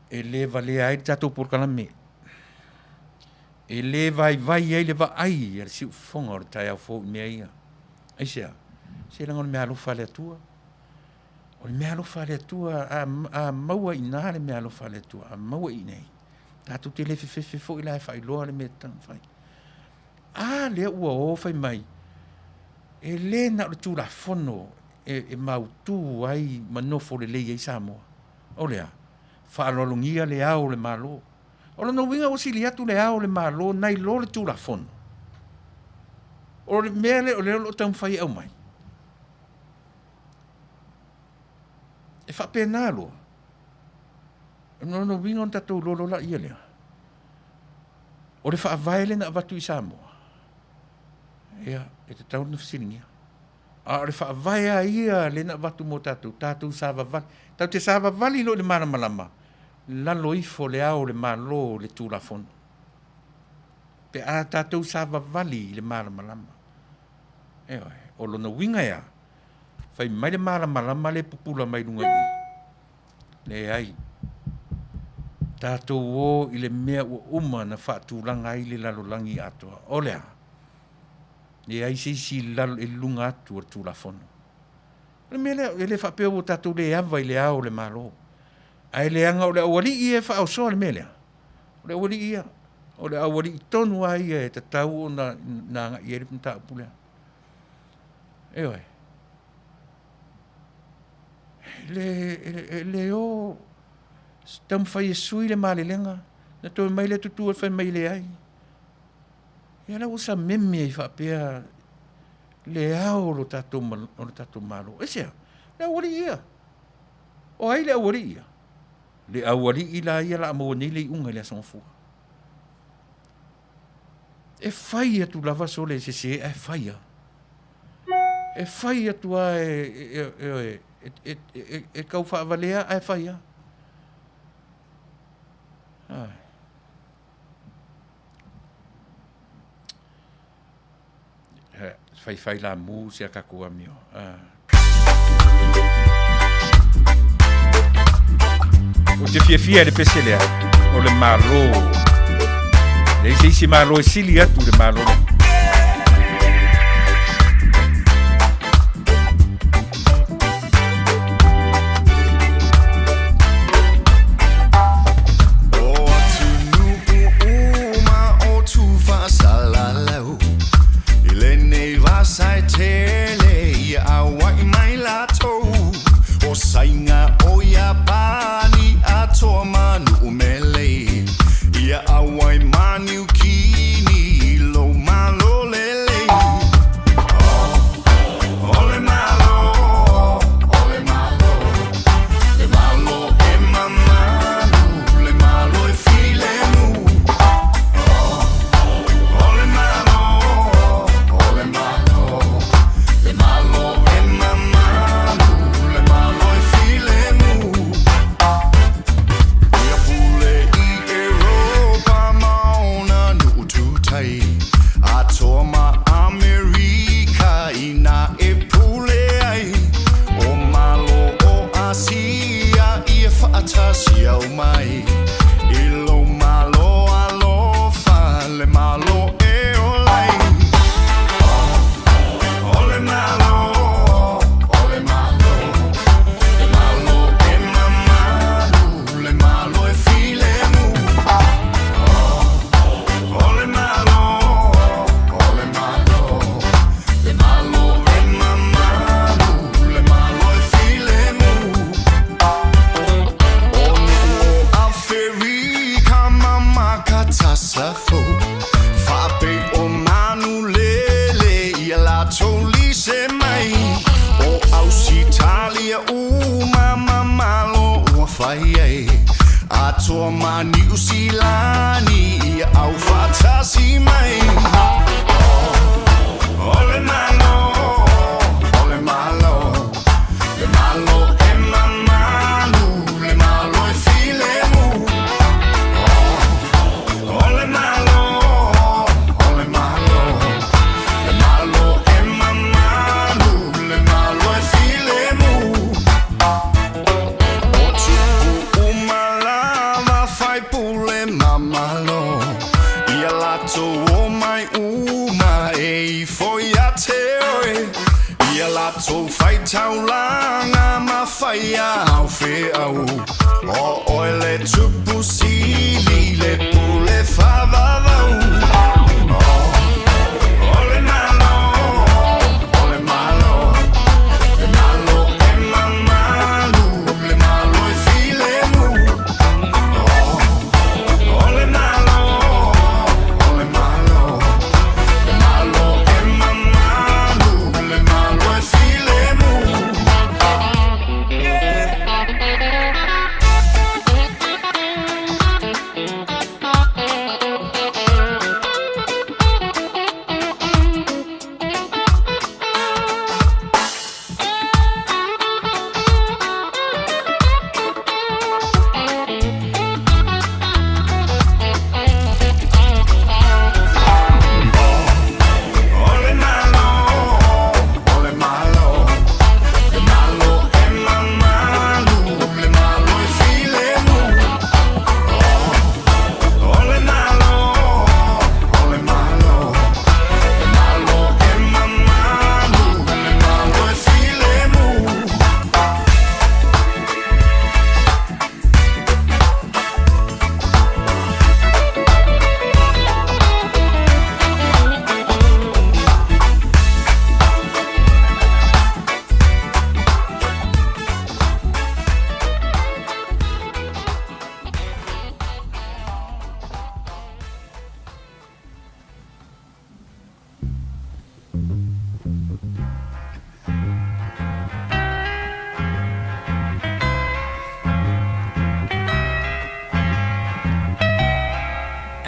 E le valea ai le tatou polokalame. E le vaivai ai le vaai a le siufofoga o le taeao fou i mea ia. Aisea? Se leaga o le meaalofa a le Atua. O le meaalofa a le Atua, a, a maua i ina le meaalofa a le Atua, a maua i inei, tatou te le fefefe foi la e faailoa le mea e tatau ona fai. A lea ua o fai mai, e le na o le Tulafono e, e mautu ai ma nofo lelei ai Samoa. O le a? Faaaloalogia le ao o le Malo. O lona uiga ua sili atu le ao o le Malo nai lo le Tulafono. O le mea lea o lea o lo o taumafai e aumai. E faapena loa. O lona uiga ona tatou iloa loa laia lea. O le faavae lea na avatu i Samoa, ia, e tatau ona fesiligia. A o le faavae lava ia lea na avatu mo tatou, tatou savavali. Tatou te savavali loa i le malamalama, lalo ifo le ao o le Malo i le Tulafono. Pe a tatou savavali i le malamalama. Ioe. O lona uiga e a? Fai mai le malamalama lea e pupula mai luga i i. Leai. Tatou o i le mea ua uma na faatulaga ai le lalolagi atoa. O le a? Leai se isi i lalo i luga atu o le Tulafono. O le mea lea, e le faapea ua tatou le ava i le ao o le Malo. Ae leaga o le aualii ia e faaosoa le mea lea. O le aualii ia. O le aualii tonu lava ia e tatau ona na agai i ai le mataupu lea. Ioe. E le, e le o taumafai e sui le malelega, na toe mai le tutu e fai mai leai. Ia la ua sameme ai faapea le ao o lo tatou, o lo tatou Malo. Aisea? Le aualii ia. O ai le aualii ia? Le aualii la ia la a maua nei le iuga i le Aso Gafua. E fai atu lava sole sese ae fai lava. E fai atu lava e, e, e, e, e, e tau faavalea ae fai lava. Ai. Faifai lamu si a tatou amio. Ou te fiafia i le pese lea, o le Malo. Leai se isi Malo e sili atu i le Malo lea. latou omai uma e ifo ia te oe, ia latou faitaulaga ma faia au feau. O oe le Tupu Sili, le Pule faavavau. O le Malo, o le Malo, le Malo e mamalu, le Malo e filemu. O le Malo, o le Malo, le Malo e mamalu, le Malo e filemu. O le Malo, o le Malo, le Malo e mamalu, le Malo e filemu. O le Malo, o le Malo, le Malo e mamalu, le Malo e filemu.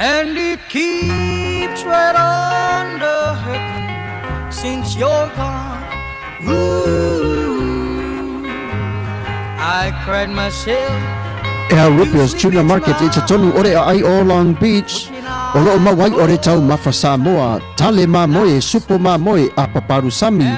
And it keeps right on the hurting since you're gone. Ooh, I cried myself. Al Rupio's Tuna Market i totonu o le aai o Long Beach. O loo maua ai o le taumafa Samoa, tale mamoe, supo mamoe, apa parusami,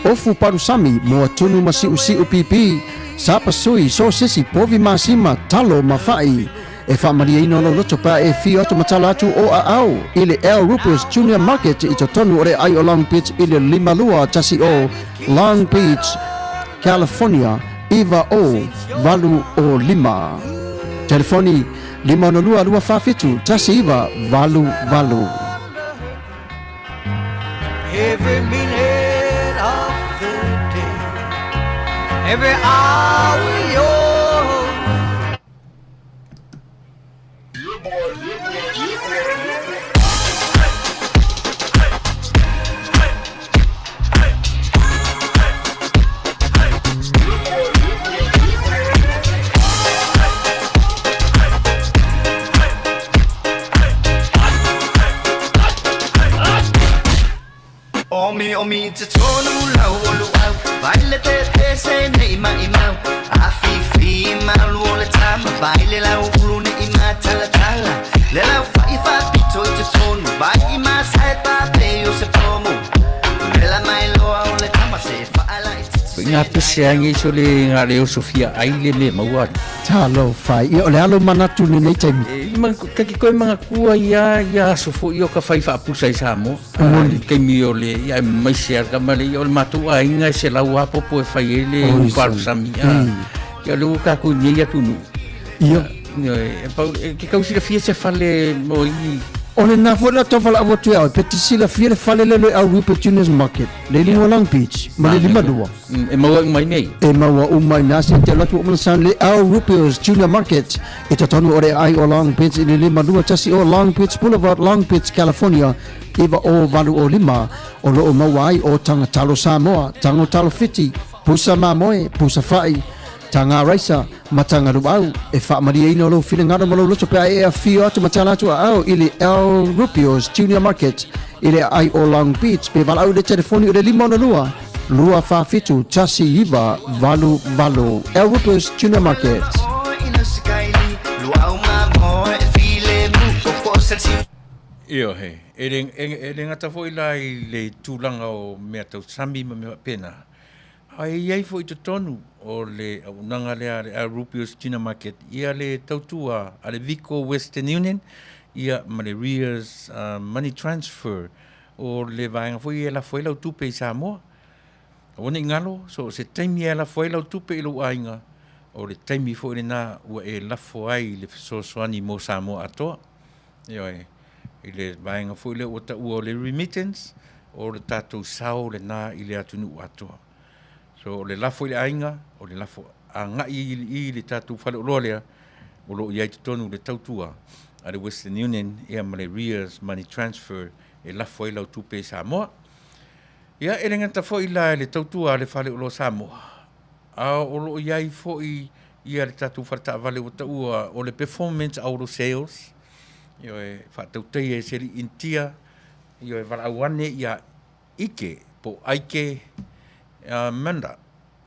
ofu parusami, moa tunu ma siusiu pipi, sapasui, sosesi, povi masima, talo ma fa'i. E faamalieina lou loto pe a e afio atu ma tala atu o aao i le Al Rupio's Junior Market i totonu o le aai o Long Beach i le 5210 Long Beach, California 90805. Telefoni 562 247 1988. Every minute of the day, every hour you're Omi omi te tonu lau o luau Vai le te te se nei mai mau A fi fi malu o le tama Vai le lau ulu ne i ma tala tala Le lau fa i fa pito i te tonu Vai i ma sae pa pe o se pomu Le la mai loa o le tama se fa ala i te Ngā pese angi so le ngā leo Sofia ai le me maua. Talofa, ia o le alo manatu lenei taimi. E, ma, kaki koe mga kua ia, ia aso fo i o ka whai whaapusa i Samoa. I taimi o le, ia e mai se ara ma le, ia o le matou aiga e se lau apopo e fai ai le uparusami. Ia le ua kākou nei atunuu. Ia. E, pau, e, ke kau silafia se fale mo i... O le na foi la tau falaau atu ia oe, pe te silafia le fale lea le au Rupert Junior's Market, le i luga o Long Beach, ma le 52. E maua uma i nei. E maua uma i nā se te alu atu o Mana le Al Rupio's Junior Market i totonu o le aai o Long Beach i le 521 o Long Beach Boulevard, Long Beach, California 90805. O lo o maua ai o taga talo Samoa, tago talo Fiti, pusa mamoe, pusa fa'i, taga raisa, ma taga luau. E faamalieina lou finagalo ma lou loto pe a e afio atu ma tala atu aao i le Al Rupio's Junior Market i le aai o Long Beach pe valaau i le telefoni o le 562 247 1988. Al Rupio's Junior Market. Ioe, e le, e, e le gata foi la i le tulaga o mea tau sami ma mea faapena, a e i ai foi i totonu o le auaunaga lea a le Al Rupio's Junior Market, ia le tautua a le Vico Western Union. ia ma le Ria's Money Transfer, o le vaega foi e lafo ai lau tupe i Samoa. Aua ne i galo, so o se taimi e lafo ai lau tupe i lou aiga, o le taimi foi lena ua e lafo ai le fesoasoani mo Samoa atoa. Ioe, i le vaega foi lea ua taua o le remittance, o le tatou sao lena i le atunuu atoa. So o le lafo i le aiga, o le lafo agai i le tatou faleoloa lea, o lo o i ai i totonu le tautua a le Western Union ia ma le Ria's Money Transfer e lafo ai lau tupe i Samoa. Ia, e le gata foi la i le tautua a le Faleoloa Samoa, a o lo o i ai foi ia le tatou faletaavale ua taua o le Performance Auto Sales, ioe, faatautaia e se alii Initia, ioe, valaau ane ia Ike po o Aike Manda,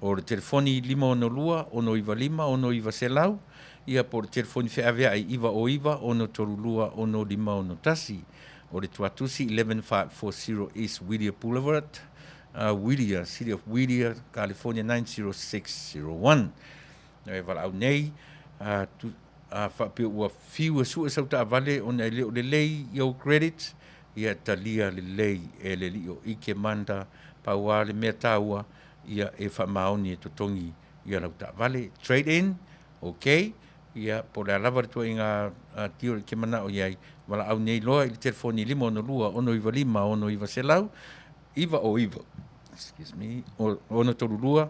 o le telefoni 562 695 6900, ia po o le telefoni feaveai 909 632 6561. O le tuatusi 11540 East Whittier Boulevard, Whittier, City of Whittier, California 90601. E valaau nei, a faapea ua fiu e sue sau taavale ona e le o lelei i ou credit, ia talia lelei e le alii o Ike Manda, pau lava le mea taua, ia e faamaoni e totogi ia lau taavale. Trade in, ok, ia po o le a lava le tuuaiga deal e te manao i ai, valaau nei loa i le telefoni 562 695 6900 909, excuse me, 632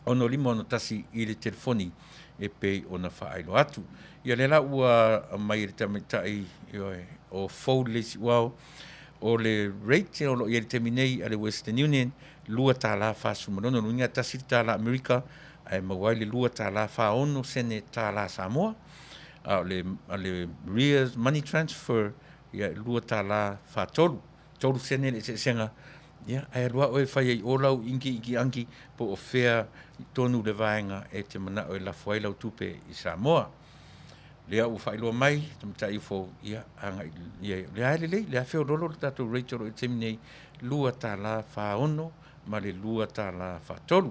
6561 i le telefoni e pei ona faailoa atu. Ia lea la ua aumai e le tamaitai ioe, o Fold le isi uao, o le rate o lo o i ai i le taimi nei a le Western Union, $2.46, lona uiga e $1 Amerika ae maua ai le $2.46 tala Samoa. A o le, a le Ria's Money Transfer, ia e $2.43, 3 sene le eseesega, ia, ae alu lava oe e fai ai i o lau inki inki anki po o fea tonu le vaega e te manao e lafo ai lau tupe i Samoa. Lea ua faailoa mai, tamaitai ufo, ia, agai i ai. O lea e lelei, lea feololo le tatou rate o lo o i le taimi nei, $2.46 ma le $2.43.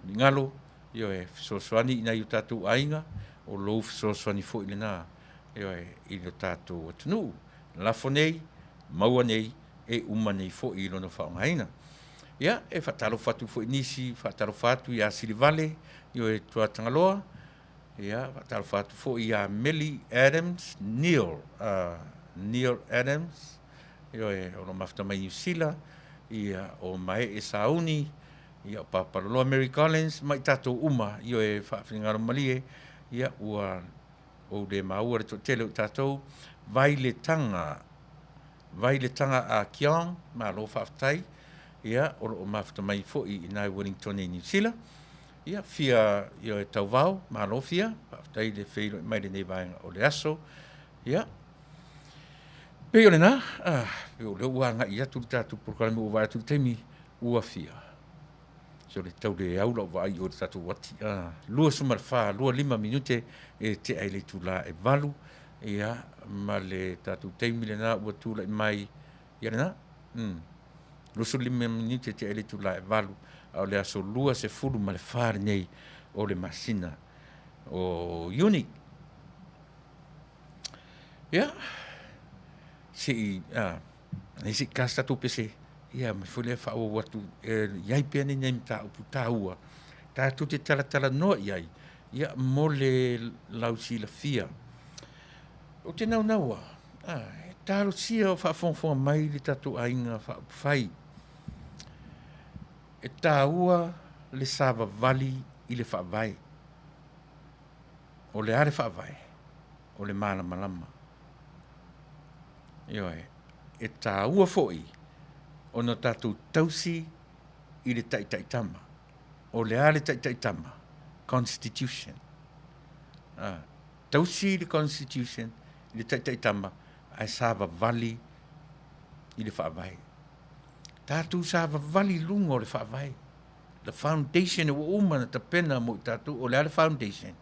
Ni galo, ioe, fesoasoani i nai o tatou aiga, o lou fesoasoani foi lena, ioe, i lo tatou atunuu. Lafo nei, maua nei, e uma nei foi i lona faaaogaina. Ia, e faatalofa atu foi i nisi, faatalofa atu ia Silivale, ioe, Tuatagaloa, ia, faatalofa atu foi ia Meli Adams, Neil, Neil Adams, ioe, o lo o mafuta mai Niu Sila, ia, o Maee Sauni, ia, o Papaloloa Mary Collins, ma i tatou uma, ioe, faafinagalo malie, ia, ua ou le maua le toatele o tatou, Vailetaga, Vailetaga a Kiong, malo faafetai, ia, o lo o mafuta mai foi i ina i Wellington i Niu Sila, ia, fia, ia, e tauvao, malo fia, faafetai le feiloai mai lenei vaega o le aso, ia, pei o lena, ah, pei o lea ua agai atu le tatou polokalame ua vaai atu i le taimi, ua fia. So le tau le au lau vaai i o i le tatou uati, ah, 24, 25 minute e tea i le itula e 8, ia, ma le tatou taimi lena ua tulai mai, ia lena, 25 minute e tea i le itula e 8, a o le aso 24 lenei o le masina o Iuni. Ia, se i, ah, nei se i cast tatou pese, ia ma foi lea faaauau atu e i ai pea nei mataupu taua tatou te talatalanoa i ai, ia, mo le lausilafia. Ou te naunau lava, e talosia o faafogafoga mai le tatou aiga faaupufai, e taua le savavali i le Faavae. O le a le Faavae? O le malamalama. Ioe, e taua foi ona tatou tausi i le taitaitama. O le a le taitaitama? Constitution. A, tausi i le Constitution, i le taitaitama, ae savavali i le Faavae. Tatou savavali i luga o le Faavae. The foundation ua uma ona tapena mo i tatou. O le a le foundation?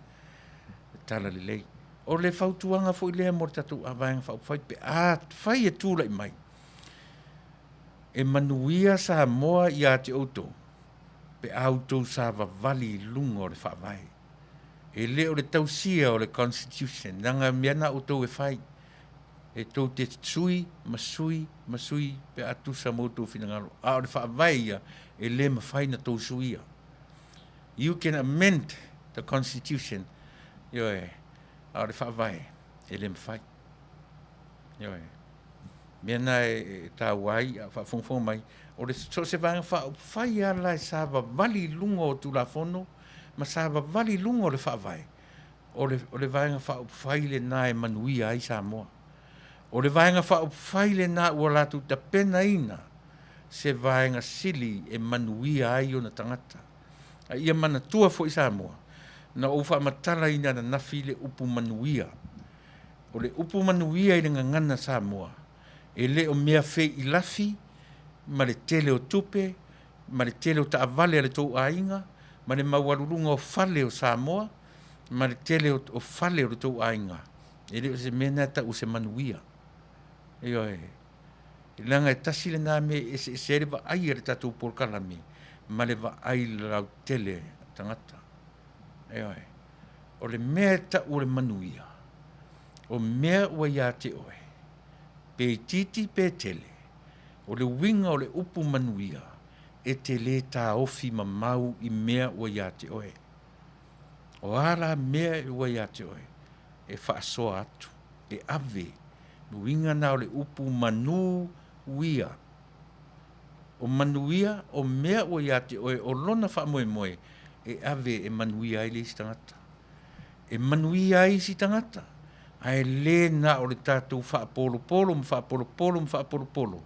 Le Talalelei. O le fautuaga foi lea mo le tatou Vaega Faaupufai pe a fai e tulai mai, e manuia Samoa ia te outou pe a outou savavali i luga o le Faavae. E le o le tausia o le Constitution, leaga mea na outou e fai. E tou te sui ma sui ma sui pe a tusa ma outou finagalo, a o le Faavae ia e le mafai na tou suia. You can amend the constitution, ioe, a o le Faavae e le mafai. Ioe. Mea na e taua ai a faafogafoga mai, o le so o se vaega faaupufai lava la e savavali i luga o Tulafono ma savavali i luga o le Faavae, o le, o le Vaega Faaupufai lena e manuia ai Samoa. O le Vaega Faaupufai lena ua latou tapenaina se vaega sili e manuia ai ona tagata. A ia manatua foi Samoa, na ou faamatalaina ananafi le upu manuia. O le upu manuia i le gagana Samoa, e le o mea feilafi ma le tele o tupe, ma le tele o taavale a le tou aiga, ma le maualuluga o fale o Samoa, ma le tele o fale o le tou aiga, e le o se mea lena e tau o se manuia. Ioe. Leaga e tasi lena mea e eseese ai le vaai a le tatou polokalame ma le vaai lautele a tagata. Ioe. O le mea e tau o le manuia, o mea ua ia te oe, pe itiiti pe tele, o le uiga o le upu manuia, e te lē taofi mamau i mea ua ia te oe. O a la mea ua ia te oe, e faasoa atu, e ave. Le uiga lena o le upu manu uia. O manuia, o mea ua ia te oe, o lona faamoemoe, e ave e manuia ai le isi tagata. E manuia ai isi tagata, ae le na o le tatou faapolopolo ma faapolopolo ma faapolopolo.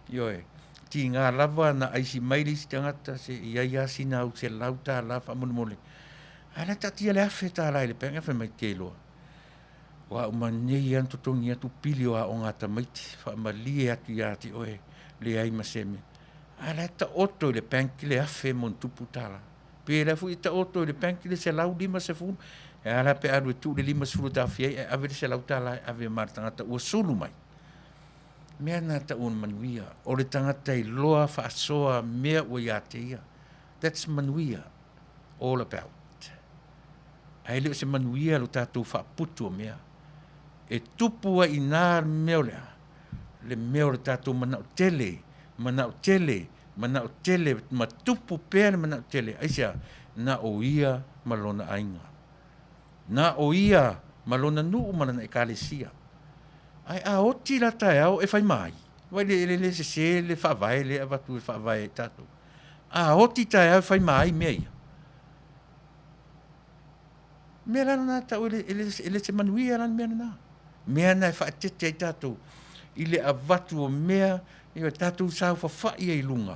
Ioe, tiga lava na aisi mai le isi tagata se i ai lava sina au $100 faamolemole, ae la e taatia le $1000 i le bank ae fai mai, te iloa, o au ma nei lava na totogi atu pili o aoga a tamaiti, faamalie atu ia te oe, leai ma se mea. Ae la e taoto i le bank le afe ma ona tupu tala. Pe la foi e taoto i le bank le 150, e a la pe alu e tuu le 50 e taofia ai ae ave le $100 e ave ma le tagata ua sulu mai. Mea na tau o le manuia, o le tagata iloa faasoa mea ua ia te ia. That's manuia all about. Ae le o se manuia lo tatou faaputu o mea. E tupu ai i ina le mea o le a? Le mea o le tatou manao tele, manao tele, manao tele ma tupu pea le manao tele. Aisea? Na o ia ma lona aiga. Na o ia ma lona nuu ma lana ekalesia. Ae a oti la taeao e fai ma ai? Vaai le le sese le faavae lea e avatu e faavae ai tatou. A oti taeao e fai ma ai mea ia? Mea la lena tau e le se manuia la le mea lena. Mea na e faaeteete ai tatou i le avatu o mea ia tatou saofafai ai i luga.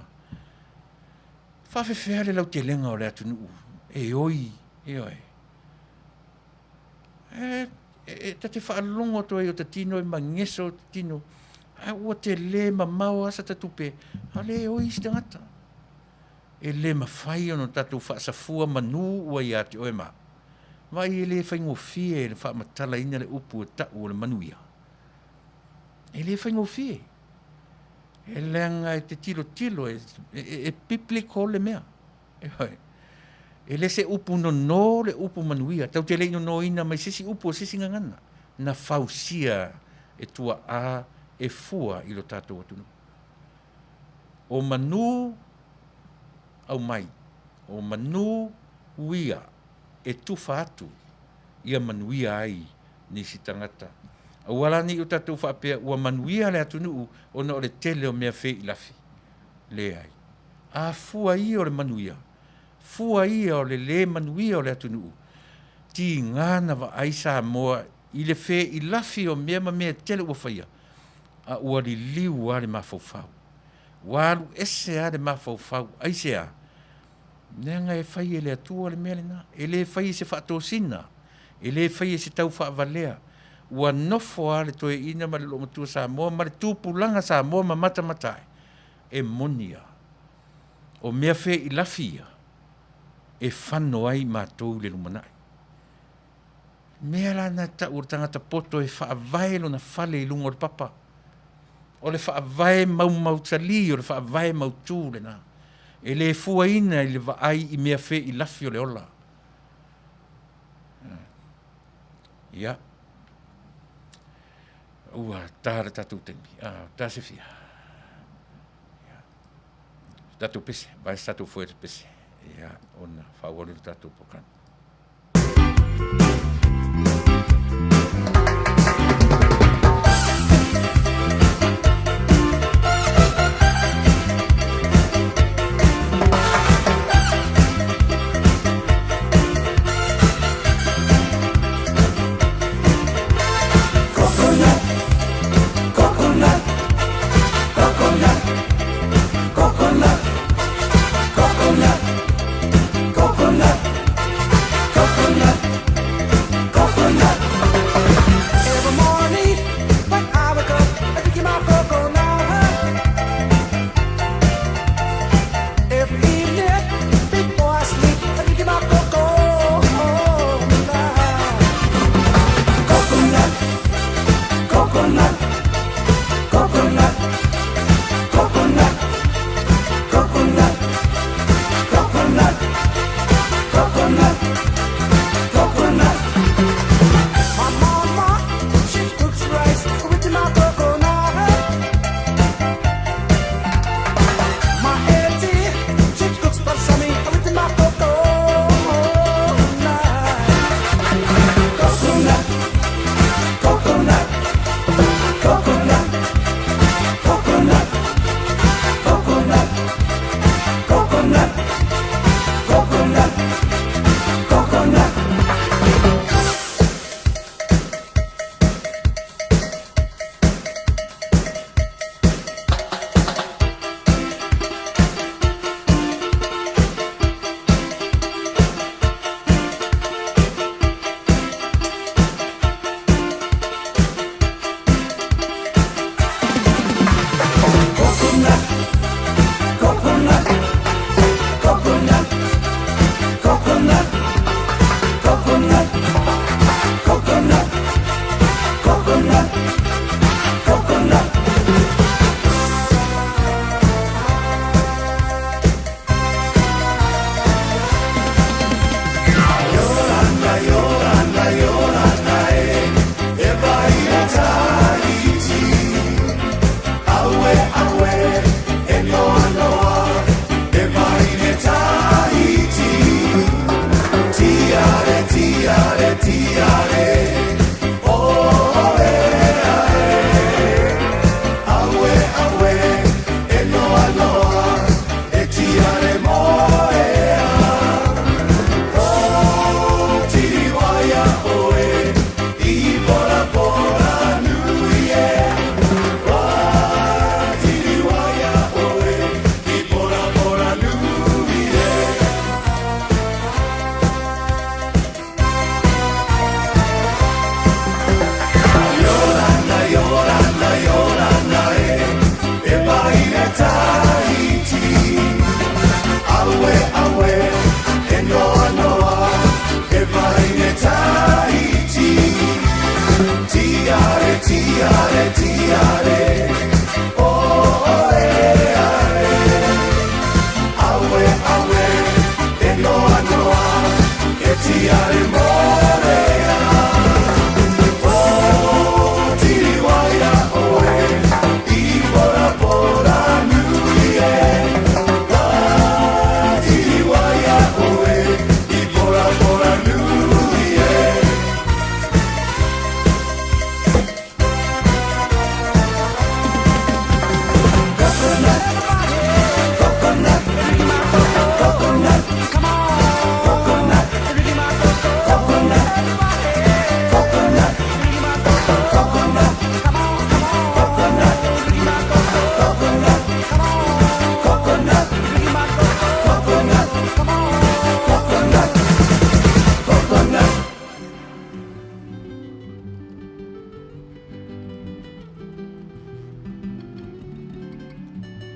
Faafefea le lautelega o le atunuu e oi, ioe. E, e, ta te faalogo atu ai o ta tino e mageso o ta tino, ae ua tele mamao lava sa ta tupe, a o lea e oi isi tagata. E le mafai ona tatou faasafua manu ua ia te oe ma au. Vaai e le faigofie le faamatalaina le upu e tau o le manuia. E le faigofie. E leaga e te tilotilo, e, e, e biblical le mea. E le se upu nonō le upu manuia. Tatou te le i nonōina mai se isi upu o se isi gagana na fausia e tua'a e fua i lo tatou atunuu. O manu aumai, o manu uia e tufa atu ia manuia ai nisi tagata. Aua la ne i o tatou faapea ua manuia le atunuu ona o le tele o mea feilafi. Leai. A fua ia o le manuia, fua ia o le lē manuia o le atunuu, tiga na vaai Samoa i le feilafi o mea ma mea e tele ua faia, a ua liliu lava le mafaufau. Ua alu ese lava le mafaufau. Aisea? Leaga e fai e le Atua le mea lena. E le fai e se faatosina, e le fai e se tau faavalea. Ua nofo lava le toeaina ma le loomatua Samoa ma le tupulaga Samoa ma matamata ai, e moni lava. O mea feilafi ia e fano ai matou i le lumanai. Mea la na tau o le tagata poto e faavae lona fale i luga o le papa. O le faavae maumausali, o le faavae mautū lena. E le fuaina i le vaai i mea feilafi o le ola. Ia. Ua ta le tatou taimi. Ah, ta se fia. Ia. Tatou pese, vai se tatou foe le pese. Ia, ona faaauau le tatou polokalame.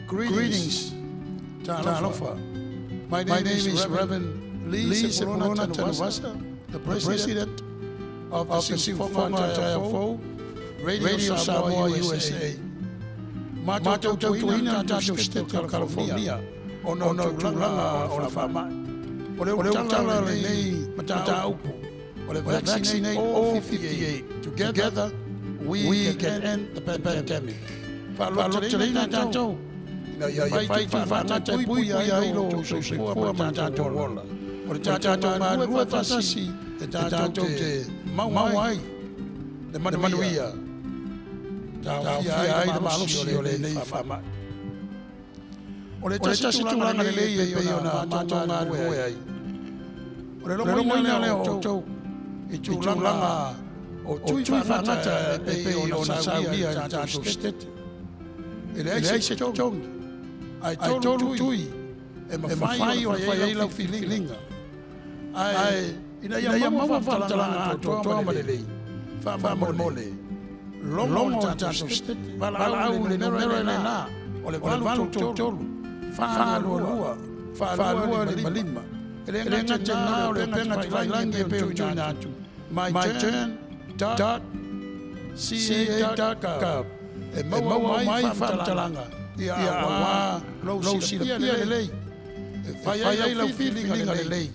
Greetings, Talofa. My name is Reverend Lee Sepulona Tanuvasa, the president of the Siufofoga Taiafou, Radio Samoa USA. Matou tautuaina le tatou State o California ona o tulaga o le faamai. O le ua lenei mataupu, o le vaccinate all 58 together. We can end the pandemic. Faalototeleina tatou ina ia fai tui faagata e puipuia ai lo outou soifua ma le tatou ola. O le tatou galulue faatasi e tatou te maua ai le manuia, taofia ai le malosi o lenei faamai. O le tasi tulaga lelei e pei ona matou galulue ai, o le logoina lea o outou i tulaga o tui faagata e pei ona saunia e le tatou Setete. E leai se totogi, ae 3 tui e mafai ona fai ai lau filifiliga. Ae ina ia maua faamatalaga atoatoa ma lelei, faamolemole, logo le tatou Setete, valaau i le numera lena o le 833 422 455. E le gata i lena o le upega tafailagi e pei ona tuuina atu, myturn.ca.gov, e maua uma ai faamatalaga ia auā lou silafia lelei e fai ai lau filifiliga lelei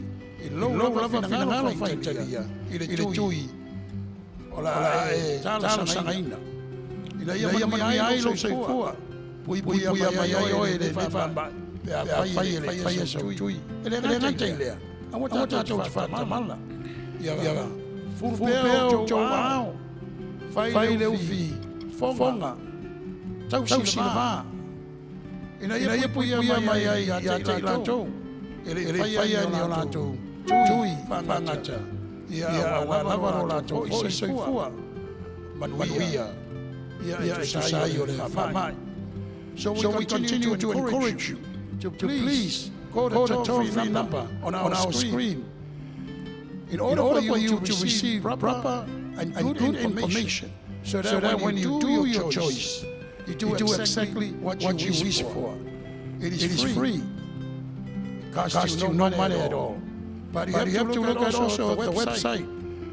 i lou lava finagalo faitalia i le tui o le a e talosagaina ina ia manuia ai lou soifua, puipuia mai ai oe i lenei faamai pe afai e le faia sau tui. E le gata i lea, aua tatou te faatamala, ia fulu pea o outou aao, fai le ufi foga, tausi le va, ina ia puipuia mai ai ia te i latou e le i faia ni o latou tui faagata, ia aua lava lo latou foi soifua manuia ia e tusa ai o le faamai. So we continue to encourage you to please call the toll-free number on our screen in order for you to receive proper and good information, so that when you do your choice, you do exactly what you wish for. It is free. It costs you no money at all. But you have to look at also the website.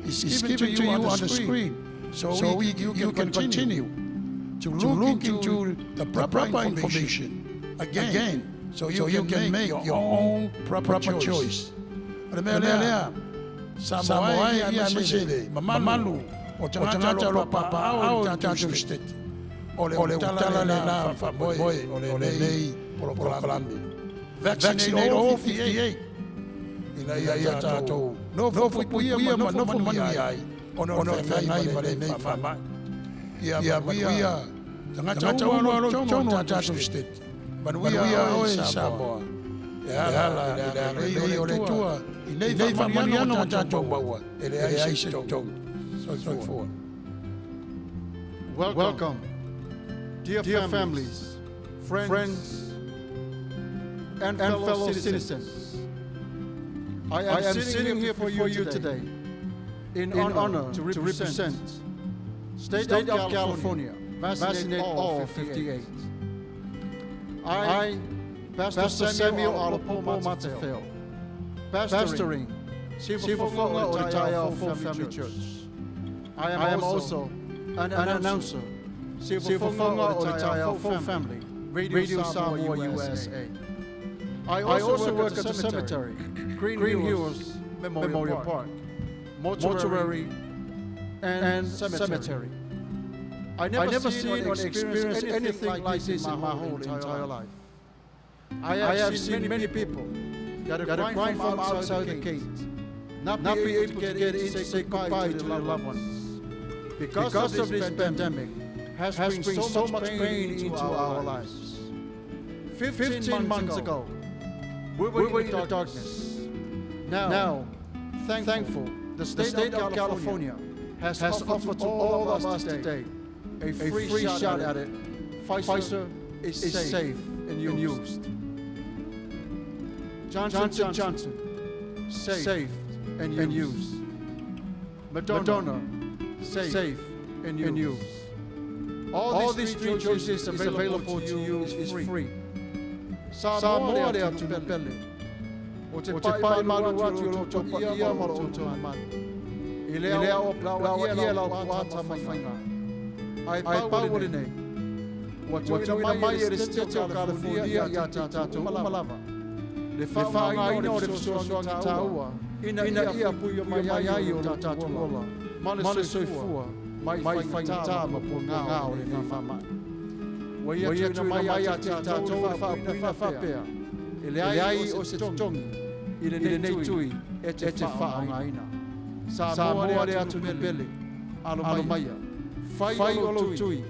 It's given to you on the screen, so you can continue to look into the proper information again, so you can make your own proper choice. O le mea lea, Samoa ai ia aemaise le mamalu o tagata o lo o papaao i le tatou Setete, o le utala lena faamoemoe o lenei polokalame. Vaccinate all 58 ina ia tatou nofo puipuia ma nofo manuia ai ona o le feagai ma lenei faamai. Ia manuia tagata uma o lo o i totonu o le tatou Setete. Manuia oe Samoa. E ala i le agalelei o le Atua i nei faamanuiaga ua tatou maua, e leai se totogi. Soifua. Welcome, dear families, friends, and fellow citizens. I am sitting here before you today in honor to represent State of California, vaccinate all 58. I, Pastor Samuel Alapo Matafeo, pastoring Siufafoga o le Taeao Fou Family Church. I am also an announcer, Siufafoga o le Taeao Fou Family, Radio Samoa USA. I also work at the cemetery, Green Hills Memorial Park, mortuary and cemetery. I never seen or experienced anything like this in my whole entire life. I have seen many people that are crying from outside the gate, not be able to get in to say goodbye to their loved ones. Because of this pandemic has bring so much pain into our lives. 15 months ago, we were in the darkness. Now, thankful, the state of California has offered to all of us today a free shot at it. Pfizer is safe and used. Johnson Johnson, safe and used. Moderna, safe and used. All these three choices available to you is free. Samoa le atu pele. O te pai malu atu o lo tau paia ma lo outou mamalu. I lea o laua ia lau puata mawhainga. Ai pau o lenei. Ua tuuina mai e le Setete o California ia te tatou uma lava. Le faaaogaina o le fesoasoani taua ina ia puipuia mai ai o lo tatou ola ma le soifua mai faigata ma puagā o lenei faamai. Ua ia tuuina mai ia te tatou le faaupuina faapea, E leai o se totogi i lenei tui e te faaaogaina. Samoa le atunuu pele, alo maia, fai o lou tui,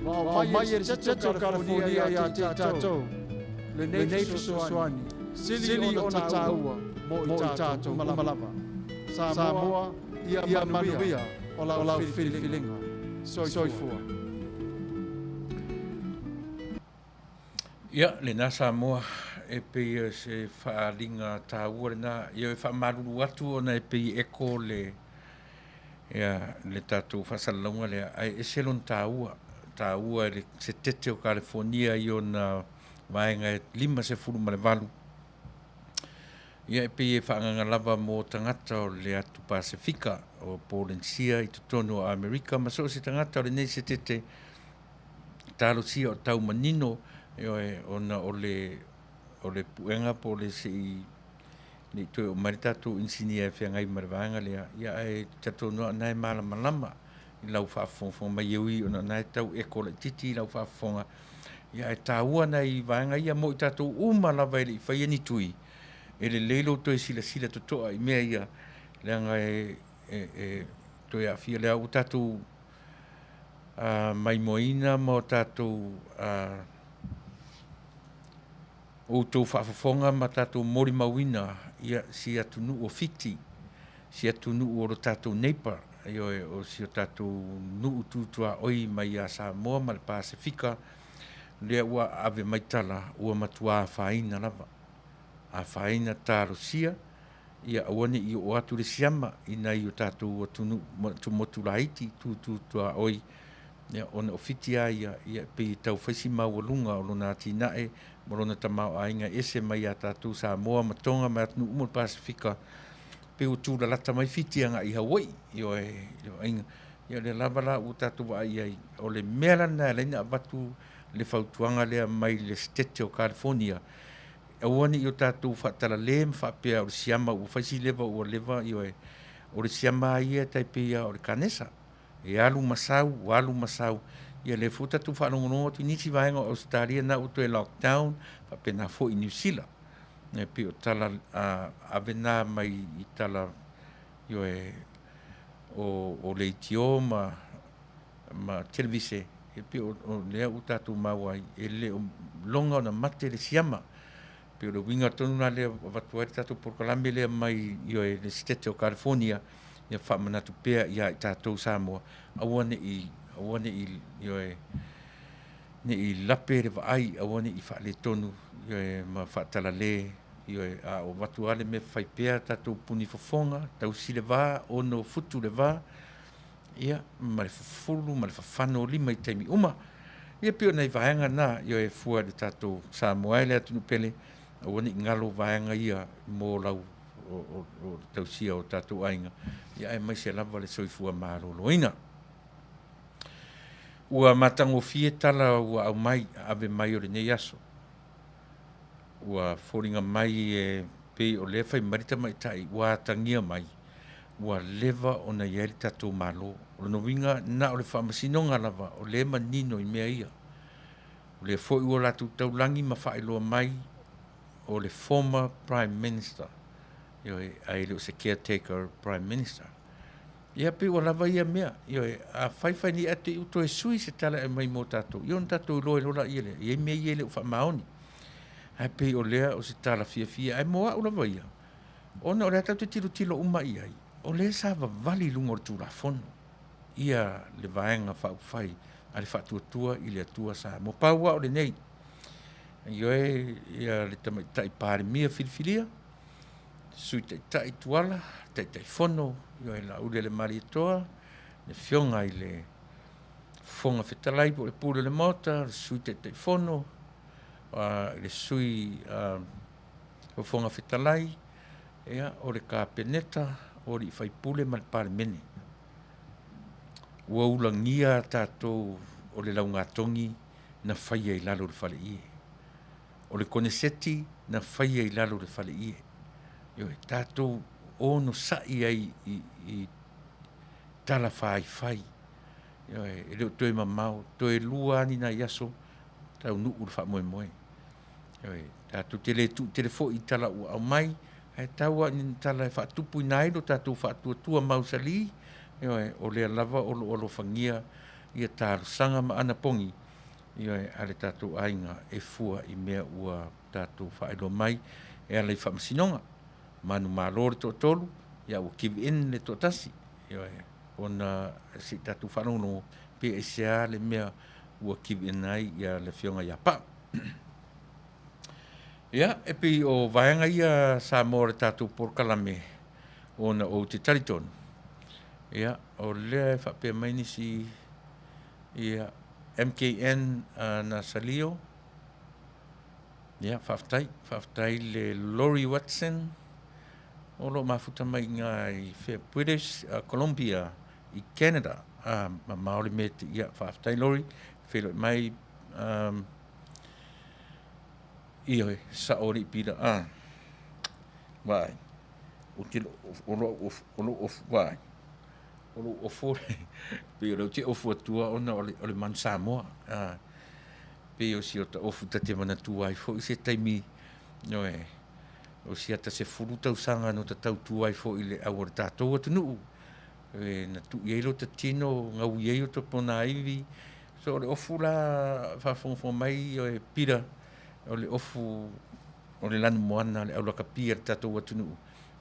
ma aumai e le Setete o Kalifonia ia te tatou lenei fesoasoani sili ona taua mo i tatou uma lava. Samoa, ia manuia o lau filifiliga. Soifua. Ia, lena Samoa, e pei o se faaaliga taua lena. Ia, e faamalulu atu ona e pei e echo le, ia, le tatou faasalalauga lea, ae ese lona taua, taua i le Setete o Kalifonia i ona vaega e 58. Ia, e pei e faaagaga lava mo tagata o le atu Pasefika, o Polenisia i totonu o Amerika ma so o se tagata o lenei Setete, talosia o tau manino, ioe, ona o le, o le puega po o le se i, ne i toe oo mai le tatou inisinia e feagai ma le vaega lea, ia ae talitonu lava o lena e malamalama i lau faafofoga mai e ui ona o lena e tau echo laitiiti i lau faafofoga, ia ae taua nai vaega ia mo i tatou uma lava e le i faia ni tui, e lelei lou toe silasila totoa i mea ia, leaga e, e, e toe aafia lea ua tatou maimoaina ma o tatou outou faafofoga ma tatou molimauina ia si atunuu o Fiti, si atunuu o lo tatou neighbor, ioe, o si o tatou nuu tu tuaoi mai ia Samoa ma le Pasefika, lea ua ave mai tala ua matua afaina lava, afaina talosia ia aua ne i oo atu le siama i nai o tatou atunuu motu laiti tutu tuaoi, ia, ona o Fiti lava ia, ia e pei e tau fai si maualuga o lona atinae ma lona tamaoaiga e ese mai ia tatou Samoa ma Tonga ma atunuu uma o le Pasefika, pei ua tulalata mai Fiti agai i Hawaii, ioe, i le vaaiga. Ia o lea lava la ua tatou vaai i ai, o le mea la lena e ala ai ona avatu le fautuaga lea mai le Setete o California, Aua ne i o tatou faatalale ma faapea o le siama ua fai si leva ua leva, ioe, o le siama lava ia e tai pei lava o le kanesa, e alu ma sau, alu ma sau. Ia lea foi ua tatou faalogologo atu i nisi vaega o Ausetalia na ua toe lockdown, faapena foi i Niu Sila. E pei o tala ave na mai i tala, ioe, o leitio ma ma televise, e pei o lea ua tatou maua ai, e le o loga ona mate le siama. E pei o le uiga tonu la lea ua avatu ai le tatou polokalame lea mai ioe le Setete o California, ia faamanatu pea ia i tatou Samoa, aua ne i, aua ne i, ioe, ne i lape le vaai, aua ne i faaletonu, ioe, ma faatalale, ioe, a o avatu lava le mea fai pea tatou puni fofoga, tausi le va, ono futu le va, ia, ma le fufulu ma le fafano o lima i taimi uma. Ia pei o nai vaega na, ioe, e fua i le tatou Samoa e le atunuu pele, aua ne i galo vaega ia mo lau o, o, o le tausia o tatou aiga, ia aemaise lava le soifua maloloina. Ua matagofie tala ua aumai, ave mai o lenei aso. Ua foliga mai e pei o lea fai mai le tamaitai ua atagia mai, ua leva ona i ai le tatou Malo. O lona uiga, na o le faamasinoga lava o lea e manino i mea ia. O lea foi ua latou taulagi ma faailoa mai o le former Prime Minister, ioe, ae le o se caretaker Prime Minister. Ia pei ua lava ia mea, ioe, a fai fai nei ae te i ua toe sui se tala e aumai mo tatou, ia ona tatou iloa ai loa laia lea, e i ai mea ia e le o faamaoni. Ae pei o lea o se tala fiafia, ae mo au lava ia, ona o lea tatou te tilotilo uma i ai, o lea sa vavali i luga o le Tulafono ia le Vaega Faaupufai a le Faatuatua i le Atua Samoa. Pau lava o lenei, ioe, ia le Tamaitai Palemia filifilia, Sui Taitai Tuala, Taitaifono, ioe, Laaulialemalietoa, le Afioga i le Fofoga Fetalai po o le Pule o le Maota, le Sui Taitaifono, le Sui Fofoga Fetalai, ia, o le Kapeneta, o alii faipule ma le Palemene. Ua ulagia tatou o le laugatogi na faia i lalo o le faleie. O le koneseti na faia i lalo o le faleie. Ioe, tatou onosai ai i, i tala faifai. Ioe, e le o toe mamao, toe lua lava ni nai aso taunuu le faamoemoe. Ioe, tatou te le tuu tele foi i tala ua aumai, ae tau lava i ni tala e faatupuina ai lo tatou faatuatua mausali, ioe, o lea lava o lo o alofagia ia talosaga ma anapogi, ioe, a le tatou aiga e fua i mea ua tatou faailoa mai e ala i faamasinoga. Manumalo le toatolu, ia ua give in le toatasi, ioe, ona se i tatou faalogologo pe aisea le mea ua give in ai ia le afioga ia Pau. Ia, e pei o vaega ia sa mo le tatou polokalame ona ou te talitonu, ia, o lea e faapea mai nisi, ia, MKN uh, Nasalio, ia, faafetai, faafetai le Lori Watson, o lo o mafuta mai i ina i fea, British Columbia i Canada. Ah, mamao le mea te, ia, faafetai Lori, feiloai mai, um, ioe, sao alii pila, ah, vaai, o te, o lou ofu, o lou ofu, vaai, o lou ofu, pei o lea ou te ofu atua ona o le, o le manu Samoa, ah, pei o si ota ofu ta te manatua ai foi se taimi, ioe, O si ata 10 tausaga na ota tautua ai foi i le au o le tatou atunuu, e na tuu i ai lota tino, gaui ai ota ponaivi. So o le ofu la faafogafoga mai oe Peter, o le ofu o le lanumoana, le aulakapi a le tatou atunuu,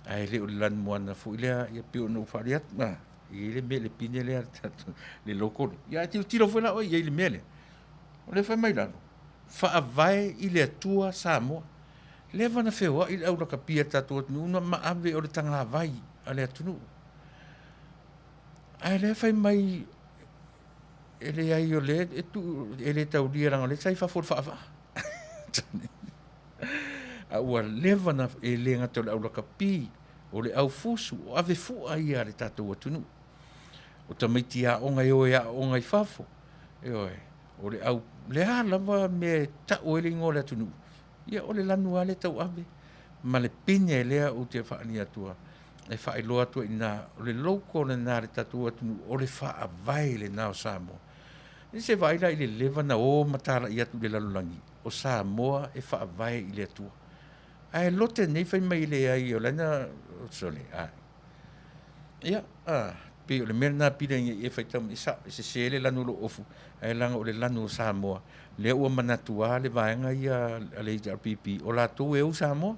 ae le o le lanumoana foi lea, ia pei ona ou faali atu, a, e i ai le mea, le pine lea, le logo lea. Ia ae tilotilo foi la oe i ai i le mea lea. O lea e fai mai lalo, Faavae i le Atua Samoa. Leva na feoai le au lakapi a le tatou atunuu na maave o le tagavai a le atunuu. Ae lea fai mai e leai o lea e tuu e le taulia leaga o lea sa i fafo o le faavaa. A ua leva na e le gata o le au lakapi, o le au fusu, o ave fua ia a le tatou atunuu. O tamaiti aoga e o e aooga i fafo, ioe, o le au, le a lava mea e tau ai le igoa o le atunuu, ia o le lanu lava lea tauave ma le pine lea ou te faaalia atua e faailoa atu ai i ina o le logo lena a le tatou atunuu o le faavae lena o Samoa. E se vaai la i le leva na o ma talai atu i le lalolagi o Samoa e faavae i le Atua. Ae lote nei fai mai e leai o la na sole ai. Ia, a, pei o le mea lena pili ina ia e faitau mai, e sao, e sese le lanu o lou ofu, ae leaga o le lanu o Samoa, lea ua manatu lava le vaega ia a le HRPP, o latou e ou Samoa,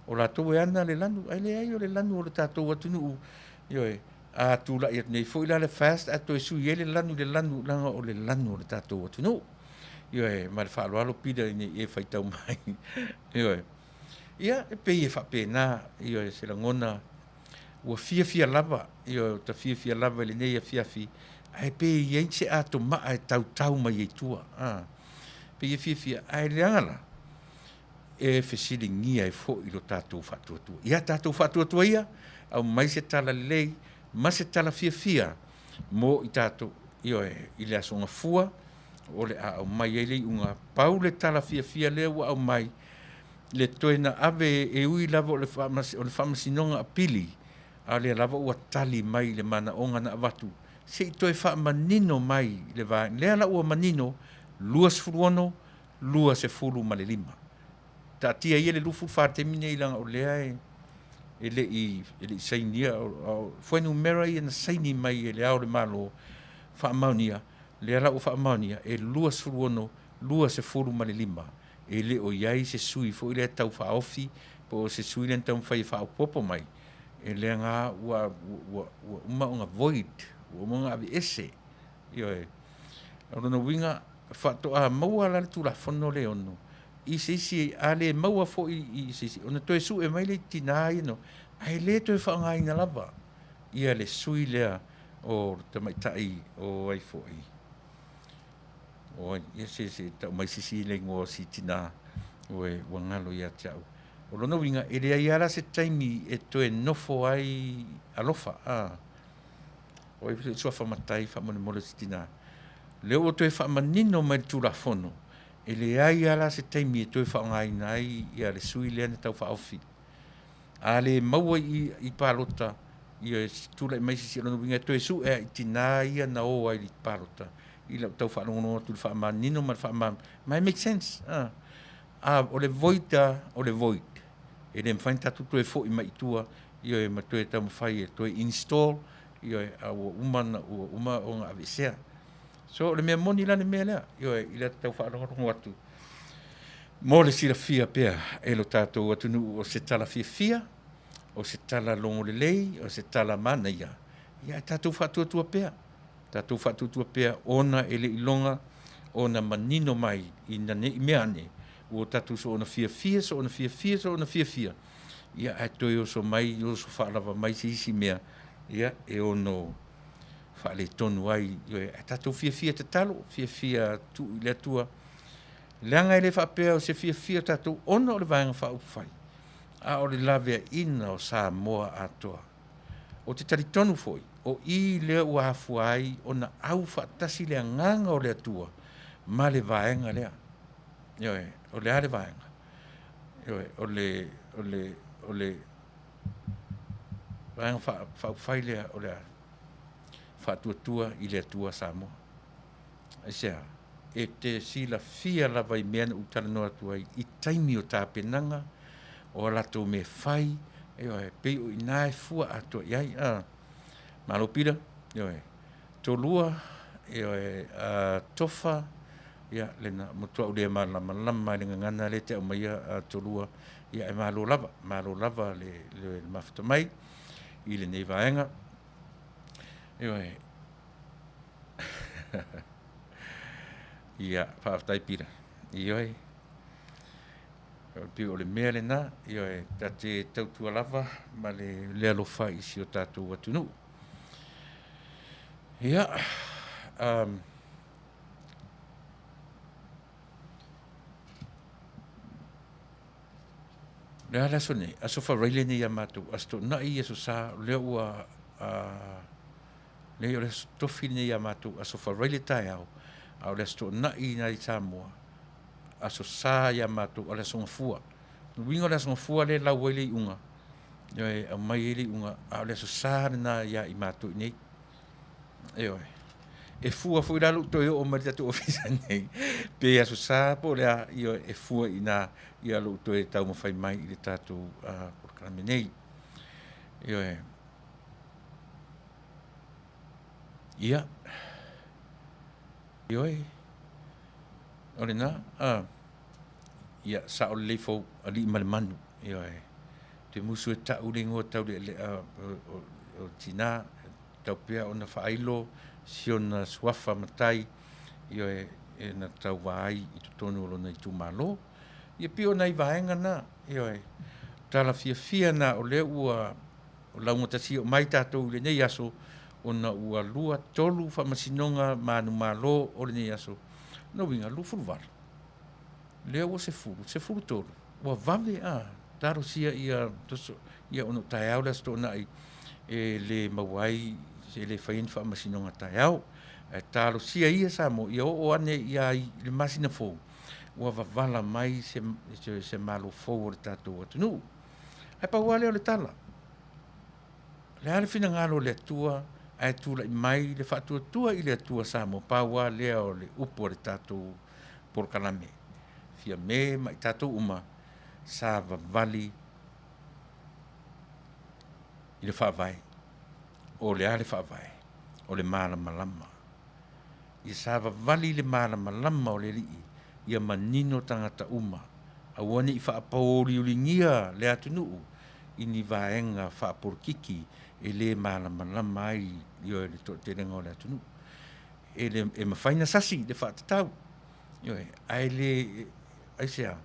o latou e ana le lanu, ae leai o le lanu o le tatou atunuu, ioe, a tulai atu nei foi la le FAST ae toe sui ai le lanu i le lanu, leaga o le lanu o le tatou atunuu. Ioe, ma le faaaloalo pili ina ia e faitau mai. Ioe. Ia, e pei e faapena, ioe, se lagona ua fiafia lava, ioe, ua ta fiafia lava i lenei afiafi, ae pe i ai se atomaa e tautau mai ai tua, a, pei e fiafia, ae leaga la, e fesiligia ai foi lo tatou faatuatua. Ia tatou faatuatua ia, aumai se tala lelei ma se tala fiafia mo i tatou, ioe, i le Aso Gafua, o le a aumai ai le iuga. Pau le tala fiafia lea ua aumai, le toe na ave e ui lava o le faamasinoga apili, a o lea lava ua tali mai i le manaoga na avatu, se i toe faamanino mai le vaega. Lea la ua manino, 26, 25. Taatia ia le 24 i le taimi nei leaga o lea e le i sainia, o fuainumera ia na saini mai e Le Ao o le Malo faamaonia, lea la ua faamaonia e 26, 25. E le o i ai se sui foi lea tau faaofi po o se sui lea na taumafai e faaopoopo mai, e leaga ua, ua, ua uma ona void, ua uma ona aveese. Ioe. O lona uiga, faatoa maua la le Tulafono le ono i se isi, a le maua foi i se isi, ona toe sue mai lea i tina ia no, ae le toe faaaogaina lava ia le sui lea o le tamaitai o ai foi. Oi, ia se, se tau mai se isi le igoa o si tina, ue, ua galo ia te au. O lona uiga, e leai lava la se taimi e toe nofo ai alofa, a. O ai foi suafa matai faamolemole o si tina. Lea ua toe faamanino mai le Tulafono, e leai lava la se taimi e toe faaaogaina ai ia le sui lea na tau faaofi. A le maua i, i palota, Ia tulai mai se isi, o lona uiga e toe sue lava i tinā ia na o ai i le palota i lau tau faalogologo atu i le faamanino ma le faamalamalama, ma e make sense. A, a o le void lava, o le void. E le mafai ona tatou toe foi mai i tua, ioe, ma toe taumafai e toe install, ioe, a ua uma ona, ua uma ona aveesea. So o le mea moni la le mea lea, ioe, i le tau faalogologo atu mo le silafia pea e lo tatou atunuu o se tala fiafia, o se tala logo lelei, o se tala manaia, ia ae tatou faatuatua pea, tatou faatuatua pea ona e le i loga ona manino mai ina ne i mea ane ua tatou soona fiafia, soona fiafia, soona fiafia, ia ae toe oso mai, oso faalava mai se isi mea, ia e ono faaletonu ai, ioe, ae tatou fiafia tatalo, fiafia tuu i le Atua, leaga e le faapea o se fiafia o tatou ona o le Vaega Faaupufai, a o le laveaiina o Samoa atoa. Ou te talitonu foi, o i lea ua afua ai ona au faatasi le Agaga o le Atua ma le vaega lea. Ioe, o le a le vaega? Ioe, o le, o le, o le Vaega Faaupufai lea o le a? Faatuatua i le Atua Samoa. Aisea? E te silafia lava i mea na ou talanoa atu ai i taimi o tapenaga, o a latou mea fai, ioe, pei o i ina e fua atoa i ai. A, malo Pita, ioe, Tolua, ioe, a, Tofa, ia, lena, matuai ou le malamalama i le gagana lea e te aumaia, a, Tolua, ia, e malo lava, malo lava le, le, le mafuta mai i lenei vaega. Ioe. Ia, faafetai Pita. Ioe. Pei o le mea lena, ioe, ta te tautua lava ma le, le alofa i si o tatou atunuu. Ia, um, le a le aso nei? Aso Faraile nei ia matou, Aso Toonai, Aso Sa, o lea ua, uh, Leai, o le aso tofi lenei ia matou, aso Faraile taeao, a o le aso Toonai i i Samoa, aso Sa ia matou, a o le aso Gafua. O le uiga o le aso Gafua lea e lau ai le iuga, e aumai ai le iuga, a o le aso Sa lena ia i matou i nei. Ioe. E fua foi la lou toe oo mai i le tatou ofisa nei, pe aso Sa po o le a, ioe, e fua i ina ia lou toe taumafai mai i le tatou polokalame nei. Ioe. Ia. Ioe. O lena. A. Ia, sao lelei fou, alii ma le manu. Ioe. Te musu e ta'u le igoa taulealea o, o, o tinā, tau pea ona faailo si ona suafa matai, ioe, e na tauva ai i totonu o lona itumalo. Ia pei o nai vaega na, ioe, tala fiafia na o lea ua O laugatasi mai tatou i lenei aso, ona ua 23 faamasinoga manumalo o lenei aso. Lona uiga, 28. Lea ua 10, 13, ua vave a talosia ia toso, ia ona o taeao le Aso Toonai e le maua ai, e le fai ai ni faamasinoga taeao. Ae talosia ia Samoa, ia oo ane ia i le masina fou, ua vavala mai se, se, se malo fou o le tatou atunuu. Ae pau lava lea o le tala. O le a le finagalo o le Atua ae tulai mai le faatuatua i le Atua Samoa, pau lava lea o le upu a le tatou polokalame. Fiame ma i tatou uma sa vavali i le Faavae. O le a le Faavae? O le malamalama. Ia sa vavali i le malamalama o le Alii, ia manino tagata uma, aua ne i faapauliuligia le atunuu i ni vaega faapolokiki e le malamalama ai ioe le toatelega o le atunuu. E le, e mafai ona sasi le faatatau, ioe, ae le, aisea?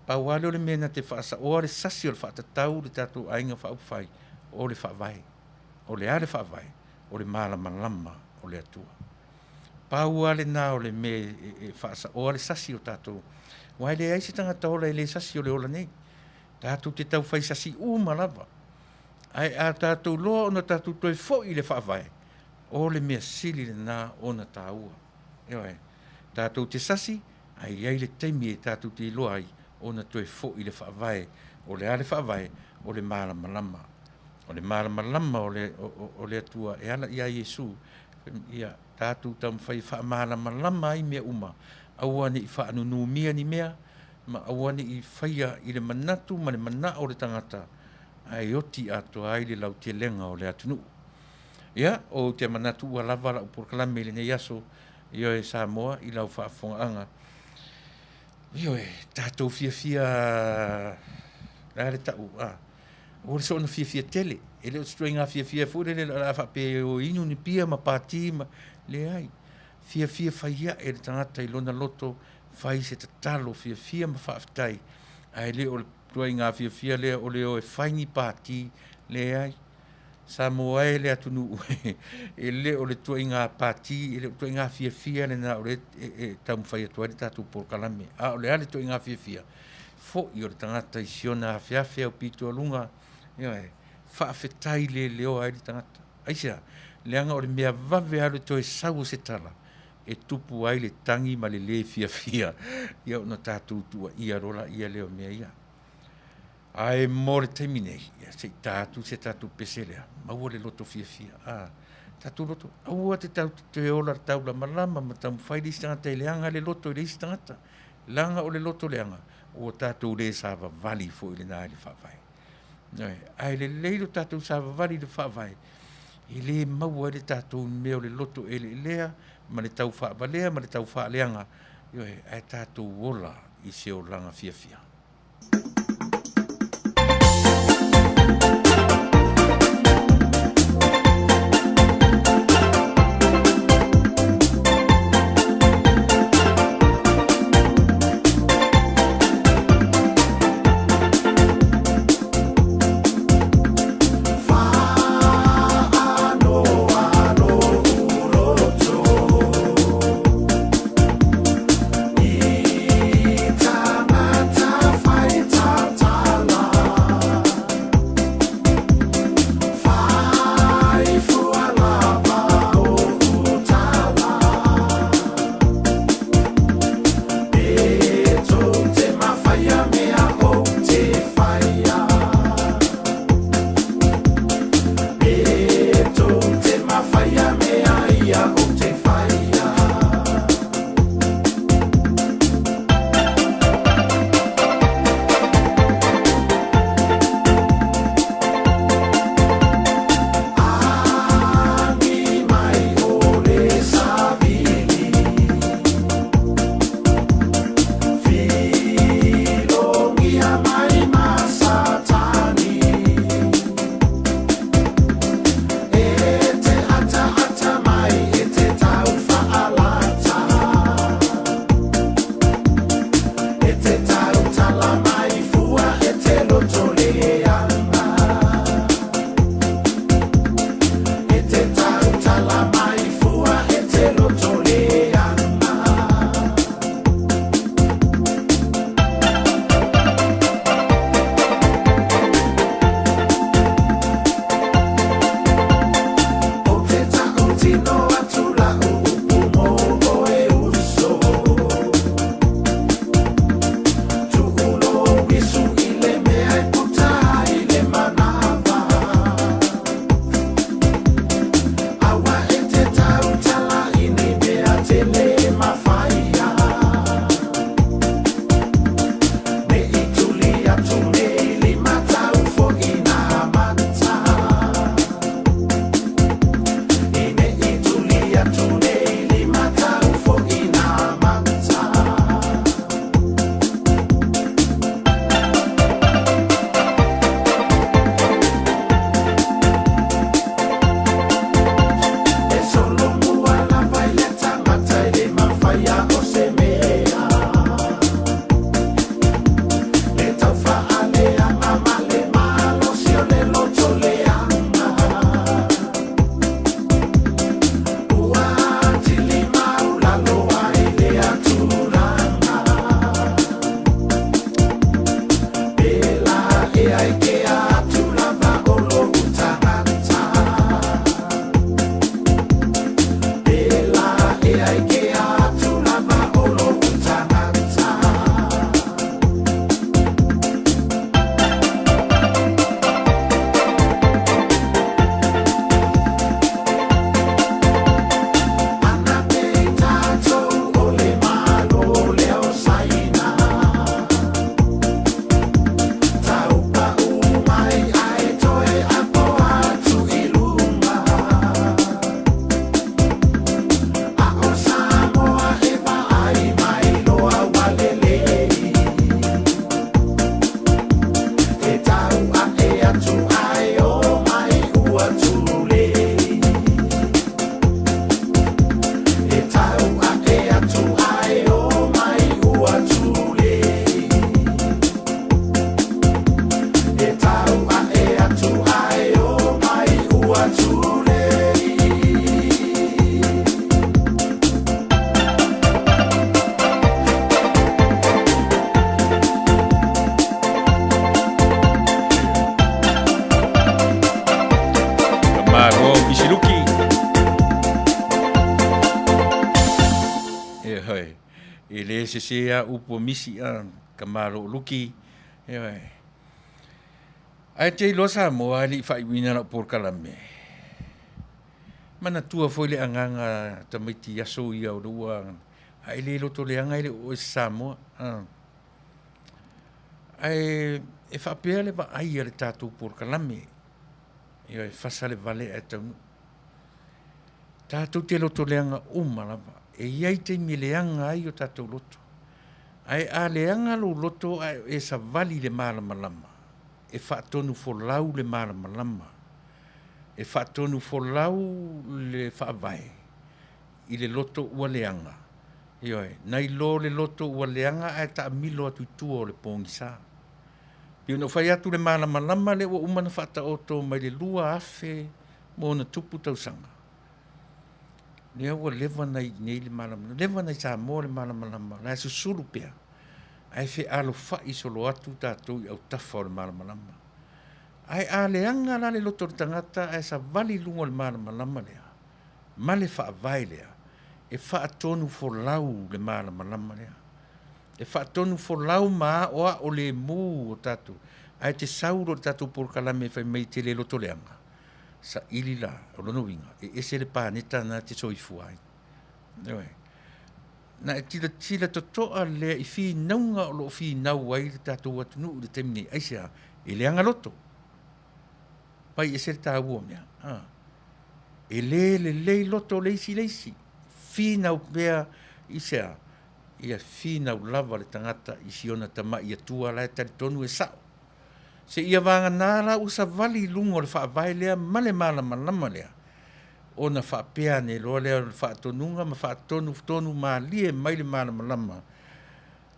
Pau lava lea o le mea na te faasaoa le sasi o le faatatau i le tatou aiga faaupufai, o le Faavae. O le a le Faavae? O le malamalama o le Atua. Pau lava lena o le mea e faasaoa le sasi o tatou, aua e leai se tagata ola e le sasi o le ola nei. Tatou te tau fai sasi uma lava. Ae a tatou loa ona tatou toe foi i le Faavae, o le mea sili lena ona taua. Ioe, tatou te sasi, ae i ai le taimi e tatou te iloa ai ona toe foi i le Faavae. O le a le Faavae? O le malamalama. O le malamalama o le, o, o le Atua e ala iā Iesu, ia tatou taumafai e faamalamalama ai mea uma, aua ne i faanunumia ni mea, ma aua ne i faia i le manatu ma le manao o le tagata, ae oti atoa ai le lautelega o le atunuu. Ia, ou te manatu ua lava lau polokalame i lenei aso, ioe Samoa i lau faafofogaaga. Ioe, tatou fiafia la le tau, a, ua le soona fiafia tele. E le o se ituaiga fiafia foi lele o le a faapea e o inu ni pia ma pati ma, leai. Fiafia fai ae le tagata i lona loto, fai se tatalo fiafia ma faafetai, ae le o le ituaiga fiafia lea o le o e fai ni pati, leai. Samoa e le atunuu e le o le ituaiga pati, e le o le ituaiga fiafia lena o lea e taumafai atu ai le tatou polokalame. A o le a le ituaiga fiafia? Foi o le tagata i si ona afeafe aupito aluga, ioe, faafetai leleoa ai le tagata. Aisea? Leaga o le mea vave lava o le toe sau o se tala e tupu ai le tagi ma le lē fiafia, ia ona tatou tuuaia loa laia lea o mea ia. Ae mo le taimi nei, ia se i ta atu se tatou pese lea, maua le loto fiafia. A, tatou loto, aua te tau toe ola taulamalama ma taumafai le isi tagata e leaga le loto i le isi tagata. Leaga o le loto leaga, ua tatou le savavali foi lena i le Faavae. Ae lelei lo tatou savavali i le Faavae, e le maua ai le tatou mea o le loto eleelea ma le tau faavalea ma le tau faaleaga, ioe, ae tatou ola i se olaga fiafia. sesē lava upu o misi a ka malo o Luki. Ioe. Ae te iloa Samoa e le i faaiuina lau polokalame. Manatua foi le agaga tamaiti i aso ia o le ua a e le loto leaga e le o oe se Samoa. Ae e faapea le vaai a le tatou polokalame. Ioe, fasa le vale ae taunuu. Tatou te loto leaga uma lava. E i ai taimi e leaga ai o tatou loto. Ae a leaga lou loto ae e savali i le malamalama, e faatonufolau le malamalama, e faatonufolau le faavae i le loto ua leaga. Ioe, nai lo le loto ua leaga ae taamilo atu i tua o le pogisa. Pei ona ou fai atu le malamalama lea ua uma ona faataoto mai le 2000 ma ona tupu tausaga, lea ua leva ona i inei le malamalama, leva ona i Samoa le malamalama, la e susulu pea, ae fealofai solo atu tatou i autafa o le malamalama. Ae a leaga la le loto o le tagata ae savali i luga o le malamalama lea, ma le faavae lea, e faatonufolau le malamalama lea. E faatonufolau ma aoao lemu o tatou, ae te sau loa i le tatou polokalame fai mai e te le loto leaga, saili la, o lona uiga, e ese le paneta lena e te soifua ai. Ioe. Na e tilatila totoa lea i finauga o lo o finau ai le tatou atunuu i le taimi nei. Aisea? E leaga loto. Pai ese le taua o mea. Ah. E le lelei loto o le isi i le isi. Finau pea i sea? Ia finau lava le tagata i si ona tama'i Atua la e talitonu e sa'o. Seia vagana la ua savali i luga o le faavae lea ma le malamalama lea, ona faapea ane loa lea o le faatonuga ma faatonu malie mai le malamalama,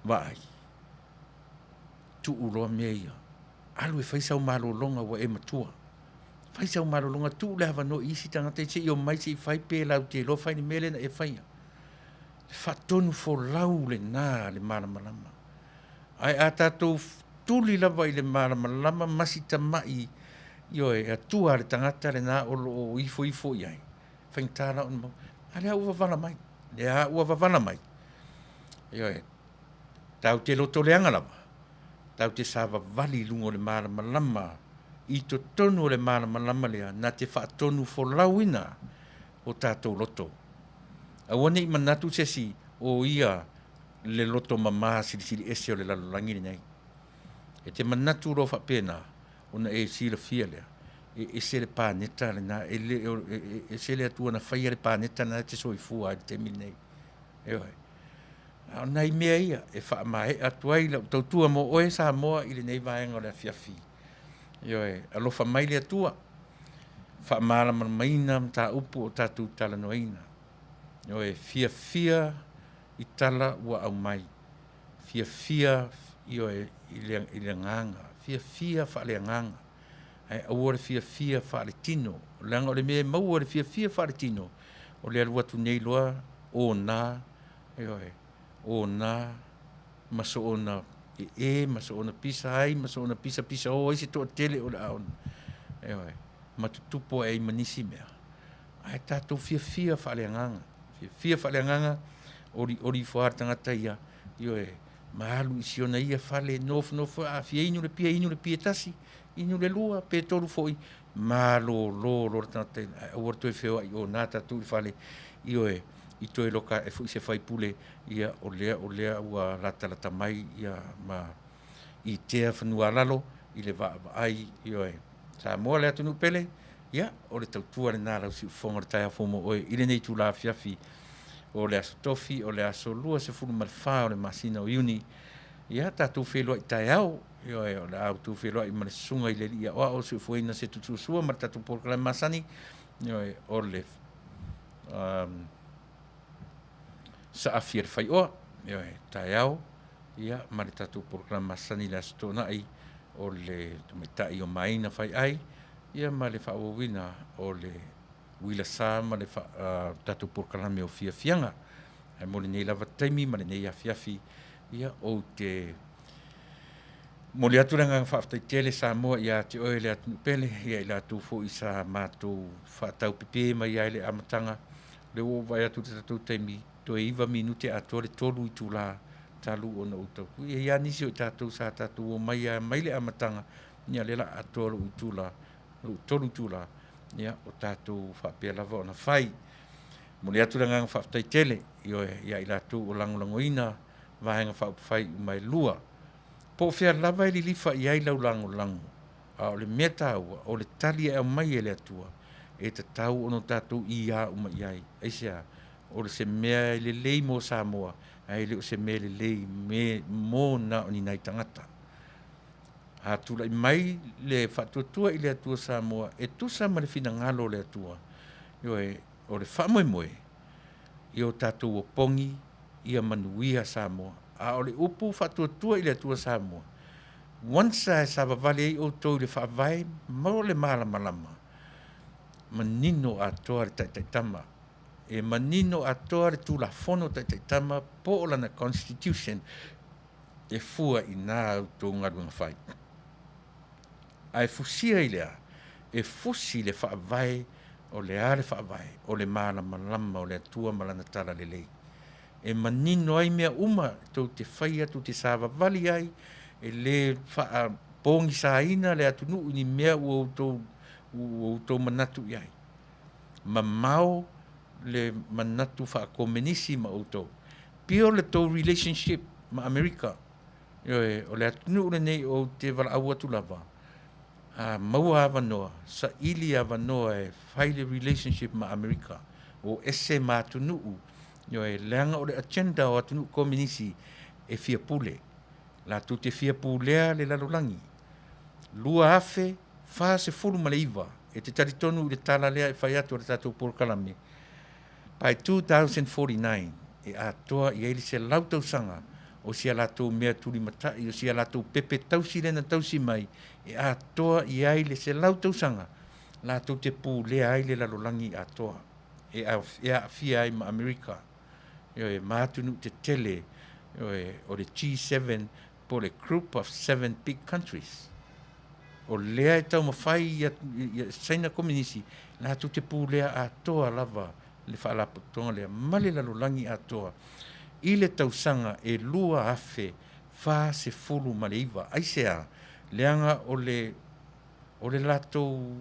Vaai, tuu loa mea ia, alu e fai sau malologa ua e matua. Fai sau malologa, tuu le avanoa i isi tagata se i omai se i fai pe latou te iloa fai le mea lea na e faia. Le faatonu folau lena le malamalama. Ae a tatou tuli lava i le malamalama ma si tama'i, ioe, e atua le tagata lena o lo o ifoifo i ai, faigata la ona maua. A lea ua vavala mai, lea ua vavala mai. Ioe, tatou te loto leaga lava, tatou te savavali i luga o le malamalama, i totonu o le malamalama lea, na te faatonu folauina o tatou loto. Aua ne i manatu se isi o ia le loto mama silisili ese o le lalolagi lenei. E te manatu loa faapena, ona e silafia lea, e ese le paneta lena, e le, e ese le Atua na faia le paneta lena e te soifua ai i le taimi lenei. Ioe. A o nai mea ia e faamaea atu ai lau tautua mo oe Samoa i lenei vaega o le afiafi. Ioe, alofa mai le Atua, faamalamalamaina mataupu o tatou talanoaina. Ioe, fiafia i tala ua aumai, fiafia, ioe, i le, i le agaga, fiafia faaleagaga, ae aua le fiafia faaletino, leaga o le mea e maua i le fiafia faaletino, o le alu atu nei loa ona, ioe, ona ma soona ee ma soona pisa ai ma soona pisapisaō ai se toatele o le a ona, ioe, ma tutupu ae ai ma nisi mea. Ae tatou fiafia faaleagaga, fiafia faaleagaga, olioli ifo lava le tagata ia, ioe, ma alu i si ona ia fale, nofonofo, a fia inu le pia, inu le pia tasi, inu le lua, pe tolu foi, malolo loa le tagata ia, ae aua le toe feoai ona tatou i le fale, ioe, i toe loka ae foi se faipule, ia, o lea, o lea ua latalata mai, ia, ma itea fanua a lalo i le vaavaai, ioe. Samoa le atunuu pele, ia, o le tautua lena a lau siufofoga o le taeao fou mo oe i lenei itula afiafi o le aso Tofi, o le aso 24 o le masina o Iuni. Ia, tatou feiloai taeao, ioe, o le a outou feiloai ma le susuga i le Alii Aoao Soifuaina Setutuasua ma le tatou polokalame masani, ioe, o le um, saafi a le faioa, ioe, taeao, ia, ma le tatou polokalame masani i le Aso Toonai o le tamaitai o Maina Faiai, ia ma le faaauauina o le uila sa ma le tatou polokalame o fiafiaga. Ae mo lenei lava taimi ma lenei afiafi, ia, ou te momoli atu le agaga faafetai tele Samoa ia te oe le atunuu pele, ia i latou foi sa matou faataupepe mai ai le amataga. O lea ua ou vaai atu i le tatou taimi, toe 9 minute atoa le 3 itula. talu ona ou tautui. E i ai lava nisi o i tatou sa tatou omai lava mai le amataga, ia lea o le a atoa lou itula, lou tolu itula, ia o tatou faapea lava ona fai. Momoli atu le agaga faafetai tele, ioe, ia i latou o lagolagoina Vaega Faaupufai uma e lua. Po o fea lava e lilifa i ai lau lagolago, a o le mea taua, o le tali e aumai e le Atua, e tatau ona tatou iā uma i ai. Aisea? O le se mea e lelei mo Samoa, ae le o se mea lelei me, mo na o ni nai tagata. A tulai mai le faatuatua i le Atua Samoa e tusa ma le finagalo o le Atua, ioe, o le faamoemoe ia o tatou opogi ia manuia Samoa. A o le upu faatuatua i le Atua Samoa, once a e savavali ai outou i le Faavae mo le malamalama, manino atoa le taitaitama. E manino atoa le Tulafono taitaitama po o lana Constitution e fua i na outou galuega fai. Ae fusia i le a? E fusi le Faavae, o le a le Faavae? O le malamalama o le Atua ma Lana Talalelei. E manino ai mea uma tou te faia, tou te savavali ai, e le faapogisaina le atunuu i ni mea ua outou, ua outou manatu i ai. Mamao le manatu faakomenisi ma outou. Pure le tou relationship ma Amerika. Ioe, o le atunuu lenei ou te valaau atu lava, a maua avanoa, saili avanoa e fai le relationship ma Amerika, o ese ma atunuu, ioe, leaga o le agenda o atunuu komenisi e fia pule. Latou te fia pulea le lalolagi. 2049, e te talitonu i le tala lea e fai atu a le tatou polokalame, by 2049, e atoa i ai le 100 tausaga o si a latou mea tulimatai, o si a latou pepe tausi lea na tausi mai, e atoa i ai le 100 tausaga latou te pulea ai le lalolagi atoa, e aafia ai ma Amerika, ioe, ma atunuu tetele, ioe, o le G7 po o le Group of Seven Big Countries. O lea e taumafai ia, ia Saina Kominisi latou te pulea atoa lava le faalapotopotoga lea ma le lalolagi atoa i le tausaga e 2049. Aisea? Leaga o le, o le latou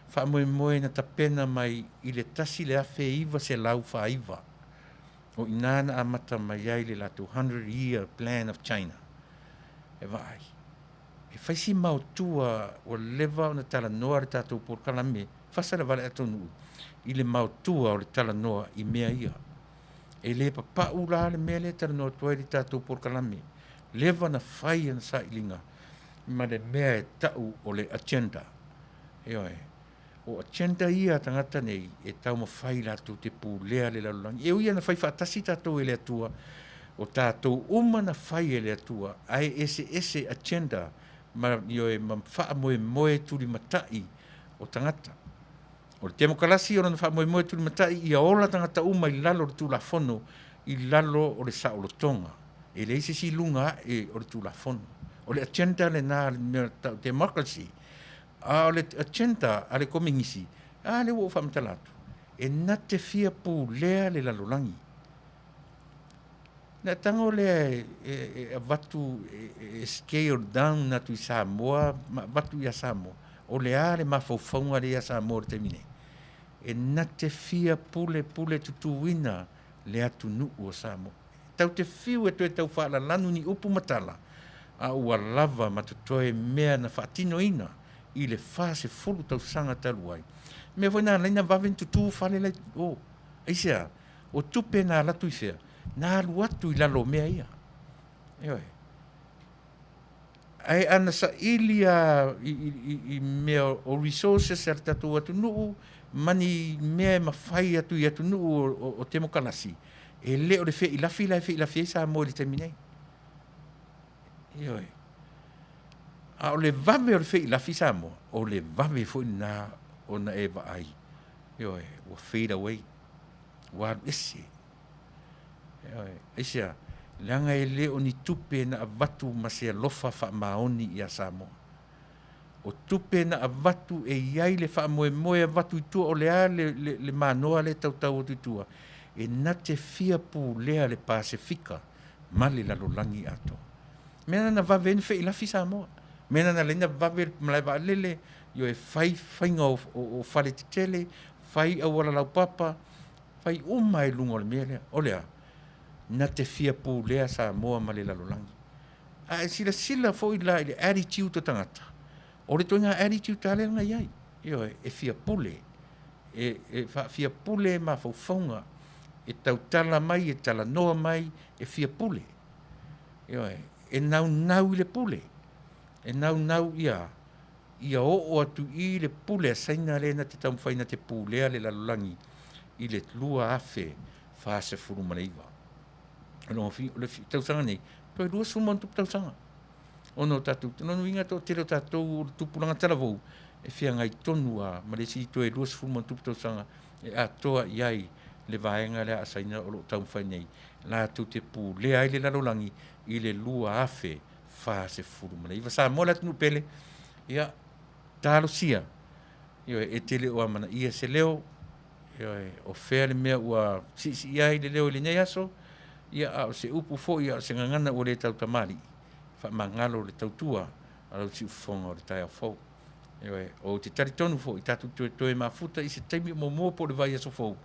faamoemoe na tapena mai i le 1949, o i ina na amata mai ai le latou Hundred Year Plan of China. E vaai, e fai si maotua ua leva ona talanoa le tatou polokalame fasa le vale atunuu i le maotua o le talanoa i mea ia. E le papau la le mea lea e talanoa atu ai le tatou polokalame. Leva na fai ana sailiga ma le mea e tau o le agenda. Ioe. O agenda ia a tagata nei e taumafai latou te pulea le lalolagi. E ui lava na fai faatasi tatou e le Atua, o tatou uma na fai e le Atua, ae eseese agenda ma, ioe, ma faamoemoe tulimatai o tagata. O le temokalasi o lona faamoemoe tulimatai ia ola tagata uma i lalo o le Tulafono, i lalo o le saolotoga. E leai se isi i luga ae o le Tulafono. O le agenda lena a le mea tau democracy. A o le agenda a le Kominisi, a lea ua ou faamatala atu, e na te fia pulea le lalolagi. Na tago lea e, e, e avatu, e, e scale down atu i Samoa, ma avatu ia Samoa. O le a le mafaufauga lea ia Samoa i le taimi nei? E na te fia pule pule tutuina le atunuu o Samoa. Tau te fiu e toe tau faalalanu ni upu ma tala, a ua lava ma totoe mea na faatinoina i le 40 tausaga talu ai. Mea foi na ala ai na vave na tutū fale la i o. Aisea? O tupe na alu atu i fea? Na alu atu i lalo o mea ia. Ioe. Ae ana saili a i, i, i, i mea o resources a le tatou atunuu ma ni mea e mafai atu i atunuu o, o, o temokalasi, e le o le feilafi la e feilafi ai Samoa i le taimi nei. Ioe. A o le vave o le feilafi Samoa, o le vave foi lena ona e vaai. Ioe, ua fade away. Ua alu ese. Ioe, aisea? Leaga e le o ni tupe na avatu ma se alofa faamaoni ia Samoa. O tupe na avatu e i ai le faamoemoe avatu i tua, o le a le, le, le manoa lea e tautau atu i tua, e na te fia pulea le Pasefika ma le lalolagi atoa. Mea na na vave ai na feilafi Samoa. Mea na na alai na vave le malae vaalele, ioe, fai faiga o, o, o fale tetele, fai auala laupapa, fai uma i luga o le mea lea. O le a? Na te fia pulea Samoa ma le lalolagi. A e silasila foi la i le attitude o tagata, o le ituaiga attitude lava lea na i ai. Ioe, e fia pule, e, e faafia pule mafaufauga, e tautala mai, e talanoa mai, e fia pule. Ioe, e naunau i le pule, e naunau ia, ia oo atu i le pule a Saina lea na te taumafai na te pulea le lalolagi i le 2049. O lona uiga, o le tausaga nei, toe 20 ma ona tupu tausaga ona o tatou, o lona uiga toatele o tatou o le tupulaga talavou e feagai tonu lava ma le isi toe 20 ma ona tupu tausaga e atoa i ai le vaega lea a Saina o lo o taumafai nei latou te pulea ai le lalolagi i le 2049. Samoa le atunuu pele, ia, talosia, ioe, e te le o amanaia se leo, ioe, o fea le mea ua siisii ai le leo i lenei aso, ia, a o se upu foi, a o se gagana ua le tautamalii, faamagalo le tautua a lau siufofoga o le taeao fou. Ioe, ou te talitonu foi, tatou toe toe mafuta i se taimi o muamua po o le vaiaso fou,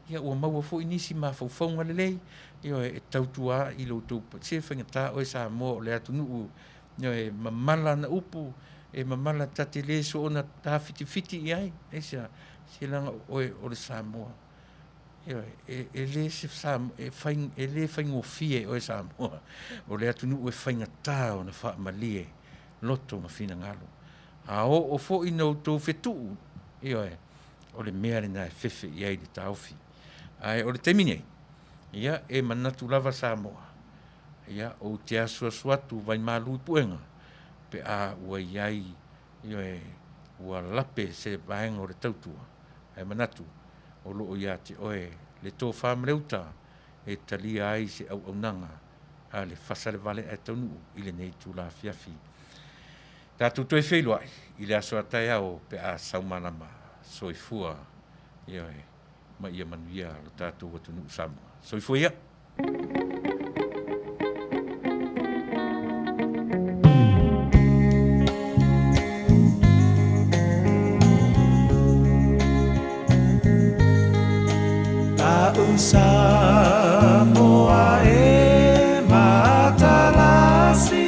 ia ua maua foi nisi mafaufauga lelei, ioe, e tautua i lo outou, se faigata oe Samoa o le atunuu, ioe, e mamala ana upu, e mamala ta te le soona tafitifiti i ai, aisea, se leaga o oe o le Samoa. Ioe, e, e le se Samoa, e, fai, e le faigofie oe Samoa, o le atunuu e faigata ona faamalie loto ma finagalo. A oo foi na outou fetuu, ioe, o le mea lena e fefe i ai le taofi. Ae o le taimi nei, ia, e manatu lava Samoa, ia, ou te asuasu atu vaimalu i puega, pe a ua i ai, ioe, ua lape se vaega o le tautua, ae manatu, o lo o ia te oe le tofa ma le uta e talia ai se auaunaga a le fasalevale ae taunuu i lenei itula afiafi. Tatou toe feiloai i le aso a taeao pe a saumalama. Soifua, ioe, ma ia manuia lo tatou atunuu Samoa. Soifua ia! Samoa e matalasi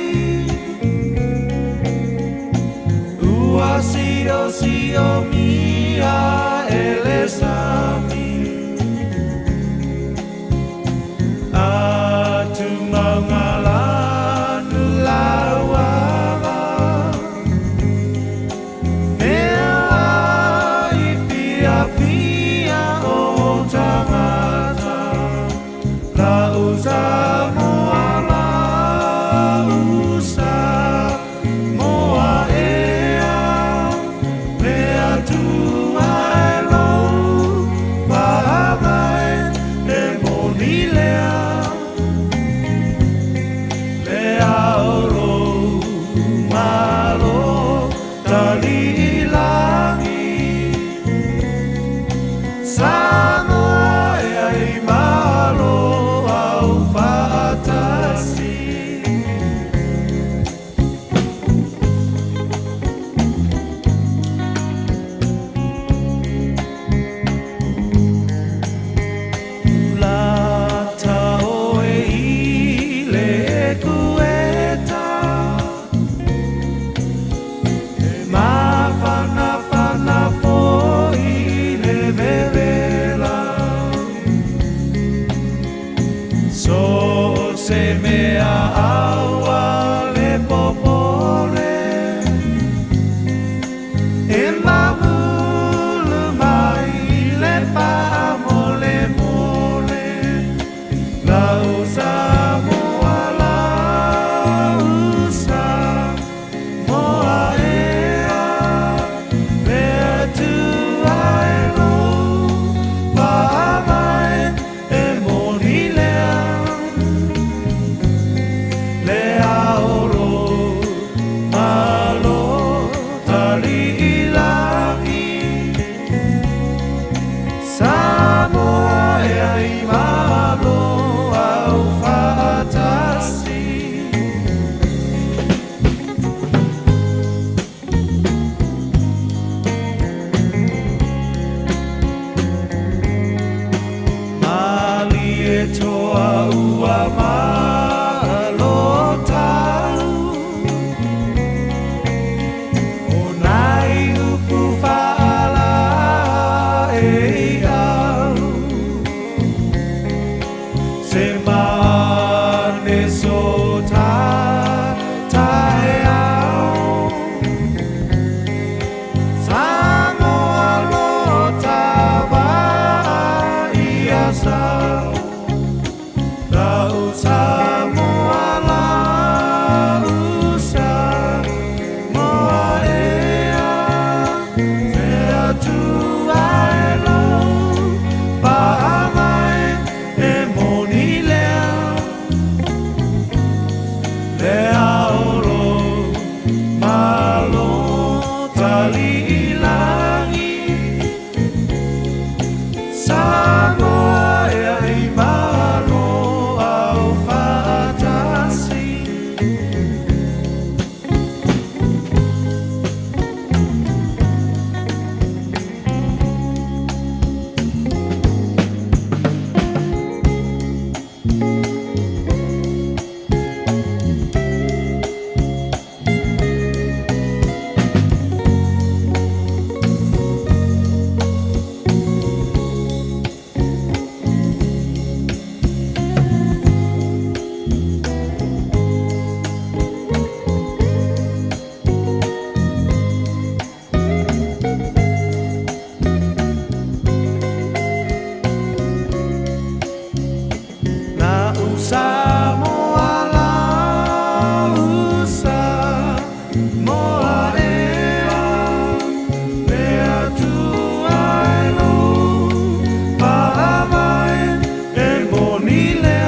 Ua sio mia e le sami Atu maunga lanu lauala Mea i fiafia o tagata Lau Samoa lau Samoa ea Le Atua e lou faavae e moni lea Le ao lou malo taliilagi Samoa ea i malo au faatasi. Lata oe i le ekueta E mafanafana foi i le vevela So se mea aua le popole E mamulu mai i le faamolemole Lau Samoa lau Samoa ea Le Atua e lou faavae e moni lea Le I le.